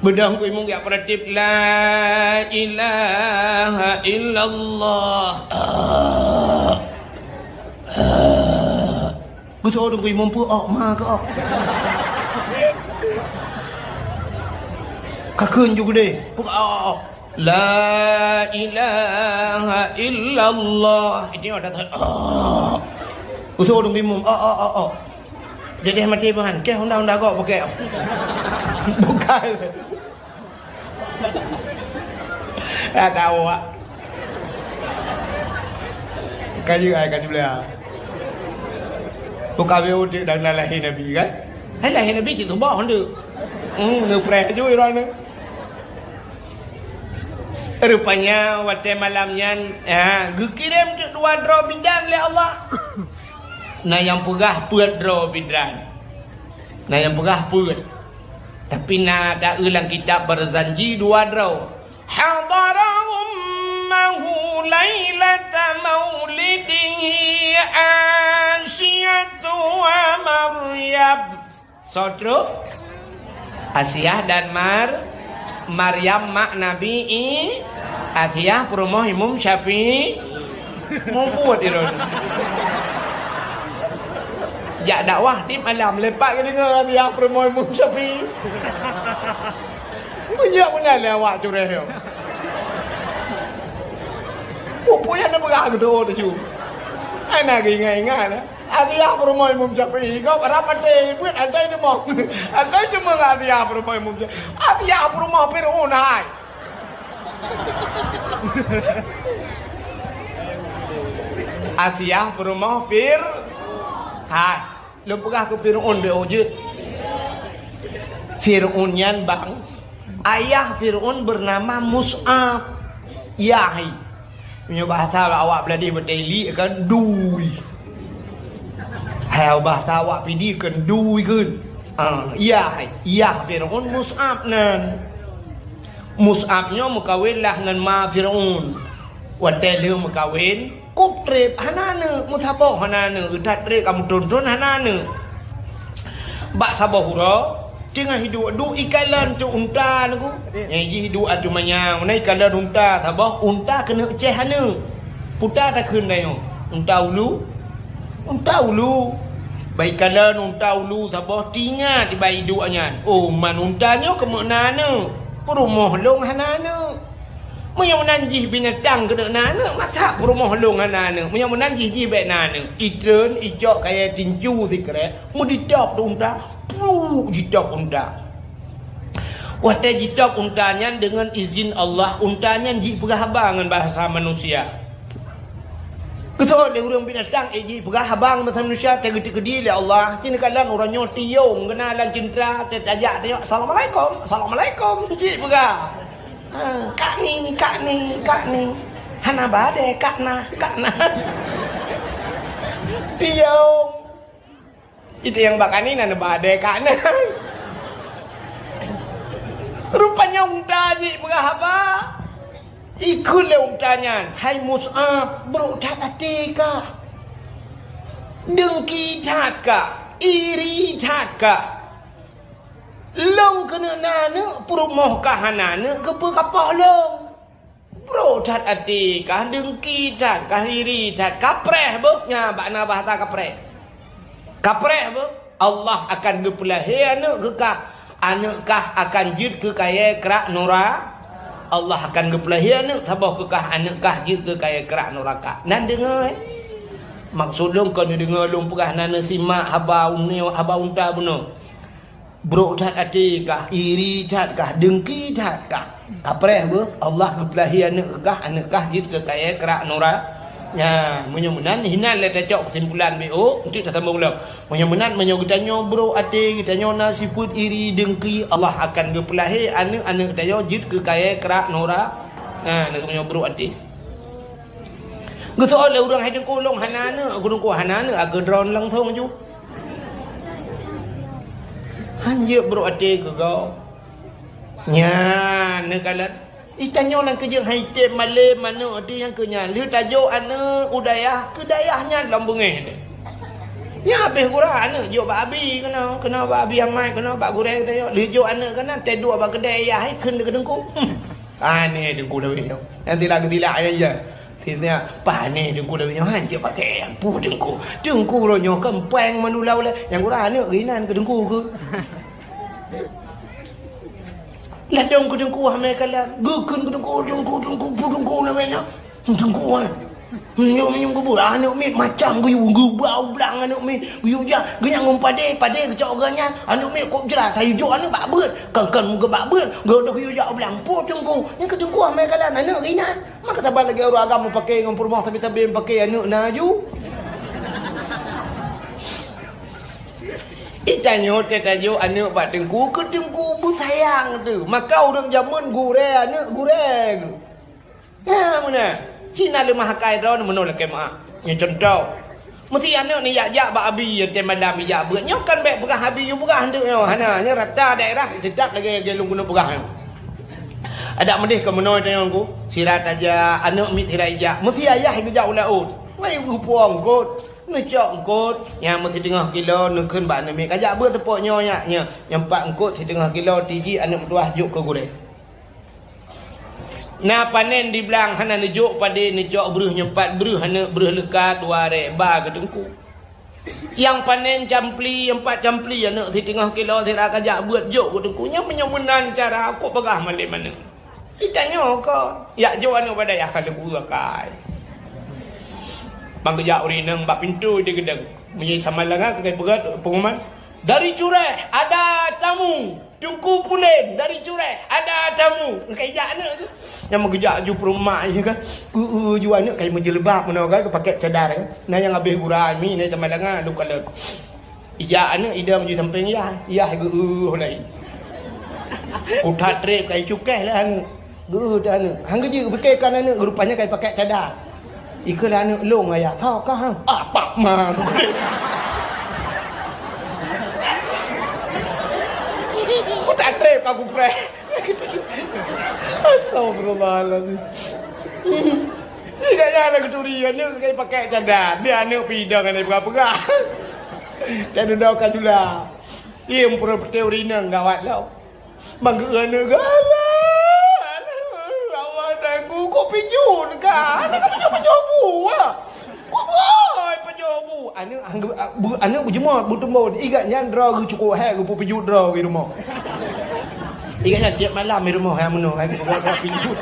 Beudôh engku imum jak peuratif, "La ilaha illallah." Ah. Ah. Beutôi teungku imum peue ok, ma keu ok. Ka kheun ju geudeh, peue ok, ok. La ilaha illallah. Itu dah tak. Ok. Beutôi teungku imum, ok, ok, ok, ok. Jadi maté bahan, keh honda-honda gok pakai. Bukan. Ada awak. Kayu ai kayu lea. Buka beu udép dan lahé Nabi kan? Hai lahé Nabi cit tubah honda. Hmm, neupreh aju irong ni. Rupanya watèe malam nyan, ha, geukirém teuk dua droe bidan lé Allah. Na nyang peugah peuet droe bidan. Na nyang peugah peuet. Tapi na taeu lam kitab Barzanji dua droe. Hadara ummahu lailata maulidihi Asiyatu wa Maryam. Soe trok? Asiah dan Mar-, Maryam mak Nabi I-, Asiah peurumoh Imum Syafi'i. Mubuet iron. Jak dakwah tiep malam lepak geudeungoe Asiah peurumoh Imum Syafi'i. Meunyoe meunan lé awak cureh nyoe. Peue-peue nyang neupeugah keu teuôt taju. Hana geuingat-ingat, eh. Asiah peurumoh Imum Syafi'i, gob rab maté, buet asai teumoh. Asai teumoh Asiah peurumoh Imum Syafi'i. Asiah peurumoh Fir'aun hai. Asiah peurumoh Fir-, hai. Lôn peugah keu Fir'aun beu jeuet. Fir'aun nyan bang, ayah Fir'aun bernama Mus'ab. Yah hai. Meunyoe bahasa awak Beuladeue beutôi li kan dui. Hai bahasa awak Pidie kan dui kan. Ah, yah hai. Yah Fir'aun Mus'ab nan. Mus'ab nyoe meukawen lah ngon ma Fir'aun. Watèe lheueh meukawen, kôp trép hana aneuk, meusaboh hana aneuk, that trép ka meuthon-thon hana aneuk. Bak saboh uroe, teungoh hiduek duek ikalon cok unta nyoe ku. Nyang jih duek ateueh manyang, na ikalon unta saboh, unta keuneuk ceh aneuk. Peue takheun tanyoe? Unta ulu? Unta ulu. Bak ikalon unta ulu saboh, teuingat bak iduek nyan. Oh, man unta nyoe keumeuk na aneuk. Peurumoh lôn hana aneuk. Meunyoe meunan jih binatang keuneuk na aneuk, masa peurumoh lôn hana aneuk? Meunyoe meunan jih, jih bèk na aneuk. Itreun, icok kayèe tincu sikrek, meuditôb di unta, pluk jitôb unta. Watèe jitôb unta nyan deungon izin Allah, unta nyan jipeugah haba ngon bahasa manusia. Geuseuôt lé ureuëng binatang, eh, jipeugah haba masa manusia teugeuteukeudi lé Allah. Cit neukalon uroe nyoe tiong geuh na lam ceuntra, teutajak tanyong, "Assalamualaikum, assalamualaikum," cit peugah. Ha, "Kak ni, kak ni, kak ni." Hana badée, kak na, kak na. Tiong. Itu nyang bak kani na neuba adée kak na. Rupanya unta jih peugah haba. Ikheun lé unta nyan, "Hai Mus'ab, brok that até kah? Dengki that kah? Iri that kah? Lôn keuneuk na aneuk, peurumoh kah hana aneuk, keupeue kapoh lôn?" Brok that até kah, dengki that kah, iri that, kapreh beuh, nya bak na bahasa kapreh. Kapreh beuh, Allah akan geupeulahé aneuk keu kah, aneuk kah akan jeuet keu kayée krak nura-, Allah akan geupeulahé aneuk saboh keu kah, aneuk kah jeuet keu kayée krak nuraka. Nan deungoe, eh? Maksud lôn kon neudeungoe lôn peugah, na neusimak haba uneue, haba unta bunoe. Brok that até kah, iri that kah, dengki that kah? Kapreh beuh, Allah geupeulahé aneuk kah, aneuk kah jeuet keu kayée krak nura-, nya, meunyoe meunan, hinan lé tacok keusimpulan B O, untuk tasambong lom. Meunyoe meunan, meunyoe geutanyoe brok até, geutanyoe na sifeuet iri, dengki, Allah akan geupeulahé aneuk-aneuk geutanyoe jeuet keu kayée krak nura-, nya, meunyoe brok até. Geuseuôt lé ureuëng, "Hai Teungku, lôn hana aneuk." "Aku Teungku hana aneuk, aku droen langsong ju." Hanjeuet brok até keu gob. Nyan neukalon. Itanyoe lam keujeueng hai tem malem aneuk di nyang keu nyan. Lheueh tajok aneuk u dayah, keu dayah nyan lom beungéh deh. Nyan habéh gura aneuk jok bak abi keunoe, keunoe bak abi amai, keunoe bak gurée keunoe. Lheueh jok aneuk keunan, teuduek bak keudée yah, hai kheun keu Teungku. Hmm. Pané Teungku Dawi nyoe. Nyang tilak geutilak ayah. Sisnya, pané Teungku Dawi nyoe, han cit pakai nyang peue Teungku. Teungku uroe nyoe kan péng meunulak ulée. Nyang gura aneuk geuinan keu Teungku keu. Ladôm keu Teungku hamé kalam. Geukheun keu Teungku, Teungku, Teungku, peue Teungku namanya? Teungku, ah. Nyoe, nyoe geubu-, aneuk miet macam geuyue, geubau blang aneuk miet, geuyue jak, geunyang ngon padé, padé geucok geuh nyan, aneuk miet kok jrat, hayeu jok aneuk bak beuet, kan, kan meugeubak beuet, geudôh geuyue jak blang, po Teungku, nyan keu Teungku amai kalam aneuk geuinan. Maka saban lagée ureuëng agam meupaké ngon peurumoh sabe-sabe meupaké aneuk na ju. Itanyoe teutajok aneuk bak Teungku, keu Teungku beusayang teuh. Maka ureuëng jameun gurée aneuk gurée geuh. Nyan meunan. Cit na leumah akai droeneuh meunoe lakée meuáh. Nyoe cuntoh. Meusi aneuk ni jak-jak bak abi, watée malam ijak beuet. Nyoe kan bék peugah abi yue peugah aneuk nyoe. Hana, nyoe rata daerah teutap lagée, lagée lôn keuneuk peugah nyoe. Adak meudeh keu meunoe tanyoe ku, sira tajak, aneuk miet sira ijak. Meusi ayah geujak u laôt. Wai geupuwoe eungkôt, neucok eungkôt, nyang meusiteungoh kilo neukheun bak aneuk miet, "Kajak beuet teupok nyoe nyak, nyoe, nyoe pat eungkôt siteungoh kilo, tiji aneuk meutuwah jok keu gurée." Na panen di blang hana neujok padé, neucok breuh nyoe pat breuh, aneuk breuh leuka dua ré ba keu Teungku. Nyang panen campli, nyang pat campli aneuk siteungoh kilo sira kajak beuet jok keu Teungku. Nyan meunyoe meunan cara kok peugah malem aneuk. Itanyoe kon, jak jok aneuk bak dayah ka leubu akai. Bang geujak ureuëng inong bak pintoe di geudong. Meunyoe sama langa keukai peugah pengumuman, "Dari Cureh ada tamu." Teungku Pulen dari Cureh, ada tamu. Ka ijak aneuk tu. Nyang meugeujak aju peurumak je kan. Eu, eu, ju aneuk kai meujeulbab meunoe kan, ka pakek cadar kan. Na nyang habéh gura mi, na teuma langa, lôn kalon. Ijak aneuk idong ju sampéng yah, yah geu, eu, laén. Kutat trép kai cukéh lah aneuk. Geu, eu, aneuk. Han geujeuet pike kan aneuk, rupanya kai pakek cadar. Ikheun lé aneuk lôn, "Ayah, soe kah, ha?" "Apak ma." Kutat trép ka kupreh. Astagfirullahaladzim. Ingat nyan aneuk geuturi, aneuk kai pakek cadar. Dia aneuk pidong, aneuk peugah-peugah. Dan udah ka jula. Im pura peuteu rineng gawat lom. Manggeu aneuk galak. Allah Teungku, kok pijut kah? Aneuk ka pijut-pijut bu, ah. Kok boy pijut bu? Aneuk, aneuk, bu, aneuk beujeumoe, beuteumbo. Igat nyan droe geuh cukôp hék, geupeu pijut droe geuh rumoh. Igat nyan tiep malam di rumoh, hai meunoe, hai geupeu pijut.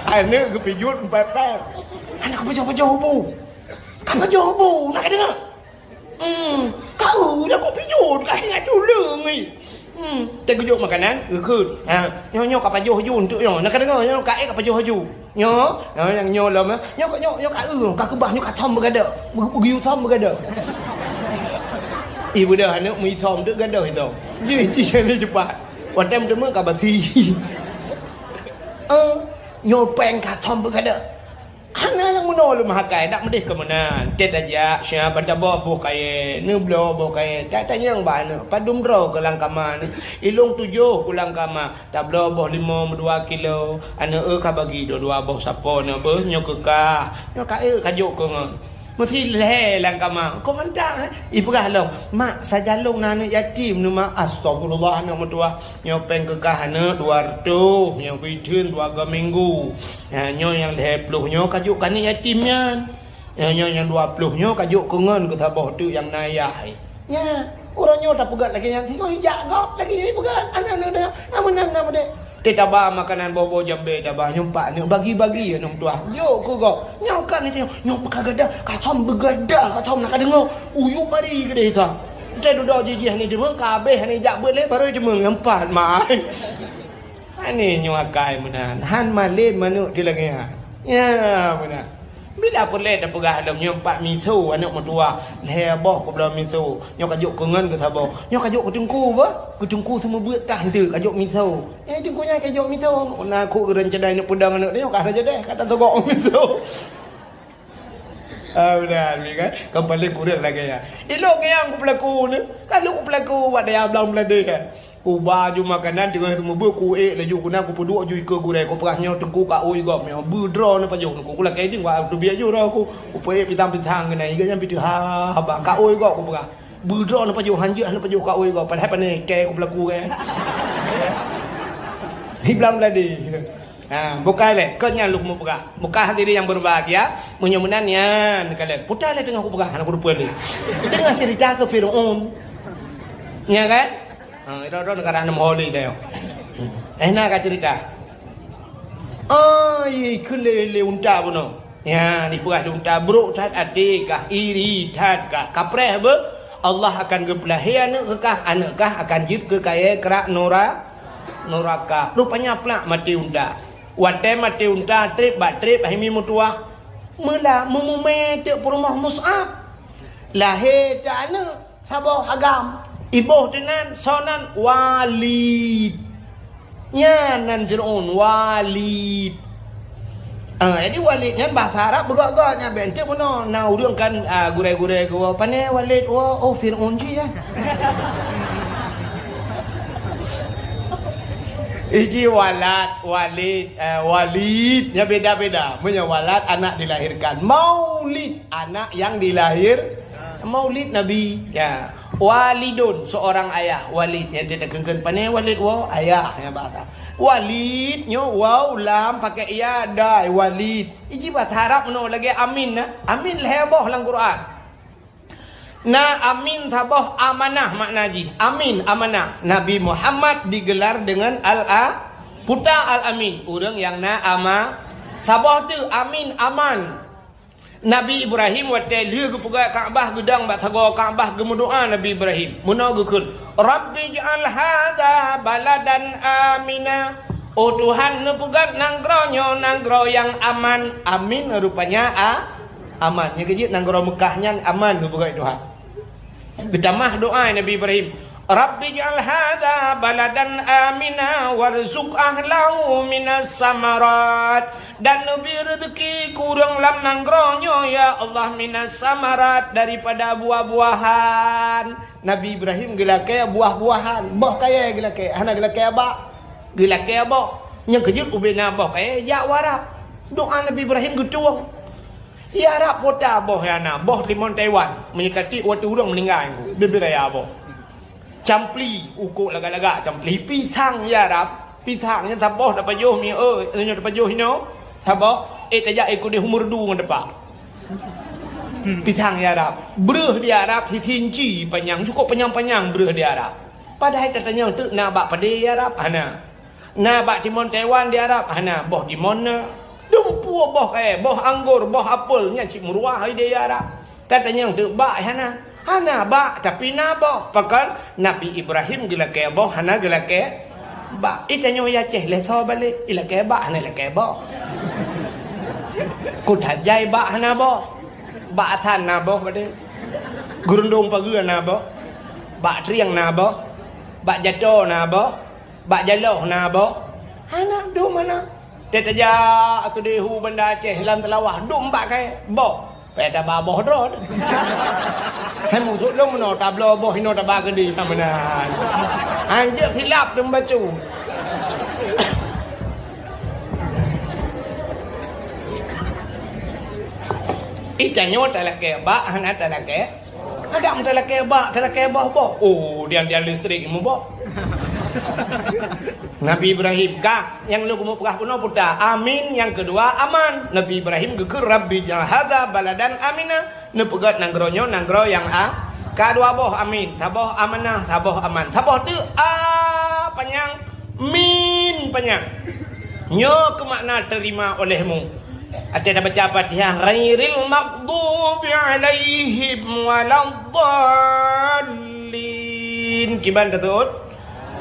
Aneuk geupijut, pépét. Aneuk ka pijut-pijut bu. Ka pijut bu, nak deungoe. Hmm, kau dah kok pijut, ka ingat tuleueng ni. Hmm, teugeujok makanan, geukheun. Ha, nyoe, nyoe ka pajoh ju untuk nyoe. Na ka deungoe, nyoe ka ék ka pajoh ju. Nyoe, nyoe nyang nyoe lom, eh. Nyoe, nyoe, nyoe ka eu, ka keubah, nyoe ka thom beugadôh. Beu-, beugeuyue thom beugadôh. Ih, beudoh aneuk meuithom tu gadôh ithom. Ji, ji, ji, cepat. Watèe meuteumé ka basi. Eh, nyoe péng ka thom beugadôh. Hana nyang meunoe lôn meuhakai, dak meudeh keu meunan. Tét tajak, siab ban taboh boh kayèe, neubloe boh kayèe. Tak tanyong bak aneuk, padum droe keu lam kama nyoe. Ilôn tujoh keu lam kama, tabloe boh limong meudua kilo. Aneuk eu ka bagi dua-dua boh sapo nyoe beuh, nyoe keu kah. Nyoe ka eu ka jok keu ngon. Meusi lhèe lam kama, kok mantap, eh? Ipeugah lom, "Mak, sajan lôn na aneuk yatim nyoe, Mak." "Astagfirullah, aneuk meutuwah. Nyoe péng keu kah aneuk dua reutôh, nyoe beuitheun dua go minggu. Nyoe nyang lhèe ploh nyoe ka jok keu aneuk yatim nyan. Nyoe, nyoe nyang dua ploh nyoe ka jok keu ngon keu saboh teuk nyang na ayah." Nya, uroe nyoe tapeugah lagèe nyan, singoh ijak gob lagèe nyan ipeugah, "Aneuk, aneuk, aneuk, na meunan, na meudeh." Teuh taba makanan boh-boh jambé taba, nyoe pat nyoe bagi-bagi aneuk meutuwah. Jok keu gob. Nyoe kan itu, nyoe peuka gadah, ka thom beugadah, ka thom na ka deungoe. Uyup bari keudeh sa. Teuh dudoe jih-jih ni deungoe, ka abéh ni jak beuet lé, barô deungoe nyan pat mai. Aneuk nyoe akai meunan, han malém aneuk di lagèe nyan. Ya, meunan. Bila peureulèe tapeugah lom nyoe pat miso aneuk meutuwah, lhèe boh keu bloe miso. Nyoe ka jok keu ngon keu saboh. Nyoe ka jok keu teungku beuh. Keu teungku seumeubeuet tah enteuk ka jok miso. Eh, teungku nyan ka jok miso. Na kok geurencana aneuk peudong aneuk nyoe ka rajadeh, ka tatogok miso. Ah, meunan, kan? Kan paléng kureueng lagèe nyan. Ilôn nyang kupeulaku ni, ka lôn kupeulaku bak dayah Blang Bladeh, kan? Kuba ju makanan teungoh seumeubeuet, kuék laju keunan, kupeuduek ju ikeue gurèe, kupeugah nyoe teungku ka ôi gob nyoe, beudroe neupajoh nyoe, kulakèe deueng bak teubiet ju droe ku, kupeuék pisang-pisang keunan, iga nyan pih teuh ha, haba ka ôi gob kupeugah. Beudroe neupajoh, hanjeuet neupajoh ka ôi gob, padahai pane kèe kupeulaku kan. Di Blang Bladeh. Ha, bukai lé, kon nyan lôn mupeugah. Bukai hadirin yang berbahagia, meunyoe meunan nyan kalon. Puta lé teungoh kupeugah, hana kuteupeu lé. Teungoh cerita keu Firaun. Nya kan? Ha, droe-droe neugara nam holi tayong. Eh, na ka cerita. Ai, keu lé, lé unta bunoe. Nyan, dipeugah lé unta, brok that até kah, iri that kah, kapreh beuh. Allah akan geupeulahé aneuk keu kah, aneuk kah akan jeuet keu kayèe krak nura-, nuraka. Rupanya plak maté unta. Watèe maté unta, trép bak trép, hai mi meutuwah. Meula meumumé teuk peurumoh Mus'ab. Lahé teuk aneuk. Saboh agam, iboh teunan, soe nan? Walid. Nyan nan Fir'aun, Walid. Ah, jadi Walid nyan bahasa Arab beugok-gok nyan, bèk enteuk bunoe. Na ureueng kan, ah, gurèe-gurèe geuwoe, "Pane Walid woe?" "Oh, Fir'aun jih, ya." Iji Walad, Walid, eh, Walid, nyan beda-beda. Meunyoe Walad, anak dilahirkan. Maulid, anak yang dilahir-, Maulid Nabi, ya. Walidun, seorang ayah. Walid, nyan teukeun-keun, pane Walid woe? Ayah, nyan bahasa. Walid, nyoe waw, lam, pakai ya, dai, Walid. Iji bahasa Arab meunoe lagèe amin, na. Amin lhèe boh lam Quran. Na amin saboh, amanah makna jih. Amin, amanah. Nabi Muhammad digelar dengan Al-A-, Puta Al-Amin. Ureueng nyang na ama-, saboh teuk amin, aman. Nabi Ibrahim watèe lheueh geupeugöt Ka'bah, geudong bak sagoe Ka'bah, geumeudoa Nabi Ibrahim. Meunoe geukheun, "Rabbi ij'al hadza baladan amina." Oh Tuhan, neupeugöt nanggroe nyoe nanggroe nyang aman. Amin rupanya a-, aman. Nyang keujeuet nanggroe Meukah nyan aman geupeugöt Tuhan. Geutamah doa Nabi Ibrahim, "Rabbi ij'al hadza baladan amina warzuq ahlahu minas samarat." Dan neubri reuzeuki keu ureueng lam nanggroe nyoe, ya Allah, minas samarat, daripada buah-buahan. Nabi Ibrahim geulakèe buah-buahan, boh kayèe geulakèe, hana geulakèe abak, geulakèe boh. Nyang keujeuet ubé na boh kayèe jak u Arab. Doa Nabi Ibrahim geutueng. Di Arab kota boh nyang na, boh timon Taiwan, meunyoe ka tiek watèe ureueng meuninggai, bri-bri raya boh. Campli, ukok lagak-lagak campli. Pisang di Arab, pisang nyan saboh tapajoh mi, eh, nyoe tapajoh inoe, saboh, eh, tajak ikot di humur du ngon depa. Pisang di Arab, breuh di Arab, sisi inci panyang, cukôp panyang-panyang breuh di Arab. Padahai tatanyong teuk na bak padé di Arab, hana. Na bak timon Taiwan di Arab? Hana. Boh timon na. Dumpeue boh kayèe, boh anggor, boh apel, nyan cit meuruah idéh di Arab. Tatanyong teuk bak, hana. Hana bak, tapi na boh. Pakon Nabi Ibrahim geulakée boh, hana geulakée bak. Itanyoe i Aceh lé tho balek, ilakée bak, hana ilakée boh. Kuta jai bak hana boh. Bak asan na boh padé. Geurundong pageue na boh. Bak trieng na boh. Bak jato na boh. Bak jaloh na boh. Hana dum hana. Teutajak keudeh u Banda Aceh lam teulawah dum bak kayée boh. Payah taba boh droe. Hai musoh lôn meunoe tabloe boh inoe taba keudeh ka meunan. Hanjeuet silap dum bacut. Itanyoe talakée bak hana talakée. Agam talakée bak, talakée boh-boh. Oh, tiang-tiang listrik muboh. Nabi Ibrahim ka nyang lôn keumeung peugah bunoe puta. Amin nyang keudua aman. Nabi Ibrahim geukheun Rabbi ja'al hadza baladan amina. Neupeugét nanggroe nyoe nanggroe nyang a. Ka dua boh amin, saboh amanah, saboh aman. Saboh teuk a panyang, min panyang. Nyoe keumakna terima olehmu. Até tabaca Fatihah, ghairil maghdubi alaihim waladdallin. Kiban taseuôt?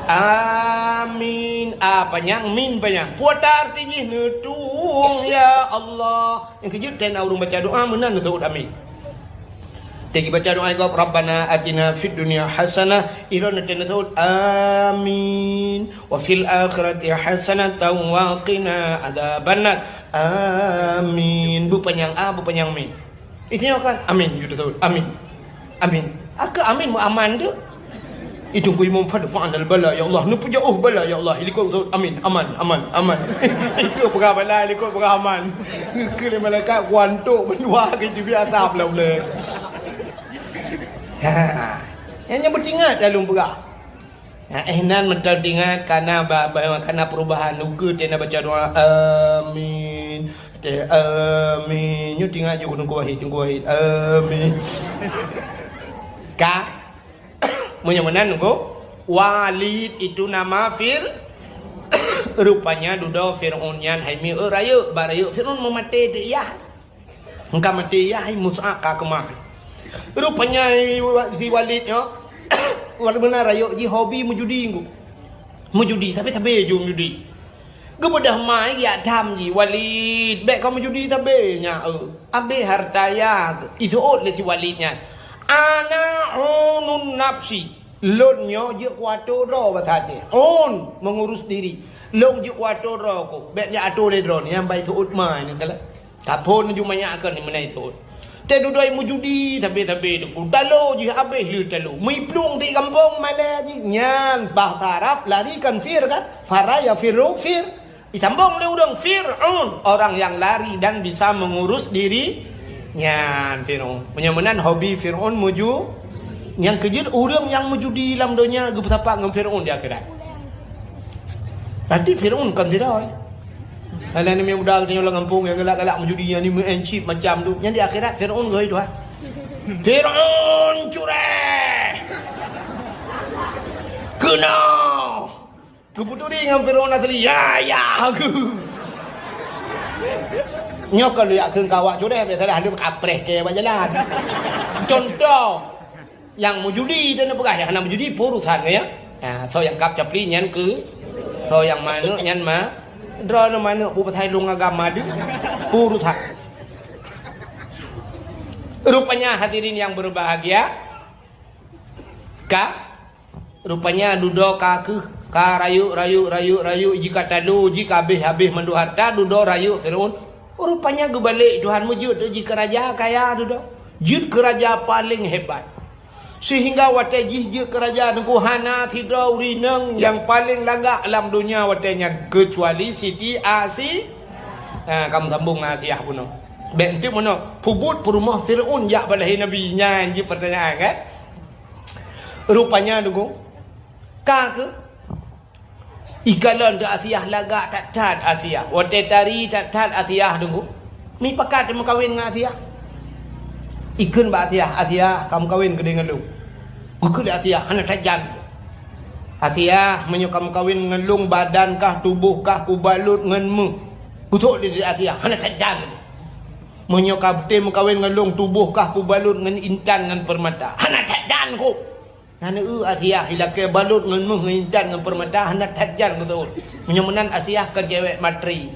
Amin. A panyang, min panyang. Peue arti jih? Neutueng, ya Allah. Nyang keujeuet tena ureuëng baca doa meunan neuseuôt amin. Teugi baca doa gob, Rabbana atina fid dunya hasanah, ilon tena seuôt amin. Wa fil akhirati hasanatan wa qina adzabannar. Amin. Beupanyang a, beupanyang min. Itanyoe kan amin, yue teuseuôt amin. Amin. Aka amin meu aman tu. Itu ku imum fadfa'nal bala ya Allah. Neupeujauh bala ya Allah. Ilikot beutôi. Amin. Aman, aman, aman. Itu peugah bala, ilikot peugah aman. Keu lé malaikat kuantok mendua ke jibi asap lah ulai. Ha. Yang nyebut ingat lalu peugah. Ha, eh nan meuteun ingat kana ba, ba, kana perubahan ukeue tena baca doa. Amin. Teh amin. Nyu tinggai ju Teungku Wahid, Teungku Wahid. Amin. Ka Meunyoe meunan nunggu, Walid itu nama Fir-, rupanya dudoe Fir'aun nyan hai mieu rayeuk, ba rayeuk Fir'aun meumaté di yah. Engka maté yah hai Musa ka keumah. Rupanya si Walid nyoe, walaupun na rayeuk jih hobi meujudi ngu. Meujudi, tapi sabe ju meujudi. Geubeudôh mai jak tham jih, "Walid, bék kamoe judi sabe nyan, eu. Abéh hareuta yah." Iseuôt lé si Walid nyan, "Ana unun nafsi." Lôn nyoe jeuet keu atô droe basa Aceh. Un, mengurus diri. Lôn jeuet keu atô droe ku. Bék jak atô lé droe nyan, bai seuôt mai nyan kala. Taphon ju manyak keu ni meunai thon. Teududoe meujudi sabe-sabe tu. Talo jih abéh lé talo. Meuplueng di gampông malée jih. Nyan bahasa Arab lari kan fir kan? Fara yafirru fir. Disambong lé ureuëng Fir'aun, orang yang lari dan bisa mengurus diri. Nyan Fir'aun. Meunyoe meunan hobi Fir'aun meujudi. Nyang keujeuet ureuëng nyang meujudi lam donya geupeusapat ngon Fir'aun di akhirat. Berarti Fir'aun kon sidroe. Hana neumiyueb muda geutanyoe lam gampông nyang galak-galak meujudi, nyang ni meu'en cit macam tu. Nyan di akhirat Fir'aun geuhôi Tuhan. Fir'aun cureh! Keunoe! Geuputuri ngon Fir'aun asli, ya, ya, aku. Nyoe kalau yak kheun kawak cureh, biasalah lôn kapreh ke bak jalan. Contoh, Nyang meujudi teuh neupeugah, nyang hana meujudi peue urusan ngon nyan. Ha, soe nyang kab capli nyan keu, soe nyang manök nyan ma, droeneuh manök peue pasai lôn agam madu, peue urusan. Rupanya hadirin yang berbahagia, ka, rupanya dudoe ka keuh, ka rayeuk, rayeuk, rayeuk, rayeuk, jih ka talo, jih ka habéh-habéh mandum hareuta, dudoe rayeuk Fir'aun. Rupanya geubalek Tuhan meujeuet teuk jih keu raja kaya dudoe. Jeuet keu raja paleng hebat. Seuhingga watée jih jeuet keu raja teungku hana sidroe ureuëng inong nyang paleng lagak lam donya watée nyan, keucuali Siti Asi-, ha, ka meusambong ngon Asiah bunoe. Bék enteuk meunoe, peubuet peurumoh Fir'aun jak bak lahé Nabi, nyan jeuet peurtanyaan kan? Rupanya teungku, ka keuh Ikalon teuh Asiah lagak that-that Asiah. Watée tari that-that Asiah teungku. Mipakat teumeukawen ngon Asiah. Ikheun bak Asiah, "Asiah, kameukawen keudeh ngon lôn." Geukheun lé Asiah, "Hana that jan." "Asiah, meunyoe kameukawen ngon lôn, badan kah, tuboh kah kubalot ngon méuh." Geusok lé Asiah, "Hana that jan." Meunyoe ka beutôi meukawen ngon lôn, tuboh kah kubalot ngon intan ngon peurmata. Hana that jan ku. Nyan eu Asiah ilakée balot ngon méuh, ngon intan, ngon peurmata, hana that jan beutôi. Meunyoe meunan Asiah kon cewek materi.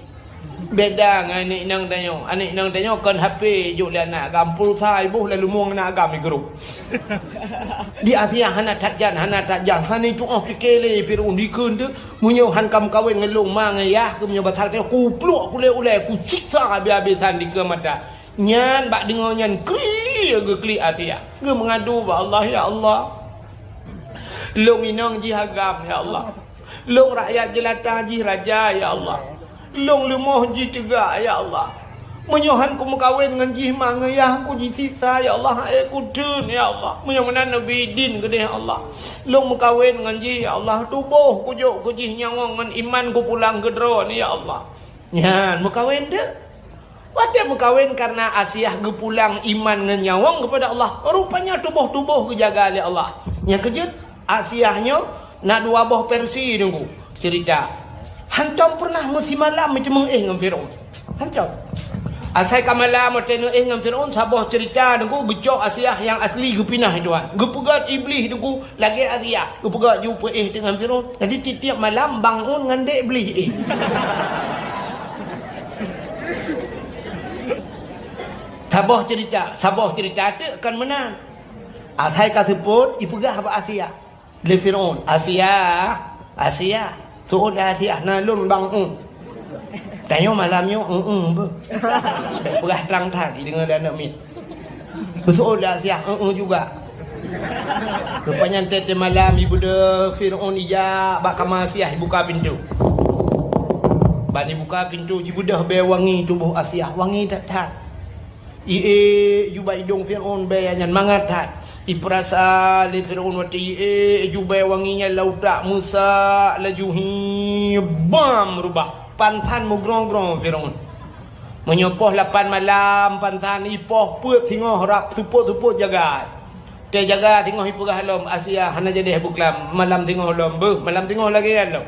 Beda ngon aneuk inong tanyoe. Aneuk inong tanyoe kon H P jok lé aneuk agam, pulsa iboh lalu mueng aneuk agam di grup. Di Asiah hana that jan, hana that jan, hana tuoh pike lé Firaun dikeue teuh. Meunyoe han ka meukawen ngon lôn ma ngon yah keuh, meunyoe basal tanyoe, kupluek kulé ulée, kusiksa habéh-habésan dikeue mata. Nyan bak deungoe nyan kri geuklik Asiah. Geumeungadu bak Allah, "Ya Allah, lôn inong jih agam, ya Allah. Lôn rakyat jeulata jih raja, ya Allah. Lôn leumoh jih teuga, ya Allah. Meunyoe han kumeukawen ngon jih ma ngon yah, kujisiksa, ya Allah, hana kuteun, ya Allah. Meunyoe meunan neubi idin keudeh, ya Allah. Lôn meukawen ngon jih, ya Allah. Tuboh kujok keu jih nyawöng ngon iman kupulang keu Droeneuh, ya Allah." Nyan meukawen teuh. Watée meukawen kareuna Asiah geupulang iman ngon nyawöng keupada Allah, rupanya tuboh-tuboh geujaga lé Allah. Nyang keujeuet, Asiah nyoe na dua boh versi Teungku ceurita. Hantom peureunah meusimalam meuteumeuéh ngon Firaun. Hantom. Asai ka malam watée neuéh ngon Firaun, saboh ceurita Teungku geucok Asiah nyang asli geupinah tuan. Geupeugöt Iblih Teungku lagée Asiah. Geupeugöt ju peuéh teungoh Firaun. Jadi tiep-tiep malam bangun ngon dek Iblih éh. Saboh ceurita, saboh ceurita teuk kon meunan. Asai ka seupôt, ipeugah bak Asiah. Lé Firaun, "Asiah, Asiah, seuôt lé Asiah, na lôn bangun." Tanyoe malam nyoe, "Eung-eung beuh." Peugah trang that, ideungoe lé aneuk miet. Beutôi lah Asiah, "Eung-eung juga." Rupanya teuh malam ibeudôh Firaun ijak bak kama Asiah ibuka pintoe. Ban ibuka pintoe jibeudôh bée wangi tuboh Asiah, wangi that-that. Iék ju bak idong Firaun bée nyan mangat that. Ipeurasa lé Firaun watée iék ju bée wangi nyan lam utak meusak laju hi bam rubah. Pansan meugrong-grong Firaun. Meunyoe poh lapan malam pansan ipoh peuet singoh rab seupôt-seupôt jaga. Teujaga singoh ipeugah lom, "Asiah hana jadeh beuklam, malam singoh lom beuh, malam singoh lagée nyan lom."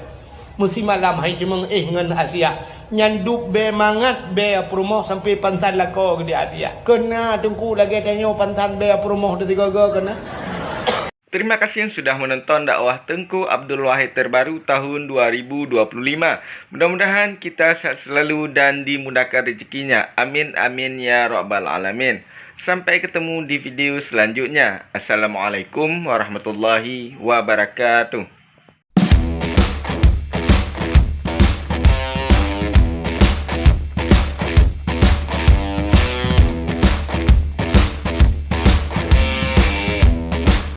Meusimalam hai teumeuéh ngon Asiah. Nyan dub bée mangat bée peurumoh sampoe pansan lakoe geude Asiah. Keuna Teungku lagée tanyoe pansan bée peurumoh teusigoe-goe keuna. Terima kasih yang sudah menonton dakwah Teungku Abdul Wahid terbaru tahun dua ribu dua puluh lima. Mudah-mudahan kita sehat selalu dan dimudahkan rezekinya. Amin, amin, ya rabbal alamin. Sampai ketemu di video selanjutnya. Assalamualaikum warahmatullahi wabarakatuh.